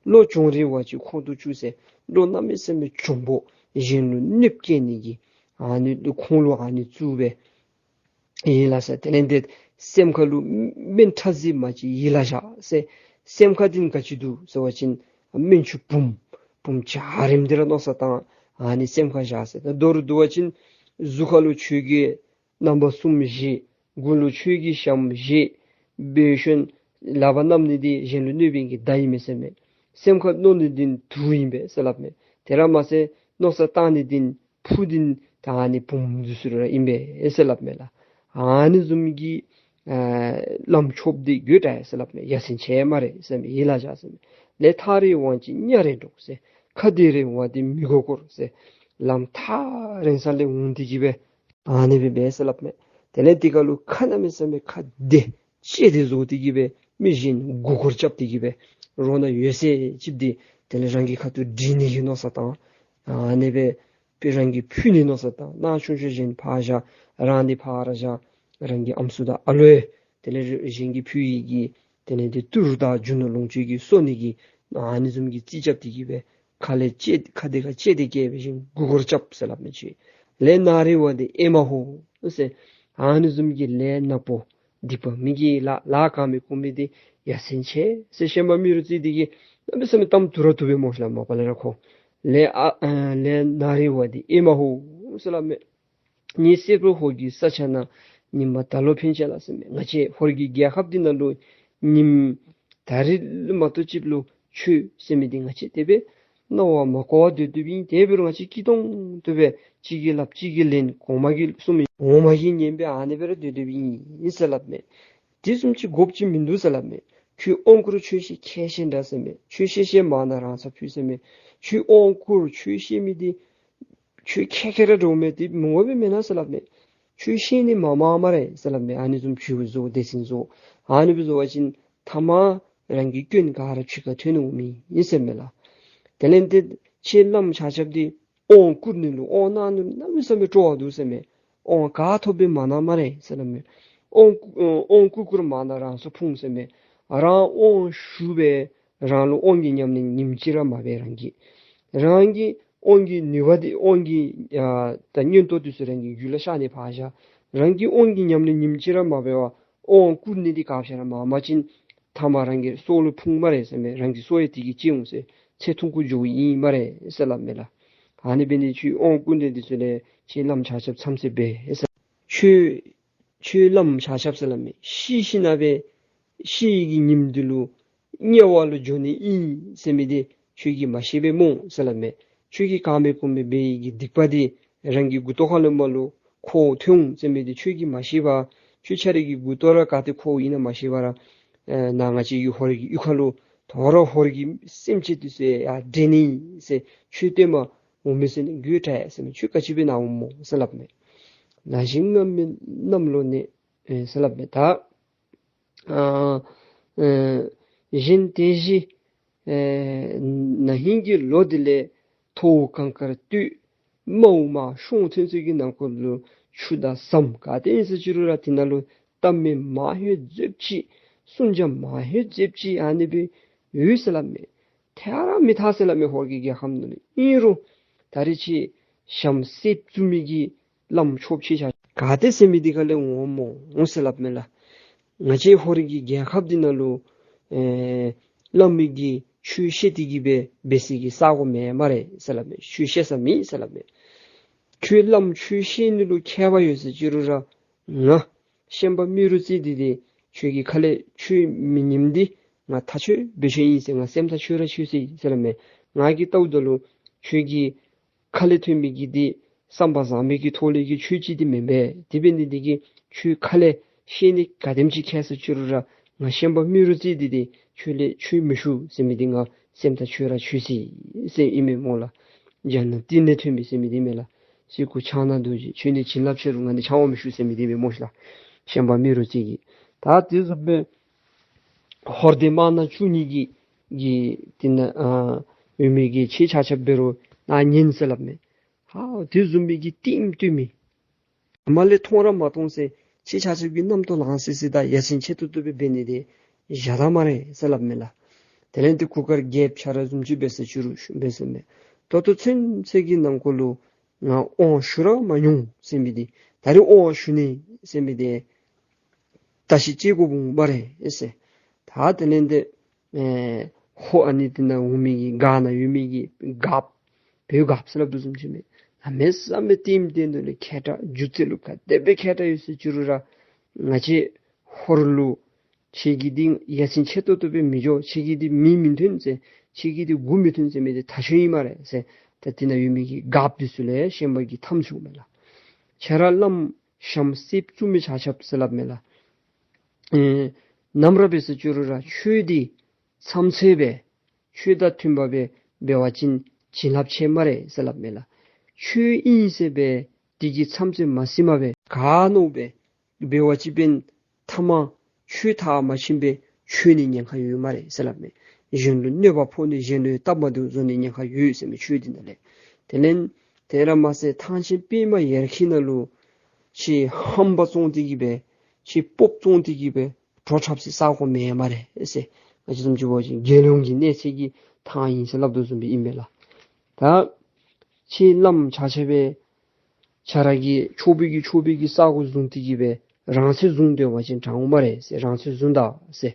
བློ་གྱོང་རིང་བ་ཅིག་ཁོང་དུ་བཅུག་ཟེར། བློ་གནམ་མེད་ས་མེད་གྱོང་པོ་གཞན་ལུ་གནོདཔ་བསྐྱལ་ནི་གི་ཨ་ནི་ཁོང་ལུ་ཨ་ནི་བཙུགས་སྦེ་ཡི་ལ་ཟེར། དེ་ལས་ཏེ་སེམས་ཁ་ལུ་སྨན་ཁྲག་རྩི་མ་ཅིག་ཡི་ལ་བཞག་ཟེར། སེམས་ཁ་འདི་ནང་ག་ཅི་འདུག་ཟེར་བ་ཅིན་སྨན་ཆུ་བུམ་བུམ་འཇའ་རིསམོ་འདི་ར་མནོ་བསམ་བཏང་ཨ་ནི་སེམས་ཁར་བཞག་ཟེར། ད་མདོར་བསྡུ་བ་ཅིན་གཟུགས་ཁ་ལུ་ཆོས་གོས་རྣམ་པ་གསུམ་བཞེས། མགུ་ལུ་ཆོས་གོས་ཞྭམོ་བཞེས། འབད་ཞིནམ་ལག་པར་བསྣམས་ནི་འདི་གཞན་ལུ་གནོད་པའི་གི་མདའ་ཨིན་མས་ཟེར་མས། སེམས་ཁར་མནོ་ནི་འདི་དུག་ཨིན་པས་ཟེར་སླབ་མས། དེ་ར་མ་ཚད་མནོ་བསམ་བཏང་ནི་འདི་ཕུ་འདི་ད་ཨ་ནི་བུམོ་འདི་ཚུ་ར་ཨིན་པས་ཟེར་སླབ་མས་ལགས། ཨ་ནི་བཟུམ་གྱི་ཨ་བླམ་ཆོསཔ་འདི་དགོད་བྲ་ཡི་ཟེར་སླབ་མས། ཡ་མཚན་ཆེ་སྨ་རེ་ཟེར་མས། ཡི་ལ་བཞག་ཟེར་མས། ལས་ཐག་རིང་བ་ཅིག་གཉའ་རེ་འགྲོགས་ཟེར། ཁ་འདི་རིང་བ་འདི་མི་མགུ་འཁོར་ཟེར། ལམ་ཐག་རིང་ས་ལས་འོང་སྟེ་གི་སྦེ་ཨ་ནི་སྦེ་འབད་ཟེར་སླབ་མས། དེ་ལས་འདི་ཁ་ལུ་ཁ་གནམ་མེད་ས་མེད་ཁ་བདེ་ཅིག་འདི་བཟོ་སྟེ་གི་སྦེ་མི་གཞན་མགུ་འཁོར་རྐྱབ་སྟེ་གི་སྦེ་རོགས་ནང་ཡོད་ཚད་ཅིག་འདི་དེ་ལས་རང་གི་ཁ་ཐུག་སྒྲིལ་ནི་གི་མནོ་བསམ་བཏང་། ཨ་ནི་སྦེ་དཔེ་རང་གིས་ཕུལ་ནི་མནོ་བསམ་བཏང་། ནང་ཆུང་ཆུང་གཞན་ཕར་བཞག། རང་འདི་ཕར་བཞག། རང་གི་ཨམ་སྲུ་དང་ཨ་ལོ་ཡང་དེ་ལས་གཞན་གྱིས་ཕུལ་ཡི་གི་དེ་ལས་འདི་ཏི་རུ་དང་རྒྱུ་ནོར་ལོངས་སྤྱོད་ཀྱིས་གསོ་ནི་གི་ཨ་ནི་བཟུམ་གྱི་རྩིས་རྐྱབ་སྟེ་གི་སྦེ་ཁ་ལས་ལྕེ་ཁ་འདི་ཁར་ལྕེ་འདི་བཀལ་སྦེ་ཞིནམ་མགུ་འཁོར་རྐྱབ་ཟེར་སླབ་མས་ཅིག། ལས་ནག་རིང་བ་འདི་ཨེ་མ་ཧོ་ཟེར། ཨ་ནི་བཟུམ་གྱི་ལས་ནག་པོ་སྡིག་པ་མི་དགེ་ལཱ་ལཱ་གང་མི་གོ་མི་འདི་ཡ་མཚན་ཆེ་ཟེར། ཤན་པ་རྨེ་རུ་རྩེ་འདི་གིས་ གནམ་མེད་ས་མེད་གཏམ་དུམ་གྲ་དུམ་སྦེ་སྨོ་ཤ་ལགས། མ་པ་ལས་ར་ཁོ་ལས་ཨ་ཨ་ལས་ན་རེ་བ་འདི་ཨེ་མ་ཧོ་ཟེར་སླབ་མས། ངེའི་སེར་པོ་ཧོར་གྱི་ས་ཆ་ནང་ཉི་མ་ད་ལོ་ཕན་ཆད་ལགས་ཟེར་མས། ང་བཅས་ཧོར་གྱི་རྒྱལ་ཁབ་འདི་ནང་ལུ་ཉིམ་ད་རིས་མ་གཏོགས་ཅིག་ལུ་ཆོས་ཟེར་མི་འདི་ང་བཅས་དེ་སྦེ་སྣང་བ་མ་གོ་བར་སྡོད་སྡོདཔ་ཨིན། དེ་འབད་རུང་ང་བཅས་སྐྱིད་ཏོང་ཏོ་སྦེ་གཅིག་གིས་སླབ་གཅིག་གིས་ལེན་གོང་མ་གིས་གསུངས་མི་ངོ་མ་གིས་ཉན་སྦེ་ཨ་ནི་སྦེ་ར་སྡོད་སྡོདཔ་ཨིན་ཟེར་སླབ་མས། དེ་བཟུམ་ཅིག་དགོཔ་ཅིག་མིན་འདུག་ཟེར་སླབ་མས། ཁྱོད་དབང་བསྐུར་ཆོས་བཤད་མཁས་ཤེས་འདྲ་ཟེར་མས། ཆོས་བཤད་བཤད་མ་ན་རང་ས་ཕུད་ཟེར་མས། ཁྱོད་དབང་བསྐུར་ཆོས་བཤད་མི་འདི་ཁྱོད་མཁས་མཁས་ར་འདྲཝ་མས། དེ་མི་དགོ་པས་མེན་ན་ཟེར་སླབ་མས། ཁྱོད་ཤེས་ནི་མ་མང་སྨ་རེ་ཟེར་སླབ་མས། ཨ་ནི་བཟུམ་ཅིག་བཟོ་སྡེ་ཚན་བཟོ། ཨ་ནི་སྦེ་བཟོ་བ་ཅིན་ཐ་མ་རང་གི་སྐྱོན་ག་ར་ཕྱི་ཁར་ཐོན་འོང་མི་ཨིན་ཟེར་མས་ལགས། དེ་ལས་ཏེ་ཁྱེད་བླམ་ཆ་ཁྱབ་འདི་དབང་བསྐུར་ནི་ལུ་དབང་གནང་ནི་ལུ་གནམ་མེད་ས་མེད་སྤྲོ་བ་འདུག་ཟེར་མས། དབང་ག་ཐོབ་སྦེ་མ་གནང་སྨ་རེ་ཟེར་སླབ་མས། དབང་བསྐུར་དབང་བསྐུར་བསྐུར་མ་ན་རང་ས་ཕུང་ཟེར་མས། རང་དབང་ཞུ་སྦེ་རང་ལུ་དབང་གི་ཉམས་ལེན་ཉིནམ་གཅིག་ར་མ་འབད། རང་གིས་རང་གི་དབང་གི་ནུས་པ་འདི་དབང་གི་ཨ་ད་མངོན་རྟོགས་འདི་ཚུ་རང་གི་རྒྱུད་ལུ་ཤར་ནི་ཕར་བཞག། རང་གི་དབང་གི་ཉམས་ལེན་ཉིནམ་གཅིག་ར་མ་འབད་བར་དབང་བསྐུར་ནི་འདི་ག་ཅི་ར་མ་མ་བྱིན་ཐ་མ་རང་གི་སྲོག་ལུ་ཕུང་སྨ་རེ་ཟེར་མས། རང་གི་སྲོག་ཡང་དེ་གིས་གཅད་འོང་ཟེར། ཚེ་ཐུང་ཀུ་འགྱོཝ་ཨིན་སྨ་རེ་ཟེར་སླབ་མས་ལགས། ཨ་ནི་འབད་ནི་ཁྱོད་དབང་བསྐུར་ནི་འདི་ཚུ་ལས་ཁྱེད་བླམ་ཆ་ཁྱབ་མཚམས་ཚད་འབད་ཟེར། ཁྱོད་ཁྱོད་བླམ་ཆ་ཁྱབ་ཟེར་སླབ་མས། ཤི་ཞིནམ་ལས་ཤི་ནི་གི་ཉིནམ་འདི་ལུ་དམྱལ་བ་ལུ་འགྱོ་ནི་ཨིན་ཟེར་མི་འདི་ཁྱོད་ཀྱིས་མ་ཤེས་པས་སྨོ་ཟེར་སླབ་མས། ཁྱོད་ཀྱིས་ག་མེད་གུ་མེད་འབད་ཡི་གི་སྡིག་པ་འདི་རང་གི་མགུ་ཏོ་ཁ་ལུ་མར་ལུ་ཁོ་ཐོན་འོང་ཟེར་མི་འདི་ཁྱོད་ཀྱིས་མ་ཤེས་པར་ཁྱོད་ཁྱོད་རའི་གི་མགུ་ཏོ་ར་ག་ཏེ་ཁོཝ་ཨིན་ན་མ་ཤེས་པར་ཨེ་ནཱ་ང་བཅས་ཀྱི་ཧོར་གྱི་གཡུས་ཁ་ལུ་དོ་རུང་ཧོར་གྱི་སེམས་ཅན་འདི་ཚུ་ཡར་འདྲེན་ནི་ཟེར་ཁྱོད་ལྟདམོ་འོང་མི་ཟེར་ནི་དགོད་བྲ་ཟེར་མས། ཁྱོད་ག་ཅི་འབད་ནཱ་འོངམ་སྨོ་ཟེར་སླབ་མས། ན་ཞིང་རྔམ་མེད་གནམ་ལོ་ནས་ཨེ་ཟེར་སླབ་མས། ད་ཨ་ཨེ་གཞན་དེ་བཞིན་ཨེ་ན་ཧིང་གི་ལོ་འདི་ལས་མཐོ་བོ་གངས་དཀར་སྟོད་དམའ་བོ་དམའ་ཤོང་ཚུན་ཚོད་ཀྱི་ནང་འཁོད་ལུ་ཆུ་དང་ཟམ་ག་དེ་ཨིན་ཟེར་ཅི་རུང་ར་དེ་ནང་ལུ་གཏམ་སྨྲ་མ་ཧེ་ཟེརཝ་ཅིག་སྲུང་བྱ་མ་ཧེ་ཟེརཝ་ཅིག་ཨ་ནི་སྦེ་ཡོད་ཟེར་སླབ་མས། ཐལ་ར་མི་ཐལ་ཟེར་སླབ་མས། ཧོར་གྱི་རྒྱལ་ཁམས་ནང་ལུ་ཨིན་རུང་ད་རེས་ཅིག་ཞྭམོ་གསེབ་བཙུགས་མི་གི་བླམ་ཆོསཔ་ཆེ་ཆ་ག་ཏེ་ཟེར་མི་འདི་ག་ལས་འོངམ་སྨོ་ཟེར་སླབ་མས་ལགས། ང་བཅས་ཧོར་གྱི་རྒྱལ་ཁབ་འདི་ནང་ལུ་ཨེ་བླམ་གིས་ཆོས་བཤད་དེ་གི་སྦེ་འབད་སའི་གི་ས་གོ་མེད་སྨ་རེ་ཟེར་སླབ་མས། ཆོས་བཤད་ས་མེད་ཟེར་སླབ་མས། ཁྱོད་བླམ་ཆོས་བཤད་ནི་ལུ་མཁས་པ་ཡོད་ཟེར་ཅི་རུང་ར་ང་ཤན་པ་རྨེ་རུ་རྩེ་འདི་འདི་ཁྱོད་ཀྱི་ཁ་ལས་ཆོས་མི་ཉནམ་འདི་ང་ཐག་ཆོད་སྦེ་ཆོད་ཡི་ཟེར། ང་སེམས་ཐག་ཆོད་ར་ཆོད་ཅི་ཟེར་སླབ་མས། ང་གིས་བལྟཝ་ད་ལུ་ཁྱོད་ཀྱི་ཁ་ལས་ཐོན་མི་གི་འདི་བསམ་པ་བཟང་པོའི་གི་ཐོག་ལས་ཀྱི་ཆོས་ཅིག་འདི་མེན་པས། དེ་འབད་ནི་འདི་གིས་ཁྱོད་ཁ་ལས་བཤད་ནི་ག་དེམ་ཅིག་མཁས་ཟེར་ཅི་རུང་ར་ང་ཤན་པ་རྨེ་རུ་རྩེ་འདི་འདི་ཁྱོད་ལས་ཆོས་མི་ཞུ་ཟེར་མི་འདི་ང་སེམས་ཐག་ཆོད་ར་ཆོད་ཅི་ཟེར་ཨིན་མས་སྨོ་ལགས། རྒྱ་ནག་ཏི་ནས་ཐོན་མི་ཟེར་མི་འདི་མས་ལགས། སི་ཀུ་ཕྱག་ན་རྡོ་རྗེ་ཁྱོད་ནི་བྱིན་རླབས་ཆེ་རུང་ང་ནི་ཕྱག་འོག་མི་ཞུ་ཟེར་མི་འདི་མས་སྨོ་ཤ་ལགས། ཤན་པ་རྨེ་རུ་རྩེ་གིས། ད་དེ་བཟུམ་སྦེ་ཧོར་སྡེ་དམར་ནག་བཅུ་གཉིས་ཀྱི་གི་དེ་ནང་ཨ་ཡོད་མི་གི་ཁྱེད་ཆ་ཁྱབ་འབད་རུང་ནཱ་ཉན་ཟེར་སླབ་མས། ཧ་དེ་བཟུམ་མའི་གི་ལྟདམོ་སྟོན་མི་མ་ལས་མཐོང་ར་མ་མཐོང་ཟེར་ཁྱེད་ཆ་ཁྱབ་ཀྱིས་རྣམ་རྟོག་ལངས་སི་སི་དང་ཡ་མཚན་ཆེ་ཏོག་ཏོ་སྦེ་འབད་ནི་འདི་བཞག་ད་སྨ་རེ་ཟེར་སླབ་མས་ལགས། དེ་ལས་ཏེ་གུར་དཀར་རྒྱལཔོ་ཁྱོད་ར་བཟུམ་ཅིག་འབད་ཟེར་ཅི་རུང་ཞུ་འབད་ཟེར་མས། ད་ལྟོ་ཚུན་ཚོད་ཀྱི་ནང་འཁོད་ལུ་ང་དབང་ཞུ་ར་མ་མྱོང་ཟེར་མི་འདི་ད་རེས་དབང་ཞུ་ནི་ཟེར་མི་འདི་བརྟག་ཞིབ་དཔྱད་དགོཔ་འོང་སྨ་རེ་ཟེར། ད་དེ་ལས་ཏེ་ཨེ་ཧོར་ཨ་ནི་དེ་ནང་འོང་མི་གི་སྒར་ནང་ཡོད་མི་གི་སྒརཔ་བོད་སྒརཔ་ཟེར་སླབ་དོ་བཟུམ་ཅིག་མས། གནམ་མེད་ས་མེད་ལྟདམོ་སྟོན་ནི་ལུ་མཁས་དྲགས་སྒྱུ་རྩལ་ལུ་ག་དེ་སྦེ་མཁས་དྲགས་ཡོད་ཟེར་ཅི་རུང་ར་ང་བཅས་ཧོར་ལུ་ཁྱེད་ཀྱི་འདི་ཡ་མཚན་ཆེ་ཏོག་ཏོ་སྦེ་མི་འགྱོ། ཁྱེད་ཀྱི་འདི་མིང་མི་ཐོན་ཟེར། ཁྱེད་ཀྱི་འདི་མགུ་མི་ཐོན་ཟེར་མི་འདི་ཐག་ཆོད་ཨིན་སྨ་རེ་ཟེར། ད་དེ་ནང་ཡོད་མི་གི་སྒརཔ་འདི་ཚུ་ལས་ཤན་པ་གིས་འཐམས་བྱུང་མས་ལགས། ཁྱོད་ར་བླམ་ཞྭམོ་གསེབ་བཙུགས་མི་ཆ་ཁྱབ་ཟེར་སླབ་མས་ལགས། ཨེ་ནམ་ར་འབད་ཟེར་ཅི་རུང་ར་ཆོས་འདི་མཚམས་ཚོད་སྦེ་ཆོས་དང་མཐུན་པ་སྦེ་འབད་བ་ཅིན་བྱིན་རླབས་ཆེ་སྨ་རེ་ཟེར་སླབ་མས་ལགས། ཆོས་ཨིན་ཟེར་སྦེ་དེ་གི་མཚམས་ཚོད་མ་ཟིན་པར་སྦེ་ག་མནོ་སྦེ་འབད་བ་ཅིན་ཐ་མ་ཆོས་མཐར་མ་ཕྱིན་པར་ཆོས་ནི་ཉེན་ཁ་ཡོད་སྨ་རེ་ཟེར་སླབ་མས། གཞན་ལུ་གནོད་པ་ཕོག་ནི་གཞན་ལུ་སྟབས་མ་བདེཝ་བཟོ་ནི་ཉེན་ཁ་ཡོད་ཟེར་མས་ཆོས་འདི་ནང་ལས། དེ་ལས་དེ་ར་མ་ཚད་ཐང་ཆེན་པདྨ་ཡར་འཁྱིལ་ནང་ལུ་ཁྱེད་ཧམ་པ་བཙོང་སྟེ་གི་སྦེ་ཁྱེད་སྤོབས་བཙོང་སྟེ་གི་སྦེ་བྲོ་འཁྲབ་སའི་ས་གོ་མེད་སྨ་རེ་ཟེར། ང་བཅས་བཟུམ་ཅིག་འབད་བ་ཅིན་དགེ་སློང་གི་གནས་ཚད་ཀྱི་ཐང་ཨིན་ཟེར་སླབ་དོ་བཟུམ་སྦེ་ཨིན་མས་ལགས། ད་ཁྱེད་བླམ་ཆ་ཁྱབ་སྦེ་ཁྱོད་ར་གིས་ཆོས་པའི་གི་ཆོས་པའི་གི་ས་གོ་བཟུང་སྟེ་གི་སྦེ་རང་ཚོད་བཟུང་སྡོད་པ་ཅིན་དྲག་འོང་སྨ་རེ་ཟེར། རང་ཚོད་བཟུང་ད་ཟེར།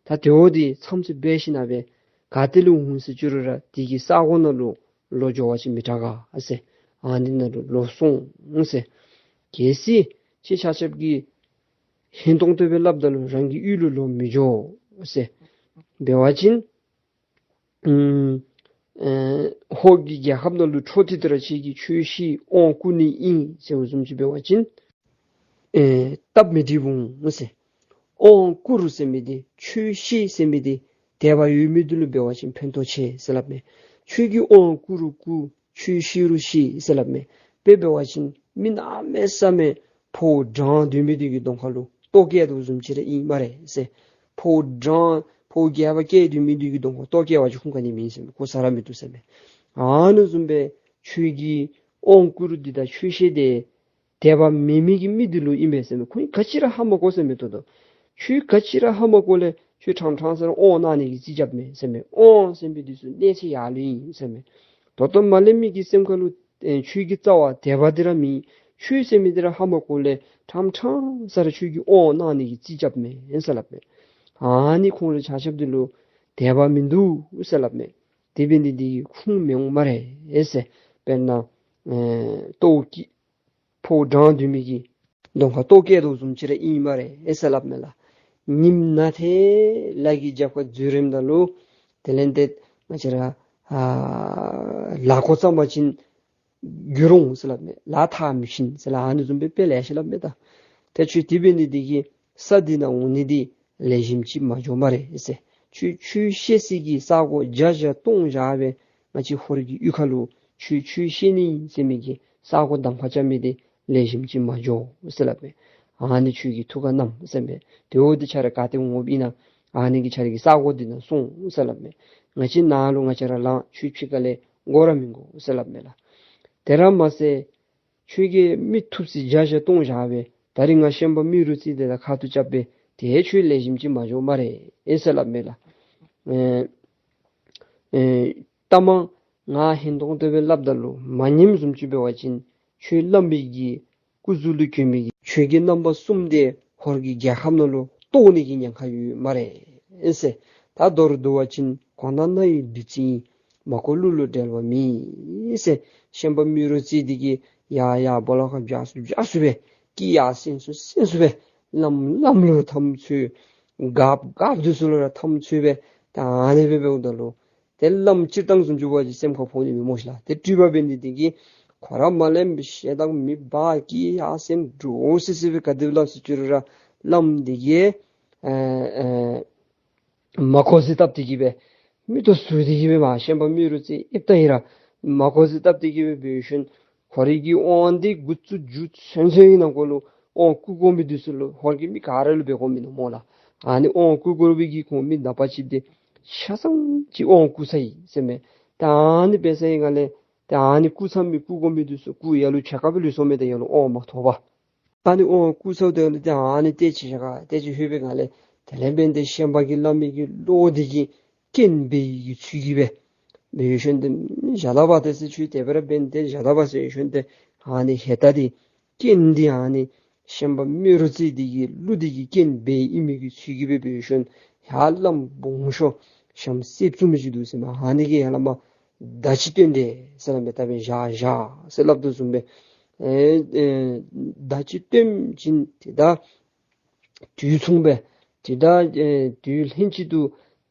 ད་དེ་བ་འདི་མཚམས་ཚོད་འབད་ཞིནམ་ལས་ ག་ཏེ་ལུ་འོང་ཟེར་ཅི་རུང་ར་དེ་གི་ས་གོ་ནང་ལུ་ལོག་འགྱོ་བ་ཅིན་མི་དྲག་ག་ཟེར། ཨ་ནི་ནང་ལུ་ལོག་སོང་ཟེར། གལ་སྲིད་ཁྱེད་ཆ་ཁྱབ་ཀྱིས་ཧིང་ཏོང་ཏོ་སྦེ་སླབ་ད་ལུ་རང་གི་གཡུས་ལུ་ལོག་མི་འགྱོ་ཟེར། འབད་བ་ཅིན་ཨུམ་ཨེ་ཧོར་གྱི་རྒྱལ་ཁབ་ནང་ལུ་འཕྲོ་མཐུད་དེ་ར་ཁྱེད་ཀྱིས་ཆོས་བཤད་དབང་བསྐུར་ནི་ཨིན་ཟེར་བཟུམ་ཅིག་འབད་བ་ཅིན་ཨེ་སྟབས་མི་བདེ་འོང་ཟེར། དབང་བསྐུར་ཟེར་མི་འདི་ཆོས་བཤད་ཟེར་མི་འདི་དད་པ་ཡོད་མི་འདི་ལུ་འབད་བ་ཅིན་ཕན་ཐོགས་ཆེ་ཟེར་སླབ་མས། ཁྱོད་ཀྱིས་དབང་བསྐུར་རུང་བསྐུར་ཆོས་བཤད་རུང་བཤད་ཟེར་སླབ་མས། དཔེ་འབད་བ་ཅིན་མི་གནམ་མེད་ས་མེད་ཕོཝ་འགྲངས་སྡོད་མི་འདི་གི་གདོང་ཁ་ལུ་ལྟོ་བཀལ་དོ་བཟུམ་ཅིག་ར་ཨིན་སྨ་རེ་ཟེར། ཕོཝ་འགྲངས་ཕོཝ་རྒྱས་པ་བཀལ་སྡོད་མི་འདི་གི་གདོང་ཁ་ལྟོ་བཀལ་བ་ཅིན་ཁུངས་ག་ནི་མེད་ཟེར་མས། ཁོ་ཟ་ར་མི་བཏུབ་ཟེར་མས། ཨ་ནི་བཟུམ་སྦེ་ཁྱོད་ཀྱིས་དབང་བསྐུར་འདི་དང་ཆོས་བཤད་འདི་དད་པ་མེད་མི་གི་མི་འདི་ལུ་ཨིན་པས་ཟེར་མས། ཁོ་གིས་ག་ཅི་ར་ཧ་མ་གོ་ཟེར་མས། ད་ལྟོ་ཁྱོད་ག་ཅི་ར་ཧ་མ་གོ་ལས་ཁྱོད་ཕྲང་ཕྲང་ས་ར་དབང་གནང་ནི་གི་རྩིས་རྐྱབ་མས་ཟེར་མས། དབང་ཟེར་མི་འདི་ཚུ་གནས་ཚད་ཡར་ལུ་ཨིན་ཟེར་མས། ད་ལྟོ་མ་ལས་མི་གི་སེམས་ཁ་ལུ་ཨེ་ཆོས་ཀྱི་རྩ་བ་དད་པ་འདི་ར་མེད། ཆོས་ཟེར་མི་འདི་ར་ཧ་མ་གོ་ལས་ཕྲང་ཕྲང་ས་ར་ཁྱོད་ཀྱིས་དབང་གནང་ནི་གི་རྩིས་རྐྱབ་མས་ཟེར་སླབ་མས། ཨ་ནི་ཁོང་ལུ་ཆ་ཁྱབ་འདི་ལུ་དད་པ་མིན་འདུག་ཟེར་སླབ་མས། དེ་འབད་ནི་འདི་གིས་ཁུངས་མི་འོང་སྨ་རེ་ཟེར། དཔེར་ན་ཨེ་ལྟོཝ་བཀྱེས་ཕོཝ་འགྲངས་སྡོད་མི་གི་གདོང་ཁར་ལྟོ་བཀལ་དོ་བཟུམ་ཅིག་ར་ཨིན་སྨ་རེ་ཟེར་སླབ་མས་ལགས། ཉིནམ་ནང་ཏེ་ལ་གི་རྒྱབ་ཁར་འཛུལ་རནམ་ད་ལུ་དེ་ལས་ཏེ་ང་བཅས་ར་ཨ་ལཱ་འགོ་བརྩམས་པ་ཅིན་འགྱུར་འོང་ཟེར་སླབ་མས། ལཱ་ཐག་མི་ཆོད་ཟེར་ལགས། ཨ་ནི་བཟུམ་སྦེ་དཔེ་ལེ་ཤ་སླབ་མས་ད། ཏེ་ཁྱོད་དེ་འབད་ནི་འདི་གིས་ས་འདི་ནང་འོང་ནི་འདི་ལེགས་ཤོམ་ཅིག་མ་འགྱོ་སྨ་རེ་ཟེར། ཁྱོད་ཆོས་བཤད་སའི་གི་ས་གོ་བརྒྱ་བཞག་སྟོང་བཞག་སྦེ་ང་བཅས་ཧོར་གྱི་གཡུས་ཁ་ལུ་ཁྱོད་ཆོས་བཤད་ནི་ཟེར་མི་གི་ས་གོ་གདམ་ཁ་རྐྱབ་མི་འདི་ལེགས་ཤོམ་ཅིག་མ་འགྱོ་ཟེར་སླབ་མས། ཨ་ནི་ཁྱོད་ཀྱིས་ཐུགས་ཁར་བསྣམས་ཟེར་མས། དེ་འོ་འདི་ཁྱོད་ར་ག་ཏེ་འོང་འོངམ་ཨིན་ན་ཨ་ནི་གི་ཁྱོད་ར་གི་ས་གོ་འདི་ནང་སོང་ཟེར་སླབ་མས། ང་བཅས་ནཱ་ལུ་ང་བཅས་ར་ལང་། ཁྱོད་ཕྱི་ཁ་ལས་འགོར་ར་མི་འགོར་ཟེར་སླབ་མས་ལགས། དེ་ར་མ་ཚད་ཁྱོད་ཀྱིས་མི་ཐུབ་ཚད་བརྒྱ་བཞག་སྟོང་བཞག་སྦེ་ད་རིས་ང་ཤན་པ་རྨེ་རུ་རྩེ་འདི་དང་ཁ་ཐུག་རྐྱབ་སྦེ་ཏེ་ཁྱོད་ལེགས་ཤོམ་ཅིག་མ་འགྱོ་སྨ་རེ་ཨེ་ཟེར་སླབ་མས་ལགས། ཨེ་ཨེ་ལྟ་མ་ང་ཧིང་ཏོང་ཏོ་སྦེ་སླབ་ད་ལུ་མ་ཉནམ་བཟུམ་ཅིག་འབད་བ་ཅིན་ཁྱོད་བླམ་མི་གི་སྐུ་གཟུགས་ལུ་གྱོན་མི་གི་ཆོས་གོས་རྣམ་པ་གསུམ་འདི་ཧོར་གྱི་རྒྱལ་ཁབ་ནང་ལུ་གཏོར་ནི་གི་ཉེན་ཁ་ཡོད་སྨ་རེ་ཨེ་ཟེར། ད་མདོར་བསྡུ་བ་ཅིན་གོ་ན་རྣ་ཡི་བདུད་རྩི་ཨིན། མ་གོ་གླུ་ལུ་འགྲེལ་བ་མེད་ཟེར། ཤན་པ་རྨེ་རུ་རྩེ་འདི་གིས་ཡར་ཡར་སྦོ་ལོགས་ཁར་འཇགས་སུ་འཇགས་སུ་སྦེ་སྐད་ཡར་སེང་སུ་སེང་སུ་སྦེ་བླམ་བླམ་ལུ་འཐབ་རྩོད་རྒཔོ་རྒཔོ་འདི་ཚུ་ལུ་ར་འཐབ་རྩོད་སྦེ་ད་ཨ་ནི་སྦེ་འབདཝ་ད་ལུ་ཏེ་བླམ་སྤྱིར་བཏང་བཟུམ་ཅིག་འབད་བ་ཅིན་སེམས་ཁར་ཕོག་ནི་མེད་སྨོ་ཤིག་ལགས། ཏེ་སྤྲུལ་པ་འབད་ནི་འདི་གིས་ཁོ་ར་མ་ལས་ཞེ་སྡང་མེད་པར་སྐད་ཡར་སེང་འདྲོག་སི་སི་སྦེ་ག་དེ་སྦེ་སླབ་ཟེར་ཅི་རུང་ར་བླམ་འདི་གིས་ཨེ་ཨེ་མ་གོ་ཟེར་བཏབ་སྟེ་གི་སྦེ་མིག་ཏོ་ཟུར་ཏེ་གི་སྦེ་མར་ཤན་པ་རྨེ་རུ་རྩེ་ཨིབ་ད་ཡི་ར་མ་གོ་ཟེར་བཏབ་སྟེ་གི་སྦེ་འབད་ཞིནམ་ཁོ་རའི་གི་དབང་འདི་འགོ་བཙུགས་རྒྱུ་ཚུན་ཚོད་ཀྱི་ནང་འཁོད་ལུ་དབང་བསྐུར་དགོ་མི་འདི་ཚུ་ལུ་ཧོར་གྱི་མི་ག་ར་ལུ་འབད་དགོ་མི་ནུག་སྨོ་ལགས། ཨ་ནི་དབང་བསྐུར་དགོ་པའི་གི་ཁོང་མི་ནག་པ་ཅིག་འདི་ཆ་ཚང་ཅིག་དབང་བསྐུར་ཚར་ཡི་ཟེར་མས། ད་ཨ་ནི་འབད་ཚར་བའི་སྒང་ལས་ད་ཨ་ནི་བསྐུར་ཚར་མི་བསྐུར་དགོ་མི་འདི་ཚུ་བསྐུར་ཡར་ལུ་ཕྱེད་ཀ་སྦེ་ལུས་སོང་མས། ད་ཡར་ལུ་དབང་མ་ཐོབ་པར། ཨ་ནི་དབང་བསྐུར་ཚརཝ་ད་ལུ་ཏེ་ཨ་ནི་ཏེ་ཅིག་ཞག་ཏེ་ཅིག་ལྷོད་པའི་སྒང་ལས་དེ་ལས་འབདན་ཏེ་ཤན་པ་གིས་སླབ་མི་གི་བློ་འདི་གིས་རྐྱེན་འབད་ཡི་གི་ཚུལ་གྱིས་སྦེ་འབད་ཞིནམ་ཏེ་ཞག་ལ་བ་ཏེ་ཟེར་ཁྱོད་དེ་སྦེ་ར་འབདན་ཏེ་ཞག་ལ་བ་ཟེར་ཞིནམ་ཏེ་ཨ་ནི་ཧེ་ད་འདི་རྐྱེན་འདི་ཨ་ནི་ཤན་པ་རྨེ་རུ་རྩེ་འདི་གི་གླུ་འདི་གིས་རྐྱེན་འབད་ཡི་ཨིན་མི་གི་ཚུལ་གྱིས་སྦེ་འབད་ཞིནམ་ཡར་བླམ་བུམོ་ཤོ་ཤམ་སེརཔོ་བཙུགས་མི་ཅིག་འདུག་ཟེར་མས། ཨ་ནི་གིས་ཡར་ལས་མར་མདའ་ཅིག་བཏོན་ཏེ་ཟེར་སླབ་མས། ད་འབདན་བཞག་བཞག་ཟེར་སླབ་དོ་བཟུམ་སྦེ་ཨེ་ཨེ་མདའ་ཅིག་བཏོན་ཞིནམ་ཏེ་ད་དུས་མཚུངས་སྦེ་ཏེ་ད་ཨེ་དུས་ལྷན་ཅིག་ཏུ་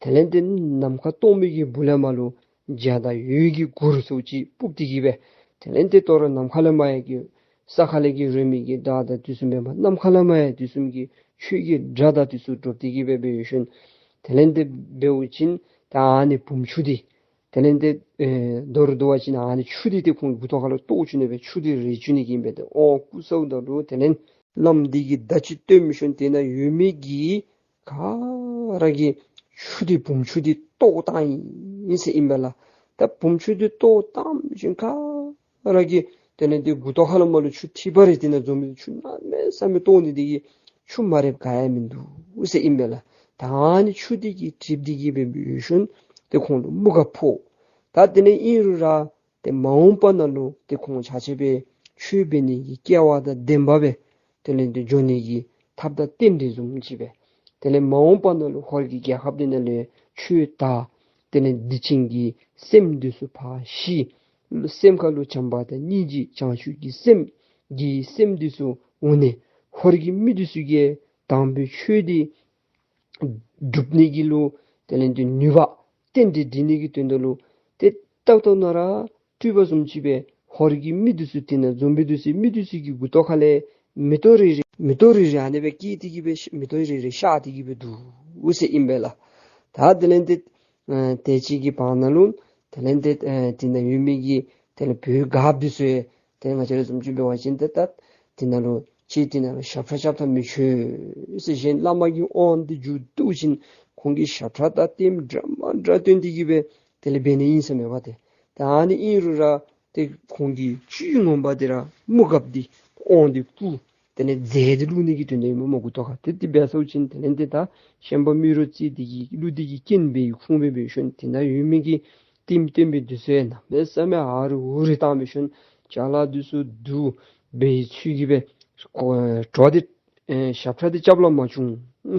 དེ་ལས་ཏེ་ནམ་མཁའ་སྟོང་པའི་གི་སྦུག་ལས་མར་ལུ་འཇའ་དང་འོད་ཀྱི་གུར་ཚུ་ཅིག་སྤུབས་ཏེ་གི་སྦེ་དེ་ལས་ཏེ་དོ་རུང་ནམ་མཁའ་ལས་མར་ཡང་གི་ས་ཁ་ལས་ཀྱི་རོལ་མོ་གི་སྒྲ་དང་དེ་ཚུ་མེན་པར་ནམ་མཁའ་ལས་མར་ཡང་དེ་བཟུམ་གྱི་ཆོས་ཀྱི་སྒྲ་དང་དེ་ཚུ་སྒྲོག་སྟེ་གི་སྦེ་འབད་ཞིནམ་དེ་ལས་ཏེ་འབདཝ་ཅིན་ད་ཨ་ནི་བུམོ་ཆུང་འདི་དེ་ལས་ཏེ་ཨེ་མདོར་བསྡུ་བ་ཅིན་ཨ་ནི་ཆུ་འདི་ཏེ་ཁོང་མགུ་ཏོ་ཁ་ལུ་གཏོར་བཅུག་ནི་སྦེ་ཆུ་འདི་རེག་བཅུག་ནི་གི་ཨིན་པས། ཏེ་དབང་བསྐུར་ཚརཝ་ད་ལུ་དེ་ལས་བླམ་འདི་གིས་མདའ་ཅིག་བཏོན་ཞིནམ་དེ་ནང་ཡོད་མི་གི་ག་ར་གིས་ཆུ་འདི་བུམོ་ཆུང་འདི་གཏོར་བཏང་ཡི་ཟེར་ཨིན་པས་ལགས། ད་བུམོ་ཆུང་འདི་གཏོར་བཏང་ཞིནམ་ག་ར་གིས་དེ་ལས་ཏེ་མགུ་ཏོ་ཁ་ལུ་མར་ལུ་ཆུ་ཐིགས་པ་རེ་དེ་ནང་འཛོམས་མི་ཆུ་གནམ་མེད་ས་མེད་གཏོར་ནི་འདི་གིས་ཆུ་མ་རེགཔ་ག་ཡང་མིན་འདུག་ཟེར་ཨིན་པས་ལགས། ད་ཨ་ནི་ཆུ་འདི་གིས་འགྲིབ་སྟེ་གི་སྦེ་འབད་ཞིནམ་ཏེ་ཁོང་ལུ་མུ་ག་ཕོག། ད་དེ་ལས་ཨིན་རུང་ར་ཏེ་མ་འོངས་པ་ནང་ལུ་ཏེ་ཁོང་ཆ་ཁྱབ་སྦེ་ཆོས་འབད་ནི་གི་སྐལ་བ་དང་ལྡནམ་སྦེ་དེ་ལས་ཏེ་འགྱོ་ནི་གི་ཐབས་དང་རྟེན་འབྲེལ་བཟུམ་ཅིག་སྦེ་དེ་ལས་མ་འོངས་པ་ནང་ལུ་ཧོར་གྱི་རྒྱལ་ཁབ་འདི་ནང་ལུ་ཆོས་དར་ དེ་ལས་སྡིག་ཅན་གྱི་སེམས་འདི་ཚུ་ཕར་ཞི། སེམས་ཁ་ལུ་བྱམས་པ་དང་སྙིང་རྗེ་བྱང་ཆུབ་ཀྱི་སེམས་ཀྱི་སེམས་འདི་ཚུ་འོང་ནས་ཧོར་གྱི་མི་འདི་ཚུ་གིས་དམ་པའི་ཆོས་འདི་སྒྲུབ་ནི་གི་ལུ་དེ་ལས་འདི་ནུས་པ་རྟེན་འབྲེལ་འགྲིག་ནི་གི་དོན་དག་ལུ་ཏེ་ཏག་ཏག་ན་ར་སྤྲུལ་པ་བཟུམ་ཅིག་སྦེ་ཧོར་གྱི་མི་འདི་ཚུ་དེ་ནང་འཛོམས་པའི་འདི་ཚུ་མི་འདི་ཚུ་གི་མགུ་ཏོ་ཁ་ལས་མེ་ཏོག་རེ་རེ་མེ་ཏོག་རེ་རེ་ཨ་ནི་སྦེ་སྐྱེས་ཏེ་གི་སྦེ་མེ་ཏོག་རེ་རེ་ཤར་ཏེ་གི་སྦེ་འདུག་ཟེར་ཨིན་པས་ལགས། ད་དེ་ལས་འདི་ཨ་དེ་ཅིག་གི་བར་ན་ལུ་དེ་ལས་འདི་ཨ་དེ་ནང་ཡོད་མི་གི་དེ་ལས་བོད་སྒརཔ་འདི་ཚུ་ཡང་དེ་ང་བཅས་ར་བཟུམ་ཅིག་འབད་བ་ཅིན་ཏེ་ད་དེ་ནང་ལུ་ཅིག་དེ་ནང་ལུ་ཞབས་ཁྲ་རྐྱབ་ཐངས་མི་ཆོག་ཟེར། གཞན་བླ་མ་གི་དབང་འདི་མཇུག་བསྡུ་ཞིནམ་ཁོང་གིས་ཞབས་ཁྲ་དང་ལྟདམོ་འདྲ་མ་འདྲ་སྟོན་ཏེ་གི་སྦེ་དེ་ལས་འབད་ནི་ཨིན་ཟེར་མས་པ་ཏེ། ད་ཨ་ནི་ཨིན་རུང་ར་ཏེ་ཁོང་གིས་སྤྱིར་ངོ་མ་འདི་ར་དམག་སྒརཔ་འདི་དབང་འདི་བསྐུར་དེ་ལས་རྫས་འདི་བླུག་ནི་གི་དོན་དག་ཨིན་མས་མགུ་ཏོ་ཁར། ཏེ་དེ་སྦེ་སོང་ཞིནམ་དེ་ལས་འདི་ད་ཤན་པ་རྨེ་རུ་རྩེ་འདི་གིས་གླུ་འདི་གི་རྐྱེན་འབད་ཡི་ཁུངས་སྦེ་འབད་ཞིནམ་དེ་ནང་ཡོད་མི་གི་ལྟདམོ་སྟོན་པའི་འདི་ཚུ་ཡང་གནམ་མེད་ས་མེད་ཨ་རུ་ཨུ་རུ་བཏང་སྦེ་ཞིནམ་ཅ་ལ་འདི་ཚུ་བསྡུ་སྦེ་ཚུ་གིས་སྦེ་ཨེ་གྲོ་འདི་ཨེ་ཞབས་ཁྲ་འདི་རྐྱབ་ལ་མ་བྱུང་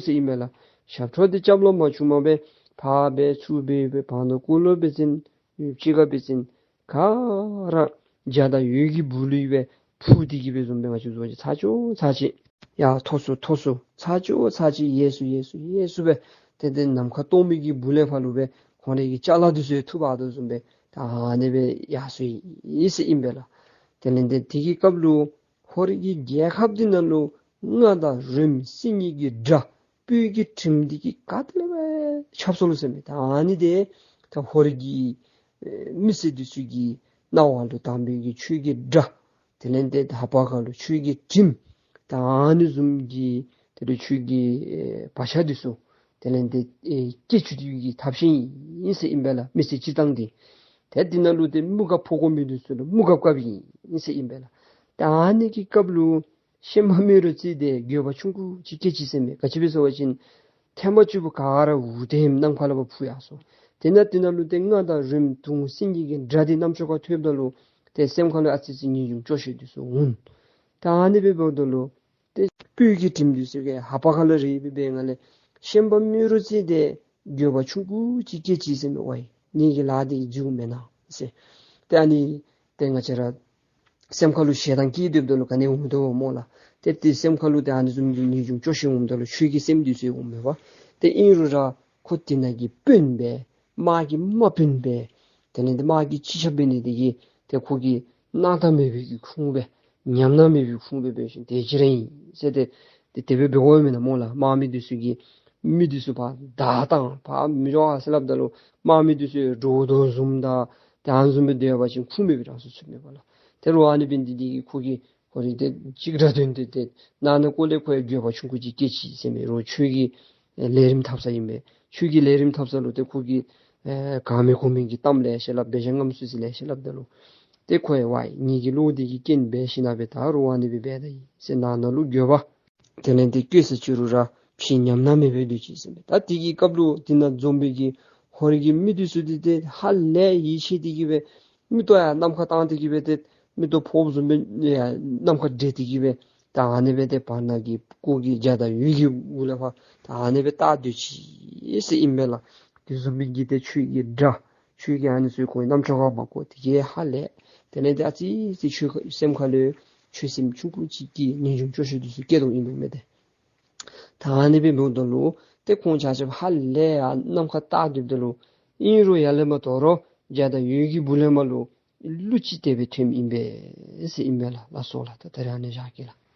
ཟེར་ཨིན་མས་ལགས། ཞབས་ཁྲ་འདི་རྐྱབ་ལ་མ་བྱུངམ་སྦེ་ཕར་སྦེ་ཚུར་སྦེ་སྦེ་བར་ན་ཀོ་ལོ་འབད་ཅིན་ཡུདཔ་ཅིག་ཁར་འབད་ཅིན་ག་ར་འཇའ་དང་འོད་ཀྱི་སྦུག་ལུ་སྦེ་འཕུར་ཏེ་གི་སྦེ་བཟུམ་སྦེ་ང་བཅས་བཟུམ་ཅིག་ཚར་ཅིག་ཚར་ཅིག་ཡར་མཐོ་སུ་མཐོ་སུ་ཚར་ཅིག་ཚར་ཅིག་ཡར་སུ་ཡར་སུ་ཡར་སུ་སྦེ་ཏེ་ཏེ་ནམ་མཁའ་སྟོང་པའི་གི་སྦུག་ལས་ཕར་ལུ་སྦེ་ཁོང་རའི་གི་ཅ་ལ་འདི་ཚུ་ཡང་འཐུ་འབག་དོ་བཟུམ་སྦེ་ད་ཨ་ནི་སྦེ་ཡར་སོ་ཡི་ཟེར་ཨིན་པས་ལགས། དེ་ལས་འདི་དེ་གི་སྐབས་ལུ་ཧོར་གྱི་རྒྱལ་ཁབ་འདི་ནང་ལུ་རྔ་དང་རོལམོ་སེང་གེ་གི་སྒྲ་སྤོས་ཀྱི་དྲིམ་འདི་གིས་ག་ཏེ་ལས་སྦེ་ཁྱབ་སོ་ལོ་ཟེར་མས། ད་ཨ་ནི་འདི་ད་ཧོར་གྱི་ཨེ་མི་སེར་འདི་ཚུ་གི་རྣ་བ་ལུ་དམ་པའི་གི་ཆོས་ཀྱི་སྒྲ་དེ་ལས་འདི་ལྷ་པ་ཁ་ལུ་ཆོས་ཀྱི་དྲིམ་ད་ཨ་ནི་བཟུམ་གྱི་དེ་ལས་ཆོས་ཀྱི་ཨེ་བག་ཆགས་འདི་ཚུ་དེ་ལས་འདི་ཨེ་སྐྱེ་བཅུག་ནི་གི་ཐབས་ཤེས་ཨིན་ཟེར་ཨིན་པས་ལགས། མི་སེར་སྤྱིར་བཏང་འདི་ཏེ་འདི་ནང་ལུ་ཏེ་དམུ་ག་ཕོ་རྒོད་མི་འདི་ཚུ་ལུ་དམུ་ག་བཀབ་ཨིན་ཟེར་ཨིན་པས་ལགས། ད་ཨ་ནི་གི་སྐབས་ལུ་ཤན་པ་རྨེ་རུ་རྩེ་འདི་འགྱོད་པ་ཆུང་ཀུ་ཅིག་སྐྱེས་ཅི་ཟེར་མས། ག་ཅི་སྦེ་ཟེར་བ་ཅིན་ཐེངས་མ་བཅུ་པོ་ག་ར་འུར་ཏེ་ནམ་མཁའ་ལས་ཕར་འཕུར་ཡར་སོ། དེ་ནང་དེ་ནང་ལུ་ཏེ་རྔ་དང་རོལམོ་དུང་སེང་གེ་གི་སྒྲ་འདི་རྣམ་ཅོ་ཁར་ཐོས་ད་ལུ་ཏེ་སེམས་ཁ་ལུ་ཨ་ཙི་ཅིག་ངེས་འབྱུང་སྐྱོ་ཤས་འདི་ཚུ་འོང་། ད་ཨ་ནི་སྦེ་འབདཝ་ད་ལུ་ཏེ་སྤོས་ཀྱི་དྲིམ་འདི་ཚུ་གིས་ལྷ་པ་ཁ་ལུ་རེག་སྦེ་སྦེ་ང་ལས་ཤན་པ་རྨེ་རུ་རྩེ་འདི་འགྱོད་པ་ཆུང་ཀུ་ཅིག་སྐྱེས་ཅི་ཟེར་མས། ཝའི་ངེ་གི་ལཱ་འདི་འགྱོཝ་མེན་ན་ཟེར། ཏེ་ཨ་ནི་ཏེ་ང་བཅས་ར་སེམས་ཁ་ལུ་ཞེ་སྡང་སྐྱེས་སྡོདཔ་ད་ལུ་ག་ནི་འོང་དོ་སྨོ་ལགས། ཏེ་ཏེ་སེམས་ཁ་ལུ་ཏེ་ཨ་ནི་བཟུམ་གྱི་ངེས་འབྱུང་སྐྱོ་ཤས་འོངམ་ད་ལུ་ཆོས་ཀྱི་སེམས་འདི་ཚུ་འོང་མས་པ། ཏེ་ཨིན་རུང་ར་ཁོ་དེ་ནང་གི་དཔོན་སྦེ་དམག་གི་དམག་དཔོན་སྦེ་དེ་ལས་དེ་དམག་གི་སྤྱི་ཁྱབ་འབད་ནི་དེ་གིས་ཏེ་ཁོ་གིས་སྣང་དག་མེད་པའི་གི་ཁུངས་སྦེ་ཉམས་སྣང་མེད་པའི་ཁུངས་སྦེ་འབད་ཞིནམ་དེ་ཅིག་ར་ཨིན་ཟེར་ཏེ་ཏེ་དེ་སྦེ་འབད་དགོ་མེན་ན་སྨོ་ལགས། དམག་མི་འདི་ཚུ་གིས་མི་འདི་ཚུ་ཕར་བདའ་བཏང་ཕར་མི་འགྱོ་ཨ་ཟེར་སླབ་ད་ལུ་དམག་མི་འདི་ཚུ་འདྲོག་དོ་བཟུམ་དང་ཏེ་ཨ་ནི་བཟུམ་སྦེ་སྡོད་པ་ཅིན་ཁུངས་མེད་པའི་རང་སོ་ཚུད་མས་པ་ལགས། ཏེ་རུང་ཨ་ནི་འབད་ནི་དེ་གིས་ཁོ་གིས་ཁོ་རའི་ཏེ་ཅིག་ར་དོན་ཏེ་ཏེ་ནང་ན་ཀོ་ལེ་ཁོ་ཡང་འགྱོད་པ་ཆུང་ཀུ་ཅིག་སྐྱེས་ཅི་ཟེར་མས། རོགས་ཆོས་ཀྱི་ལས་རིམ་འཐབ་ས་ཨིན་པས། ཆོས་ཀྱི་ལས་རིམ་འཐབ་ས་ལུ་ཏེ་ཁོ་གིས་ཨེ་གང་མེད་གོ་མེད་ཀྱི་གཏམ་ལེ་ཤ་སླབ་འབད་བཞག་ངམ་སུ་ཅིག་ལེ་ཤ་སླབ་ད་ལུ་ཏེ་ཁོ་ཡང་ཝའི་ངེ་གི་བློ་འདི་གིས་རྐྱེན་འབད་ཞིནམ་སྦེ་ད་རུང་ཨ་ནི་སྦེ་འབད་ད་ཡི་ཟེར་ནང་ན་ལུ་འགྱོད་པ་དེ་ལས་ཏེ་སྐྱེས་ས་ཅིག་རུང་ར་ཕྱི་ཉམས་སྣང་མེད་པར་སྡོད་ཅི་ཟེར་མས། ད་དེ་གི་སྐབས་ལུ་དེ་ནང་འཛོམས་པའི་གི་ཧོར་གྱི་མི་འདི་ཚུ་འདི་ཏེ་ཧ་ལས་ཡིད་ཆེས་ཏེ་གི་སྦེ་མིག་ཏོ་ཡར་ནམ་མཁར་བཏང་སྟེ་གི་སྦེ་ཏེ་མིག་ཏོ་ཕོརཔ་བཟུམ་སྦེ་ཡར་ནམ་མཁར་བགྲད་དེ་གི་སྦེ་ད་ཨ་ནི་སྦེ་ཏེ་བར་ན་གི་སྐུ་གི་འཇའ་དང་འོད་ཀྱི་སྦུག་ལས་ཕར་ད་ཨ་ནི་སྦེ་བལྟ་སྡོད་ཅི་ཟེར་ཨིན་པས་ལགས། དེ་བཟུམ་མའི་གི་ཏེ་ཆོས་ཀྱི་སྒྲ་ཆོས་ཀྱི་ཨ་ནི་ཚུ་ཁོ་རྣམ་ཅོ་ཁར་མ་གོ། དེ་གིས་ཧ་ལས་དེ་ལས་ཏེ་ཨ་ཙི་ཙི་ཆོས་ཁ་སེམས་ཁ་ལུ་ཆོས་སེམས་ཆུང་ཀུ་ཅིག་སྐྱེས་ངེས་འབྱུང་སྐྱོ་ཤས་འདི་ཚུ་སྐྱེ་དོ་ཨིན་དོ་མས་ཏེ། ད་ཨ་ནི་སྦེ་འབདཝ་ད་ལུ་ཏེ་ཁོང་ཆ་ཁྱབ་ཧ་ལས་ཡར་ནམ་མཁར་བལྟ་སྡོདཔ་ད་ལུ་ཨིན་རུང་ཡར་ལས་མར་དོ་རུང་འཇའ་དང་འོད་ཀྱི་སྦུག་ལས་མར་ལུ་གླུ་ཅིག་དེ་སྦེ་ཐོནམ་ཨིན་པས་ཟེར་ཨིན་པས་ལགས། ལགས་སོ་ལགས། ད་ད་རིས་ཨ་ནི་བཞག་གེ་ལགས།